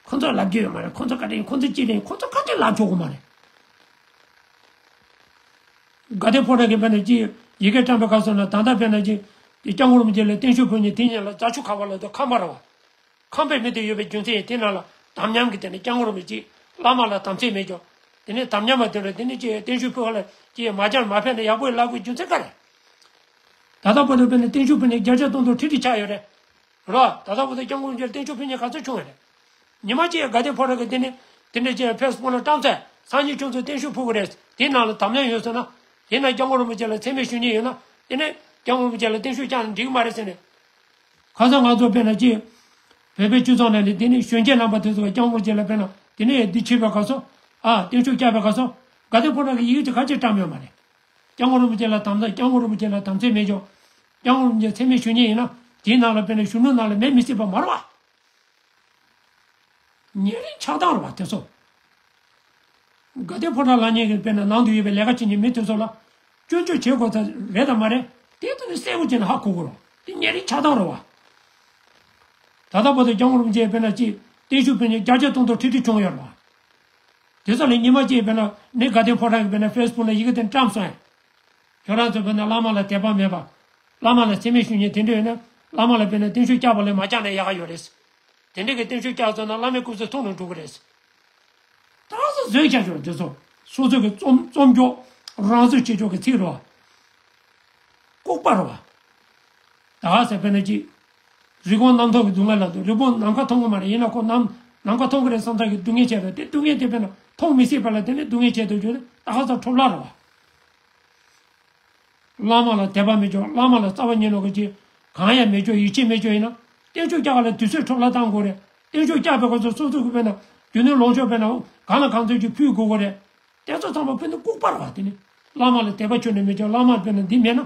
ཁོང་ཚོ་ལབ་རྒྱུ་ཡོད་མ་རེད། ཁོང་ཚོ་ག་རེ་ཡིན། ཁོང་ཚོ་ཅི་རེད། ཁོང་ཚོ་ག་ཅི་ལབ་ཆོག་གི་མ་རེད། དགའ་ལྡན་ཕོ་བྲང་གི་དཔེར་ན་ཅི་ཡི་གེ་བཀྲམ་པའི་སྐབས་སུ་ན་ད་ལྟ་དཔེར་ན་ཅི་དེ་སྐྱབས་མགོན་རིན་པོ་ཆེ་ལ་བརྟན་བཞུགས་ཕུལ་མཁན་དེ་ཉིད་ལ་རྫ་ཆུ་ཁ་བ་ལ་དུ་ཁམས་པ་རེད་བ། ཁམས་པའི་མི་དེ་ཡོད་པའི་རྒྱུ་མཚན་ཡིན། དེ་ནང་ལ་དམ་ཉམས་ཀྱི་སྟེང་ནས་སྐྱབས་མགོན་རིན་པོ་ཆེ་བླ་མ་ལ་དམ་ཚིག་མེད་ཀྱང་། དེ་ནས་དམ་ཉམས་པ་དེ་འདྲ་དེ་ནས་ཅི་བརྟན་བཞུགས་ཕུལ་བ་ལ་ཅི་མ་སྦྱངས་མ་ཕེབས་ན་ཡག་པོ་ལབ་དགོས་རྒྱུ་མཚན་ག་རེ། ད་ལྟ་བར་དུ་དཔེར་ན་བརྟན་བཞུགས་ཕུལ་ནས་བརྒྱ་ཆ་སྟོང་དང་ཁྲི་ཁྲི་ཆགས་ཡོད་རེད། རོ། ད་ལྟ་བར་དུ་སྐྱབས་མགོན་རིན་པོ་ཆེ་ལ་བརྟན་བཞུགས་ཕུལ་མཁན་ག་ཚོད་བྱུང་བ་རེད། ཉི་མ་གཅིག་དགའ་ལྡན་ཕོ་བྲང་གི་དེ་ནས་དེ་འདྲ་ཅིག་ཕེ་སི་བུག་ལ་བཀྲམ་ཚེ་སང་ཉིན་ཁྱོད་ཚོ་བརྟན་བཞུགས་ཕུལ་གི་རེད། དེ་ནང་ལ་དམ་ཉམས་ཡོད་ཟེར་ན། དེ་ན་སྐྱབས་མགོན་རིན་པོ་ཆེ་ལ་མཚན་སྨད་ཞུ་མཁན་ཡོད་ན། དེ་ནས་སྐྱབས་མགོན་རིན་པོ་ཆེ་ལ་བརྟན་བཞུགས་བསྐྱངས་ན་འགྲིག་གི་མ་རེད་ཟེར་ནས། ཁ་སང་ང་ཚོ་དཔེར་ན་ཅིག་བོད་པའི་སྤྱི་ཚོགས་ནང་ནས་དེ་ནས་གཞོན་སྐྱེས་རྣམ་པ་དེ་ཚོ་སྐྱབས་མགོན་རིན་པོ་ཆེ་ལ་དཔེར་ན་དེ་ནས་འདི་ཕྱིན་པའི་སྐབས་སུ། ཨ། བརྟན་བཞུགས་བསྐྱངས་པའི་སྐབས་སུ། དགའ་ལྡན་ཕོ་བྲང་གི་ཡི་གེ་ཅིག་ག་ཅིག་བཀྲམ་ཡོད་མ་རེད། སྐྱབས་མགོན་རིན་པོ་ཆེ་ལ་དམ་བསྒྲགས། སྐྱབས་མགོན་རིན་པོ་ཆེ་ལ་དམ་ཚིག་མེད་ཀྱང་། སྐྱབས་མགོན་རིན་པོ་ཆེ་མཚན་སྨད་ཞུ་མཁན་ཡིན་ན། དེའི་ནང་ལ་དཔེར་ན་གཞོན་ནུ་ནང་ལ་མེ་མི་སྲེག་པ་མ་རེད་བ། ཉེ་རིང་ཆགས་སྡང་རེད་བ་དེ་ཚོ། དགའ་ལྡན་ཕོ་བྲང་ལབ་མཁན་གྱི་དཔེར་ན་ནང་དུ་ཡོད་པའི་ལས་ཀ་བྱེད་མཁན་མི་དེ་ཚོ་ལ་སྐྱོན་བརྗོད་བྱེད་དགོས་ཚ་རེད་དམ་མ་རེད། དེ་དོན་ནི་གསལ་པོ་བྱས་ནས་ཧ་གོ་དགོས་རེད། དེ་ཉེ་རིང་ཆགས་སྡང་རེད་བ། ད་ལྟ་བར་དུ་སྐྱབས་མགོན་རིན་པོ་ཆེ་དཔེར་ན་ཅིག་བརྟན་བཞུགས་ཕུལ་མཁན་བརྒྱ་ཆ་སྟོང་དང་ཁྲི་ཁྲི་བྱུང་ཡོད་རེད་བ། དེ་ཚོ་ལ་ཉི་མ་གཅིག་དཔེར་ན་ནི་དགའ་ལྡན་ཕོ་བྲང་གི་དཔེར་ན་ཕེ་སི་བུག་ལ་ཡི་གེ་དེ་བཀྲམ་སོང་ཡ། ཁྱོད་རང་ཚོ་དཔེར་ན་བླ་མ་ལ་དད་པ་མེད་པ། བླ་མ་ལ་མཚན་སྨད་ཞུ་མཁན་དེ་འདྲ་ཡོད་ན། བླ་མ་ལ་དཔེར་ན་བརྟན་བཞུགས་བསྐྱངས་པ་ལས་མ་བསྐྱངས་ན་ཡག་ག་ཡོད་རེད། དེ་འདྲ་གི་བརྟན་བཞུགས་བསྐྱངས་སོང་ན་བླ་མའི་སྐུ་ཚེ་ཐུང་རུ་འགྲོ་གི་རེད། ད་གཟོད་བཟོས་བཞག་ཆོག་འདི་ཚོ། སོ་སོ་གི་རྩོམ་རྩོམ་སྐྱོར་རང་བཟོས་བྱེད་ཆོག་གི་ཚིག་རོ། ལྐུགས་པ་རེད་བ། ད་ག་ཟེར་དཔེར་ན་ཅིག་རི་བོང་གནམ་མཐོང་གི་སྡུག་བསྔལ་ལ་འདུག་རི་བོང་ནམ་མཁའ་མཐོང་གི་མ་རེད། ཡིན་ན་ཁོ་ནམ་ནམ་མཁའ་མཐོང་གི་རེད་བསམ་ཚར་གི་སྡུག་བསྔལ་བྱས་རེད་དེ། སྡུག་བསྔལ་དེ་དཔེར་ན་མཐོང་མི་སྲིད་པ་ལ་དེ་ནི་སྡུག་བསྔལ་བྱས་འདུག་རྒྱུ་དེ་ད་ག་ས་འཕྲོ་བརླག་རེད་བ། བླ་མ་ལ་དད་པ་མེད་ཀྱང་། བླ་མ་ལ་རྩ་བ་ཉིད་ནས་གི་ཅིག་གང་ཡང་མེད་ཀྱང་། ཡིད་ཆེས་མེད་ཀྱང་ཡིན་ན། བརྟན་བཞུགས་བསྐྱངས་ལ་དུས་ཚོད་འཕྲོ་བརླག་བཏང་དགོས་རེད། བརྟན་བཞུགས་བསྐྱངས་པའི་སྐབས་སུ་སོ་སོ་གི་དཔེར་ན་རྒྱུ་ནོར་ལོངས་སྤྱོད་དཔེར་ན་གང་ལ་གང་འཚམ་ཅིག་ཕུལ་དགོས་ཀྱི་རེད། དེ་ཚོ་ཚང་མ་དཔེར་ན་ལྐུགས་པ་རེད་བ། དེ་ནི་བླ་མ་ལ་དད་པ་ཁྱོན་ནས་མེད་ཀྱང་། བླ་མ་དཔེར་ན་འདི་མེད་ན།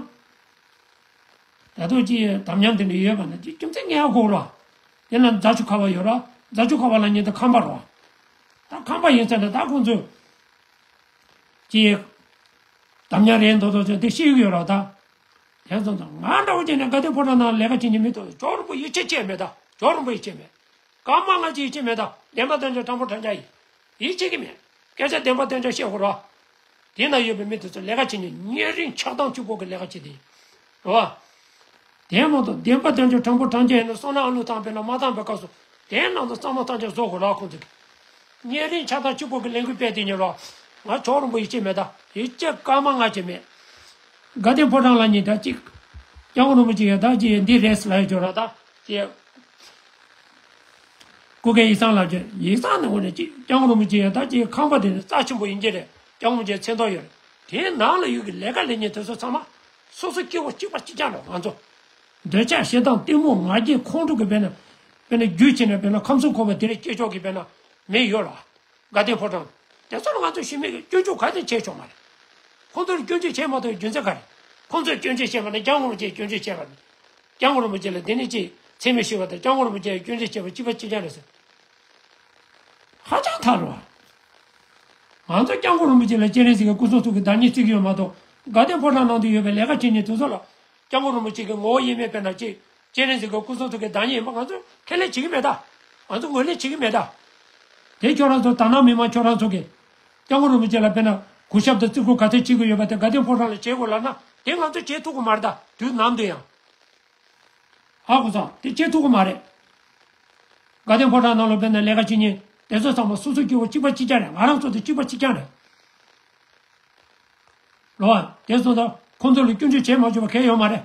ད་དུང་ཅི་དམ་ཉམས་དེ་འདྲ་ཡོད་པ་ན་ཅི་རྒྱུ་མཚན་ངེས་ཡག་གོ་ར། དེ་ན་རྫ་ཆུ་ཁ་བ་ཡོད་ར། རྫ་ཆུ་ཁ་བ་ལ་ཉེ་དུ་ཁམས་པ་ར། ད་ཁམས་པ་ཡིན་ཙང་ན་ད་ཁོང་ཚོས་ཅི་དམ་ཉམས་རེད་མདོག་མདོག་ཅན་དེ་ཤེས་ཀྱི་ཡོད་ར། ད་དེ་ཚོ་ད་ང་འདྲ་བོ་ཅན་ནས་དགའ་ལྡན་ཕོ་བྲང་ནང་ལས་ཀ་བྱེད་མཁན་མི་འདུག་ཇོ་རིན་པོ་ཡིད་ཆེས་བྱས་མེད། ད་ཇོ་རིན་པོ་ཡིད་ཆེས་མེད། སྐར་མ་ལྔ་གཅིག་ཡིད་ཆེས་མེད། ད་བདེན་པ་དོན་ཆེན་དྲང་པོ་དྲང་རྐྱང་ཡིན། ཡིད་ཆེས་ཀྱི་མེད། སྐད་ཆ་བདེན་པ་དོན་ཆེན་བཤད་དགོས་ར། དེ་ན་ཡོད་པའི་མི་དེ་ཚོ་ལས་ཀ་བྱེད་མཁན་ཉེ་རིང་ཆགས་སྡང་གཅིག་པོ་གི་ལས་ཀ་བྱེད་དེ་ཡིན། རེད་བ། དེ་མ་གཏོགས་བདེན་པ་དོན་ཆེན་དྲང་པོ་དྲང་རྐྱང་ཡིན་ན་བསོད་ནམས་ཨ་ལུ་བཏང་དཔེར་ན་མ་བཏང་པའི་སྐབས་སུ་དེའི་ནང་དུ་གཙང་མ་ཐམས་ཅད་བཟོ་དགོས་ར། ཁོང་ཚོ་གི་ཉེ་རིང་ཆགས་སྡང་གཅིག་པོ་གི་ལས་འགུལ་སྤེལ་དེ་ཉིན་ར། ང་ཇོ་རིན་པོ་ཡིད་ཆེས་མེད། ད་ཡིད་ཆེས་སྐར་མ་ལྔ་གཅིག་མེད། དགའ་ལྡན་ཕོ་བྲང་ལ་ཉིན་ད་གཅིག་སྐྱབས་མགོན་རིན་པོ་ཆེ་ཡ་ད་ཅི་འདི་རེད་ལབ་ཡོད་ཅོག་ར། ད་ཅི། སྐུ་སྒེར་ཡིག་ཚང་ལ་བརྗོད། ཡིག་ཚང་ནས་འོ་ནས་ཅིག་སྐྱབས་མགོན་རིན་པོ་ཆེ་ཡང་ད་ཅིག་ཁང་པ་དེ་ནི་རྩ་ཆེན་པོ་ཡིན་གྱི་རེད། སྐྱབས་མགོན་རིན་པོ་ཆེ་མཚན་ཐོག་ཡོད་རེད། དེའི་ནང་ལ་ཡོད་ཀྱི་ལས་ཀ་ལས་མཁན་དེ་ཚོ་ཚང་མ་སོ་སོ་སྐྱེ་བོ་གཅིག་པ་གཅིག་རྐྱང་རེད། ང་ཚོ་འདོད་ཆགས་ཞེ་སྡང་གཏི་མུག་ང་རྒྱལ་ཁོང་ཁྲོ་གི་དཔེར་ན་དཔེར་ན་རྒྱུ་བྱས་ན་དཔེར་ན་ཁམས་གསུམ་འཁོར་བ་དེ་རིང་སྐྱེ་ཕྱོགས་ཀྱི་དཔེར་ན་མི་ཡོད་ར། དགའ་ལྡན་ཕོ་བྲང་། དེ་ཚོར་ང་ཚོས་ཞུ་མེད་ཀྱི་སྐྱོན་བརྗོད་ག་ཚོད་བྱས་ཆོག་མ་རེད། ཁོང་ཚོར་སྐྱོན་བརྗོད་བྱས་མ་ཐུབ་རྒྱུ་མཚན་ག་རེད། ཁོང་ཚོས་སྐྱོན་བརྗོད་བྱས་པ་ན་སྐྱབས་མགོན་རིན་པོ་ཆེས་སྐྱོན་བརྗོད་བྱས་པ་རེད། སྐྱབས་མགོན་རིན་པོ་ཆེ་ལ་དེ་ནི་ཅིག་མཚན་སྨད་ཞུས་པ་དང་སྐྱབས་མགོན་རིན་པོ་ཆེས་སྐྱོན་བརྗོད་བྱས་པ་གཅིག་པ་གཅིག་རྐྱང་རེད་ཟེར། ཧ་ཅང་ཐལ་བ། ང་ཚོ་སྐྱབས་མགོན་རིན་པོ་ཆེ་ལ་སྤྱན་རས་གཟིགས་ཀྱི་སྐུ་གསུང་ཐུགས་ཀྱི་བདག་ཉིད་བརྩི་གི་ཡོད་མ་གཏོགས་དགའ་ལྡན་ཕོ་བྲང་ནང་དུ་ཡོད་པའི་ལས་ཀ་བྱེད་མཁན་དེ་ཚོ་ལ། སྐྱབས་མགོན་རིན་པོ་ཆེ་གི་ངོ་བོ་དབྱེར་མེད་དཔེར་ན་ཅིག་སྤྱན་རས་གཟིགས་ཀྱི་སྐུ་གསུང་ཐུགས་ཀྱི་བདག་ཉིད་ཡིན་པ་ང་ཚོས་ཁས་ལེན་བྱེད་ཀྱི་མེད་ད། ང་ཚོས་ངོས་ལེན་བྱེད་ཀྱི་མེད་ད། དེ་ཁྱོད་རང་ཚོ་དག་སྣང་མི་མང་ཁྱོད་རང་ཚོ་གིས། སྐྱབས་མགོན་རིན་པོ་ཆེ་ལ་དཔེར་ན་གུས་ཞབས་དང་བརྩི་བཀུར་ག་ཚད་བྱེད་ཀྱི་ཡོད་པ་དེ་དགའ་ལྡན་ཕོ་བྲང་ལ་བྱེད་དགོས་ལབ་ན་དེ་ང་ཚོས་བྱེད་ཐུབ་ཀྱི་མ་རེད་ད། དུས་ནམ་དུ་ཡང་། ཧ་གོ་སོང་། དེ་བྱེད་ཐུབ་ཀྱི་མ་རེད། དགའ་ལྡན་ཕོ་བྲང་ནང་ལ་དཔེར་ན་ལས་ཀ་བྱེད་མཁན་དེ་ཚོ་ཚང་མ་སོ་སོ་སྐྱེ་བོ་གཅིག་པ་གཅིག་རྐྱང་རེད། ང་རང་ཚོ་དང་གཅིག་པ་གཅིག་རྐྱང་རེད། རེད་བ། དེ་ཚོ་ད་ཁོང་ཚོ་ལ་སྐྱོན་བརྗོད་བྱེད་མ་བཅུག་པ་གལ་ཡོད་མ་རེད།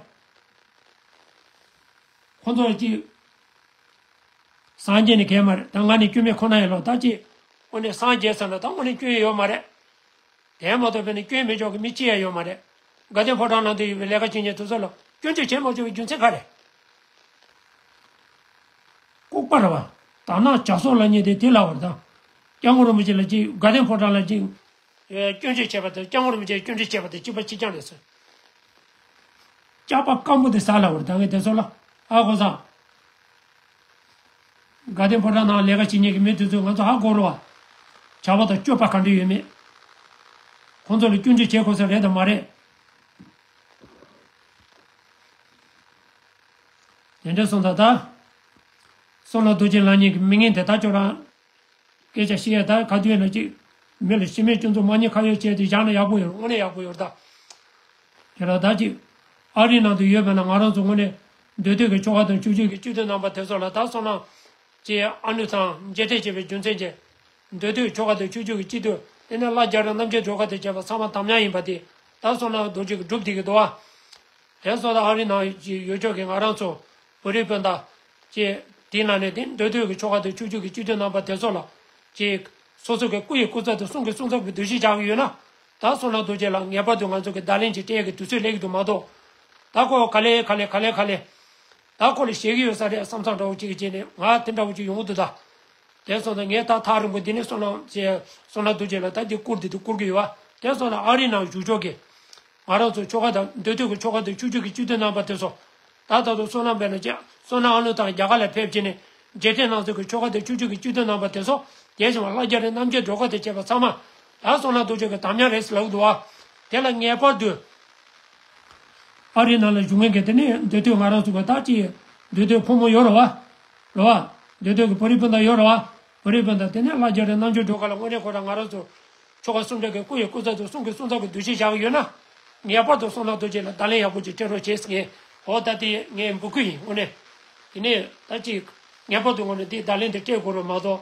ཁོང་ཚོ་ལ་ཅིག་སངས་རྒྱས་ནི་གལ་མ་རེད། ད་ང་ནི་སྐྱོན་མེད་ཁོ་ན་ཡིན་ལོ། ད་ཅིག་ དངོས་གནས་སངས་རྒྱས་ཟེར་ན་ད་དངོས་གནས་སྐྱོན་ཡོད་མ་རེད། དེ་མ་གཏོགས་བས་ནི་སྐྱོན་མི་ཆོག་གི་མི་གཅིག་ཡང་ཡོད་མ་རེད། དགའ་ལྡན་ཕོ་བྲང་ནང་དུ་ཡོད་པའི་ལས་ཀ་བྱེད་མཁན་དེ་ཚོ་ལ་སྐྱོན་བརྗོད་བྱེད་མ་ཆོག་པའི་རྒྱུ་མཚན་ག་རེད། ལྐུགས་པ་རེད་བ། དར་ནག་ཇག་ཚོགས་ལབ་མཁན་དེ་དེ་ལབ་པ་རེད་ད། སྐྱབས་མགོན་རིན་པོ་ཆེ་ལ་ཅིག་དགའ་ལྡན་ཕོ་བྲང་ལ་ཅིག་སྐྱོན་བརྗོད་བྱས་པ་དང་སྐྱབས་མགོན་རིན་པོ་ཆེ་སྐྱོན་བརྗོད་བྱས་པ་དང་གཅིག་པ་གཅིག་རྐྱང་རེད་ཟེར། སྐྱག་པ་སྐམ་པོ་དེ་ཟ་ལབ་པ་རེད་ད། ངས་དེ་ཚོ་ལ་ཧ་གོ་སོང་། དགའ་ལྡན་ཕོ་བྲང་ནང་ལས་ཀ་བྱེད་མཁན་གྱི་མི་དེ་ཚོས་ང་ཚོ་ཧ་གོ་རེད་བ། ཇག་པ་དང་སྐྱོབ་པ་ག་འདྲ་ཡོད་མེད། ཁོང་ཚོ་ལ་སྐྱོན་བརྗོད་བྱེད་དགོས་ས་རེད་དམ་མ་རེད། དེ་འདྲ་སོང་ཙང་ད། བསོད་ནམས་རྡོ་རྗེ་ལབ་མཁན་གྱི་མི་ངན་དེ་ད་ཁྱོད་རང་། སྐད་ཆ་བཤད་ཡ་ད་ག་དུས་ཡིན་ན་ཅིག་མི་ལ་ཤི་རྨས་སྐྱོན་འཛུགས་མ་ཉེས་ཁ་གཡོགས་བྱས་ཏེ་བཞག་ན་ཡག་པོ་ཡོད། དངོས་གནས་ཡག་པོ་ཡོད་ད། ཁྱེད་རང་ད་ཅིག་ཨ་རི་ནང་དུ་ཡོད་པ་ན་ང་རང་ཚོ་དངོས་གནས་མདོ་སྟོད་ཀྱི་ཆོལ་ཁ་དང་ཆོས་བརྒྱུད་ཀྱི་སྤྱི་འཐུས་རྣམ་པ་དེ་ཚོ་ལ་ད་བསོད་ནམས་ཀྱི་ཨ་ནུ་ཚང་མཇལ་འཕྲད་བྱས་པའི་རྒྱུ་མཚན་གྱིས། མདོ་སྟོད་ཆོལ་ཁ་དང་ཆོས་བརྒྱུད་ཀྱི་སྤྱི་འཐུས་དེ་ནས་བླ་རྒྱ་རས་རྣམ་རྒྱལ་སྒྲོལ་དཀར་དང་བཅས་པ་ཚང་མ་དམ་ཉམས་ཡིན་པ་དེ་ད་བསོད་ནམས་རྡོ་རྗེ་གིས་སྒྲུབ་བསྡད་ཀྱི་འདུག་བ། དེ་སོང་ཙང་ཨ་རི་ནང་ཡོད་ཆོག་གི་ང་རང་ཚོ་བོད་རིགས་སྤུན་ཟླ་ཅེས་དེའི་ནང་ནས་དེ་མདོ་སྟོད་ཀྱི་ཆོལ་ཁ་དང་ཆོས་བརྒྱུད་ཀྱི་སྤྱི་འཐུས་རྣམ་པ་དེ་ཚོ་ལ་ཅེས་སོ་སོ་གི་སྐུ་ཡི་སྐུ་ཚབ་དང་གསུང་གི་གསུང་ཚབ་ཀྱི་འདུ་ཤེས་བཞག་གི་ཡོད་ན། ད་བསོད་ནམས་རྡོ་རྗེ་ལགས་ངེས་པར་དུ་ང་ཚོ་གི་བརྡ་ལན་ཅིག་སྤྲད་ཡག་གི་དུས་ཚོད་སླེབས་ཀྱི་འདུག་མ་གཏོགས། ད་ཁོ་ག་ལེ་ག་ལེ་ག་ལེ་ག་ལེ། ད་ཁོ་ལ་ཞེད་ཀྱི་ཡོད་ས་རེད་བསམ་བསམ་འདྲ་བོ་ཅིག་བྱས་ནས་ང་དེ་འདྲ་བོ་ཅིག་ཡོང་གི་འདུག་ད། དེ་སོང་ཙང་ངས་ད་ཐག་རིང་པོ་འདི་ནས་བསོད་ནམས་ཅེས་བསོད་ནམས་རྡོ་རྗེ་ལ་ད་འདི་བསྐུར་འདི་དུ་བསྐུར་གི་ཡོད་བ། དེ་སོང་ཙང་ཨ་རི་ནང་བཞུགས་ཆོག་གི་ང་རང་ཚོ་ཆོལ་ཁ་དང་མདོ་སྟོད་ཀྱི་ཆོལ་ཁ་དང་ཆོས་བརྒྱུད་ཀྱི་སྤྱི་འཐུས་རྣམ་པ་དེ་ཚོ། ད་ད་དུང་བསོད་ནམས་དཔེར་ན་ཅིག་བསོད་ནམས་ཨ་ནུ་ཐང་རྒྱ་གར་ལ་ཕེབས་བྱས་ནས་མཇལ་འཕྲད་གནང་ཚུལ་གྱི་ཆོལ་ཁ་དང་ཆོས་བརྒྱུད་ཀྱི་སྤྱི་འཐུས་རྣམ་པ་དེ་ཚོ། དེ་བཞིན་བླ་རྒྱ་རས་རྣམ་རྒྱལ་སྒྲོལ་དཀར་དང་བཅས་པ་ཚང་མ། ད་བསོད་ནམས་རྡོ་རྗེ་གི་དམ་ཉམས་རེད་ཟེར་ལབ་ཀྱི་འདུག་བ། དེ་ལ་ངེས་པར་དུ། ཨ་རི་ནང་ལ་བཞུགས་མཁན་གྱི་དེ་ནས་མདོ་སྟོད་ང་རང་ཚོ་གི་ད་ཅི། མདོ་སྟོད་ཕོ་མོ་ཡོད་རེད་བ། རེད་བ། མདོ་སྟོད་ཀྱི་བོད་རིགས་སྤུན་ཟླ་ཡོད་རེད་བ། བོད་རིགས་སྤུན་ཟླ་དེ་ནས་བླ་རྒྱ་རས་རྣམ་རྒྱལ་སྒྲོལ་དཀར་ལ་དངོས་གནས་ཁོ་རང་ང་རང་ཚོ། ཆོལ་ཁ་གསུམ་འདྲ་གི་སྐུ་ཡི་སྐུ་ཚབ་ཏུ་གསུང་གི་གསུང་ཚབ་ཀྱི་འདུ་ཤེས་བཞག་གི་ཡོད་ན། ངེས་པར་དུ་བསོད་ནམས་རྡོ་རྗེ་ལ་བརྡ་ལན་ཡག་པོ་ཅིག་སྤྲད་རོགས་བྱེད་ཟེར་ངས། འོ་ད་དེ་ངའི་འབོད་སྐུལ་ཡིན་དངོས་གནས། དེ་ནས་ད་ཅིག་ངེས་པར་དུ་དངོས་གནས་དེ་བརྡ་ལན་དེ་སྤྲད་དགོས་རེད་མ་གཏོགས།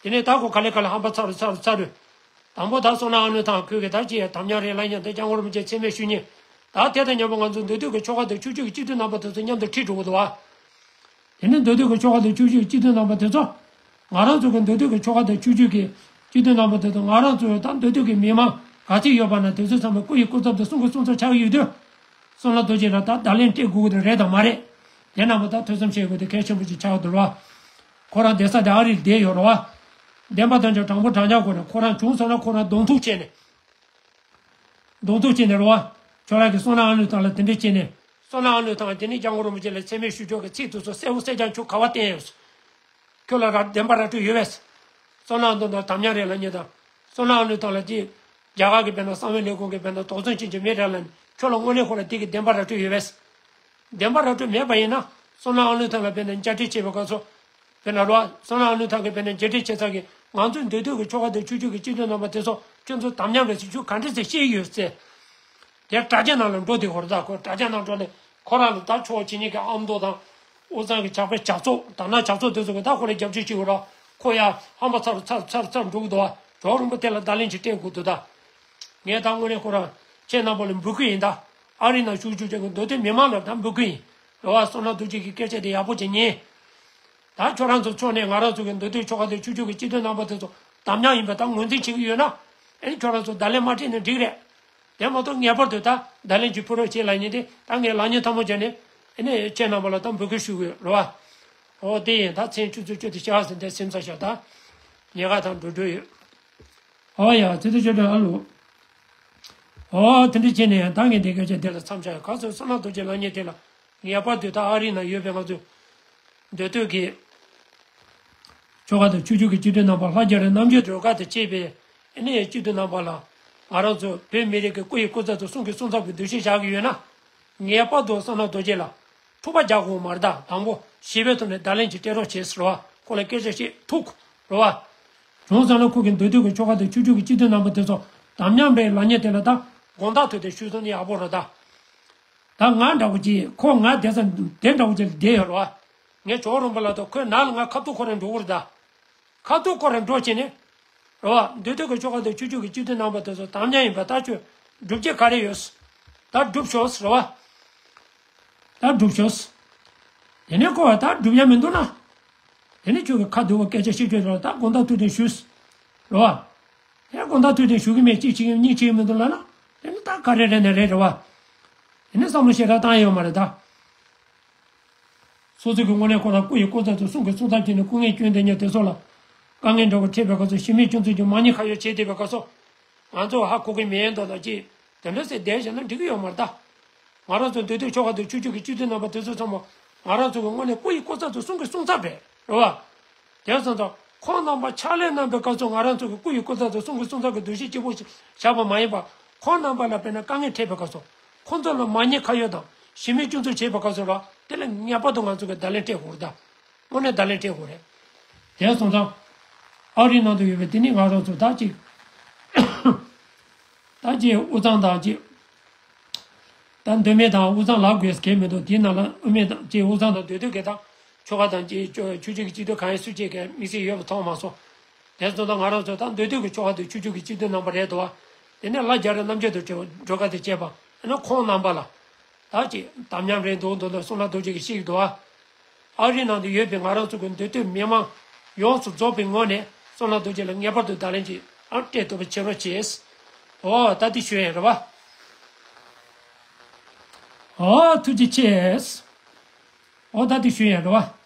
དེ་ནས་ད་ཁོ་ག་ལེ་ག་ལེ་ཧམ་པ་ཚ་རུ་ཚ་རུ་ཚ་རུ། དང་པོ་ད་བསོད་ནམས་ཨ་ནུ་ཐང་ཁོས་གི་ད་ཅི་ཡ་དམ་ཉམས་རེད་ལབ་མཁན་དེ་སྐྱབས་མགོན་རིན་པོ་ཆེ་མཚན་སྨད་ཞུ་མཁན། ད་དེ་དང་མཉམ་པོ་ང་ཚོ་མདོ་སྟོད་ཀྱི་ཆོལ་ཁ་དང་ཆོས་བརྒྱུད་ཀྱི་སྤྱི་འཐུས་རྣམ་པ་དེ་ཚོ་མཉམ་དུ་ཁྲིད་འགྲོ་གི་འདུག་བ། དེ་ནི་མདོ་སྟོད་ཀྱི་ཆོལ་ཁ་དང་ཆོས་བརྒྱུད་ཀྱི་སྤྱི་འཐུས་རྣམ་པ་དེ་ཚོ། ང་རང་ཚོ་གི་མདོ་སྟོད་ཀྱི་ཆོལ་ཁ་དང་ཆོས་བརྒྱུད་ཀྱི་སྤྱི་འཐུས་རྣམ་པ་དེ་ཚོ་ང་རང་ཚོ་ད་མདོ་སྟོད་ཀྱི་མི་མང་ག་ཚོད་ཡོད་པ་ན་དེ་ཚོ་ཚང་མ་སྐུ་ཡི་སྐུ་ཚབ་དང་གསུང་གི་གསུང་ཚབ་ཆགས་ཀྱི་ཡོད་དུས། བསོད་ནམས་རྡོ་རྗེ་ལ་ད་བརྡ་ལན་སྤྲད་དགོས་ཀྱི་རེད་དམ་མ་རེད། དེ་རྣམས་ད་ཐོས་བསམ་བྱེད་དགོས་དེ་གལ་ཆེན་པོ་ཅིག་ཆགས་འདུག་བ། ཁོ་རང་བསྡད་ས་དེ་ཨ་རིར་བསྡད་ཡོད་རེད་བ། བདེན་པ་དང་ཆ་དྲང་པོ་དྲང་བཞག་དགོས་ན་ཁོ་རང་བྱུང་སོང་ན་ཁོ་རང་གདོང་ཐུག་བྱས་ནས། གདོང་ཐུག་བྱས་ནས་རེད་བ། ཁྱོད་རང་གིས་བསོད་ནམས་ཨ་ནུ་ཐང་ལ་དེ་འདྲ་བྱས་ནས། བསོད་ནམས་ཨ་ནུ་ཐང་དེ་ནི་སྐྱབས་མགོན་རིན་པོ་ཆེ་ལ་མཚན་སྨད་ཞུ་ཕྱོགས་ཀྱི་ཚིག་དེ་ཚོ་གསལ་པོ་གསལ་རྐྱང་ཁྱོད་ག་བ་བསྟན་ཡོད། ཁྱོད་ལ་ར་བདེན་པ་ར་སྤྲོད་ཡོད་པས། བསོད་ནམས་ཨ་ནུ་ཐང་དམ་ཉམས་རེད་ལབ་མཁན་དང་། བསོད་ནམས་ཨ་ནུ་ཐང་ལ་དེ། རྒྱ་གར་གྱི་བས་ན་གསང་བའི་ལས་ཁུངས་ཀྱི་བས་ན་དོགས་ཟོན་བྱེད་རྒྱུ་མེད་ར་ལབ་ནས་ཁྱོད་ལ་དངོས་གནས་ཁོ་ལ་དེ་གི་བདེན་པ་ར་སྤྲོད་ཡོད་པས། བདེན་པ་ར་སྤྲོད་མེད་པ་ཡིན་ན། བསོད་ནམས་ཨ་ནུ་ཐང་ལ་བས་ན་མཇལ་འཕྲད་བྱེད་པའི་སྐབས་སུ། དཔེར་ན་རོ། བསོད་ནམས་ཨ་ནུ་ཐང་གིས་དཔེར་ན་མཇལ་འཕྲད་བྱེད་ས་གི་ང་ཚོའི་མདོ་སྟོད་ཀྱི་ཆོལ་ཁ་དང་ཆོས་བརྒྱུད་ཀྱི་སྤྱི་འཐུས་རྣམ་པ་དེ་ཚོ་ཁྱོད་ཚོ་དམ་ཉམས་རེད་ཟེར་ཆུ་ག་འདྲ་ཟེར་བཤད་ཡོད་ཟེར། དེ་དྲ་རྒྱ་ནང་ལ་འགྲོ་དེ་ཧོར་ད་ཁོ་དྲ་རྒྱ་ནང་འགྲོ་ནས་ཁོ་རང་ལ་ད་ཆོག་བྱེད་མཁན་གྱི་ཨ་མདོ་དང་། དབུས་གཙང་གི་ཇག་པའི་ཇག་ཚོགས་དར་ནག་ཇག་ཚོགས་དེ་ཚོ་གི་ད་ཁོ་ལ་རྒྱབ་སྐྱོར་བྱེད་དགོས་ར། ཁོ་ཡ་ཧམ་པ་ཚ་རུ་ཚ་རུ་ཚ་རུ་ཚ་རུ་འགྲོ་གི་འདུག་བ། གྲོགས་རིན་པོ་དེ་ལ་བརྡ་ལན་ཅིག་སྤྲད་དགོས་འདུག་ད། ངས་ད་དངོས་གནས་ཁོ་རང་ཁྱེད་རྣམ་པ་ལ་འབོད་སྐུལ་ཡིན་ད། ཨ་རི་ནང་བཞུགས་བཞུགས་བྱེད་ཀྱི་མདོ་སྟོད་མི་མང་ལ་ད་འབོད་སྐུལ་ཡིན། རེད་བ། བསོད་ནམས་རྡོ་རྗེ་གི་སྐད་ཆ་དེ་ཡག་པོ་ཅིག་ཉན། ད་ཁྱོད་རང་ཚོ་ཕྱོགས་ནས་ང་རང་ཚོ་གི་མདོ་སྟོད་ཆོལ་ཁ་དང་ཆོས་བརྒྱུད་ཀྱི་སྤྱི་འཐུས་རྣམ་པ་དེ་ཚོ་དམ་ཉམས་ཡིན་པ་ད་ངོས་འཛིན་བྱེད་ཀྱི་ཡོད་ན། ཨེ་ཁྱོད་རང་ཚོ་བརྡ་ལན་མ་སྤྲད་ན་འགྲིག་རེད། དེ་མ་གཏོགས་ངེས་པར་དུ་ད་བརྡ་ལན་ཅིག་ཕུལ་རོགས་བྱེད་ལབ་མཁན་དེ་ད་ངས་ལབ་མཁན་ཐལ་མོ་སྦྱར་ནས་ཨེ་ནས་ཁྱེད་རྣམ་པ་ལ་ད་འབོད་སྐུལ་ཞུ་གི་ཡོད་རེད་བ། ཨོ་དེ་ཡིན། ད་མཚན་ཆུ་ཚོད་བཅུ་དང་ཕྱེད་ཀ་ཟིན་ཏེ་སེམས་ས་ཤར་ད། ཉེ་ག་དང་འགྲོ་འགྲོ་ཡོད། ཨོ་ཡ་ཚེ་ཐུ་ཆོས་སྒྲོན་ཨ་ལོ། ཨོ་དེ་འདྲ་བྱས་ནས་ད་ངས་འདི་སྐད་ཆ་དེ་ལ་མཚམས་བཞག་ག་ཚོད་བསོད་ནམས་རྡོ་རྗེ་ལབ་མཁན་དེ་ལ་ངེས་པར་དུ་ད་ཨ་རི་ནང་ཡོད་པའི་ང་ཚོ་མདོ་སྟོད་ཀྱི་ཆོལ་ཁ་དང་ཆོས་བརྒྱུད་ཀྱི་སྤྱི་འཐུས་རྣམ་པ་ལྷ་རྒྱ་རས་རྣམ་རྒྱལ་སྒྲོལ་དཀར་དང་བཅས་པའི་ཨེ་ནས་སྤྱི་འཐུས་རྣམ་པ་ལ་ང་རང་ཚོ་བོད་མི་རིགས་ཀྱི་སྐུ་ཡི་སྐུ་ཚབ་དང་གསུང་གི་གསུང་ཚབ་ཀྱི་འདུ་ཤེས་བཞག་གི་ཡོད་ན། ངེས་པར་དུ་བསོད་ནམས་རྡོ་རྗེ་ལ་འཁྲུག་པ་རྒྱག་དགོས་མ་རེད་ད། དང་པོ་ཞི་བའི་ཐོག་ནས་བརྡ་ལན་ཅིག་སྤྲད་རོགས་བྱེད་ཟེར་བ། ཁོ་ལ་སྐད་ཆ་བཤད་ཐུག་རེད་བ། བྱུང་ཙང་ན་ཁོ་གི་མདོ་སྟོད་ཀྱི་ཆོལ་ཁ་དང་ཆོས་བརྒྱུད་ཀྱི་སྤྱི་འཐུས་རྣམ་པ་དེ་ཚོ་དམ་ཉམས་རེད་ལབ་མཁན་དེ་ལ་ད་དགོངས་དག་ཐོག་ནས་ཞུས་སོང་ན་ཡག་པོ་རེད་ད། ད་ང་འདྲ་བོ་ཅིག་ཁོ་ང་བསྡད་ས་དེ་འདྲ་བོ་ཅིག་ལ་བསྡད་ཡོད་རེད་བ། ངས་ཇོ་བོ་རིན་པོ་ལ་ད་ཁོའི་ནང་ལ་ང་ཁ་ཐུག་ཁོ་རང་འགྲོ་གི་རེད་ད། ཁ་ཐུག་ཁོ་རང་འགྲོ་བྱས་ནས། རེད་བ། མདོ་སྟོད་ཀྱི་ཆོལ་ཁ་དང་ཆོས་བརྒྱུད་ཀྱི་སྤྱི་འཐུས་རྣམ་པ་དེ་ཚོ་དམ་ཉམས་ཡིན་པ་ལྟ་ཆོས་སྒྲུབ་བྱེད་ག་རེ་ཡོད། ད་སྒྲུབ་ཤོག་རེད་བ། ད་སྒྲུབ་ཤོག་དེ་ནས་ཁོ་བ་ད་སྒྲུབ་ཡ་མི་འདུག་ན། དེ་ནས་ཁྱོད་ཀྱི་ཁ་བདེ་བོ་སྐད་ཆ་བཤད་ཆོག་རེད་ད་དགོངས་དག་ཐུགས་དྲན་ཞུས། རེད་བ། ཡང་དགོང་དག་ཐུག་དེ་ཞུ་གི་མེད། གཅིག་བྱེད་ཀྱི་གཉིས་བྱེད་ཀྱི་མི་འདུག་ལབ་ན། དེ་ནི་ད་ག་རེ་རེད་ན་རེད། རེད་བ། དེ་ནི་བསམ་བློ་ཞེ་དྲག་བཏང་ཡོད་མ་རེད་ད། སོ་སོ་གི་དངོས་གནས་ཁོ་རང་སྐུ་ཡི་སྐུ་ཚབ་ཚོས་གསུང་གི་གསུང་ཚབ་བྱས་ནས་སྐུ་ངལ་སྐྱོན་དེ་ཉིད་དེ་ཚོ་ལ་དཀའ་ངལ་འདྲ་བོ་འཕྲད་པའི་སྐབས་སུ་གཞི་མེད་སྐྱོན་འཛུགས་ཀྱི་མ་ཉེས་ཁ་གཡོགས་བྱས་བསྡད་པའི་སྐབས་སུ། ང་ཚོ་ཧ་གོ་གི་མེད་མདོག་དང་ཅིག་དེ་འདྲ་ཟེར་བསྡད་བཞག་ན་འགྲིག་གི་ཡོད་མ་རེད་ད། ང་རང་ཚོ་འདུས་སྡོད་ཆོལ་ཁ་དང་ཆོས་བརྒྱུད་ཀྱི་སྤྱི་འཐུས་རྣམ་པ་དེ་ཚོ་ཚང་མ་ང་རང་ཚོ་གི་དངོས་གནས་སྐུ་ཡི་སྐུ་ཚབ་ཚོ་གསུང་གི་གསུང་ཚབ་རེད། རེད་བ། དེ་སོང་ཙང་ཁོང་རྣམ་པ་ཕྱག་ལས་གནང་པའི་སྐབས་སུ་ང་རང་ཚོ་གི་སྐུ་ཡི་སྐུ་ཚབ་ཚོ་གསུང་གི་གསུང་ཚབ་ཀྱི་འདུ་ཤེས་གཅིག་པོ་ཞིག་བཞག་པ་མ་ཡིན་པར། ཁོང་རྣམ་པ་ལ་དཔེར་ན་དཀའ་ངལ་འཕྲད་པའི་སྐབས་སུ། ཁོང་ཚོ་ལ་མ་ཉེས་ཁ་གཡོགས་དང་གཞི་མེད་སྐྱོན་འཛུགས་བྱས་པའི་སྐབས་སུ་ལ་དེ་ལ་ངེས་པར་དུ་ང་ཚོ་གི་བརྡ་ལན་སྤྲད་དགོས་རེད་ད། དངོས་གནས་བརྡ་ལན་སྤྲད་དགོས་རེད། དེ་སོང་ཙང་། ཨ་རིའི་ནང་དུ་ཡོད་པའི་དེ་ནི་ང་རང་ཚོ་ད་ཅིག་ད་ཅིག་དབུས་གཙང་དང་ཅིག་ད་མདོ་སྨད་དང་དབུས་གཙང་ལབ་དགོས་གལ་མི་འདུག་དེའི་ནང་ལ་དབུ་མེད་དང་ཅིག་དབུས་གཙང་དང་མདོ་སྟོད་ཀྱི་དང་ཆོལ་ཁ་དང་ཅིག་ཆོས་བརྒྱུད་ཀྱི་སྤྱི་འཐུས་གང་ཡིན་སུ་གཅིག་གིས་དམིགས་བསལ་ཡོད་པ་མཐོང་མ་སོང་། དེ་ཚོ་དང་ང་རང་ཚོ་ད་མདོ་སྟོད་ཀྱི་ཆོལ་ཁ་དང་ཆོས་བརྒྱུད་ཀྱི་སྤྱི་འཐུས་རྣམ་པ་རེད་འདུག་བ། དེ་ནས་ལྷ་རྒྱ་རས་རྣམ་རྒྱལ་དང་འབྲེལ་བ་འགྲོ་ཁ་དེ་བཅས་པ་ཨ་ནི་ཁོང་རྣམ་པ་ལ། ད་ཅིག་དམ་ཉམས་རེད་འདུག་མདོ་སྟོད་བསོད་ནམས་རྡོ་རྗེ་གིས་བཤད་ཀྱི་འདུག་བ། ཨ་རིའི་ནང་དུ་ཡོད་པའི་ང་རང་ཚོ་གི་མདོ་སྟོད་མི་མང་ཡོངས་སུ་རྫོགས་པའི་ངོས་ནས་བསོད་ནམས་རྡོ་རྗེ་ལ་ངེས་པར་དུ་བརྡ་ལན་ཅིག་ཨང་སྤྲད་ཐུབ་པ་བྱེད་རོགས་བྱེད། ཨོ་ད་དེ་ཞུ་ཡ་རེད་བ། ཨོ་ཐུགས་རྗེ་ཆེ། ཨོ་ད་དེ་ཞུ་ཡ་རེད་བ།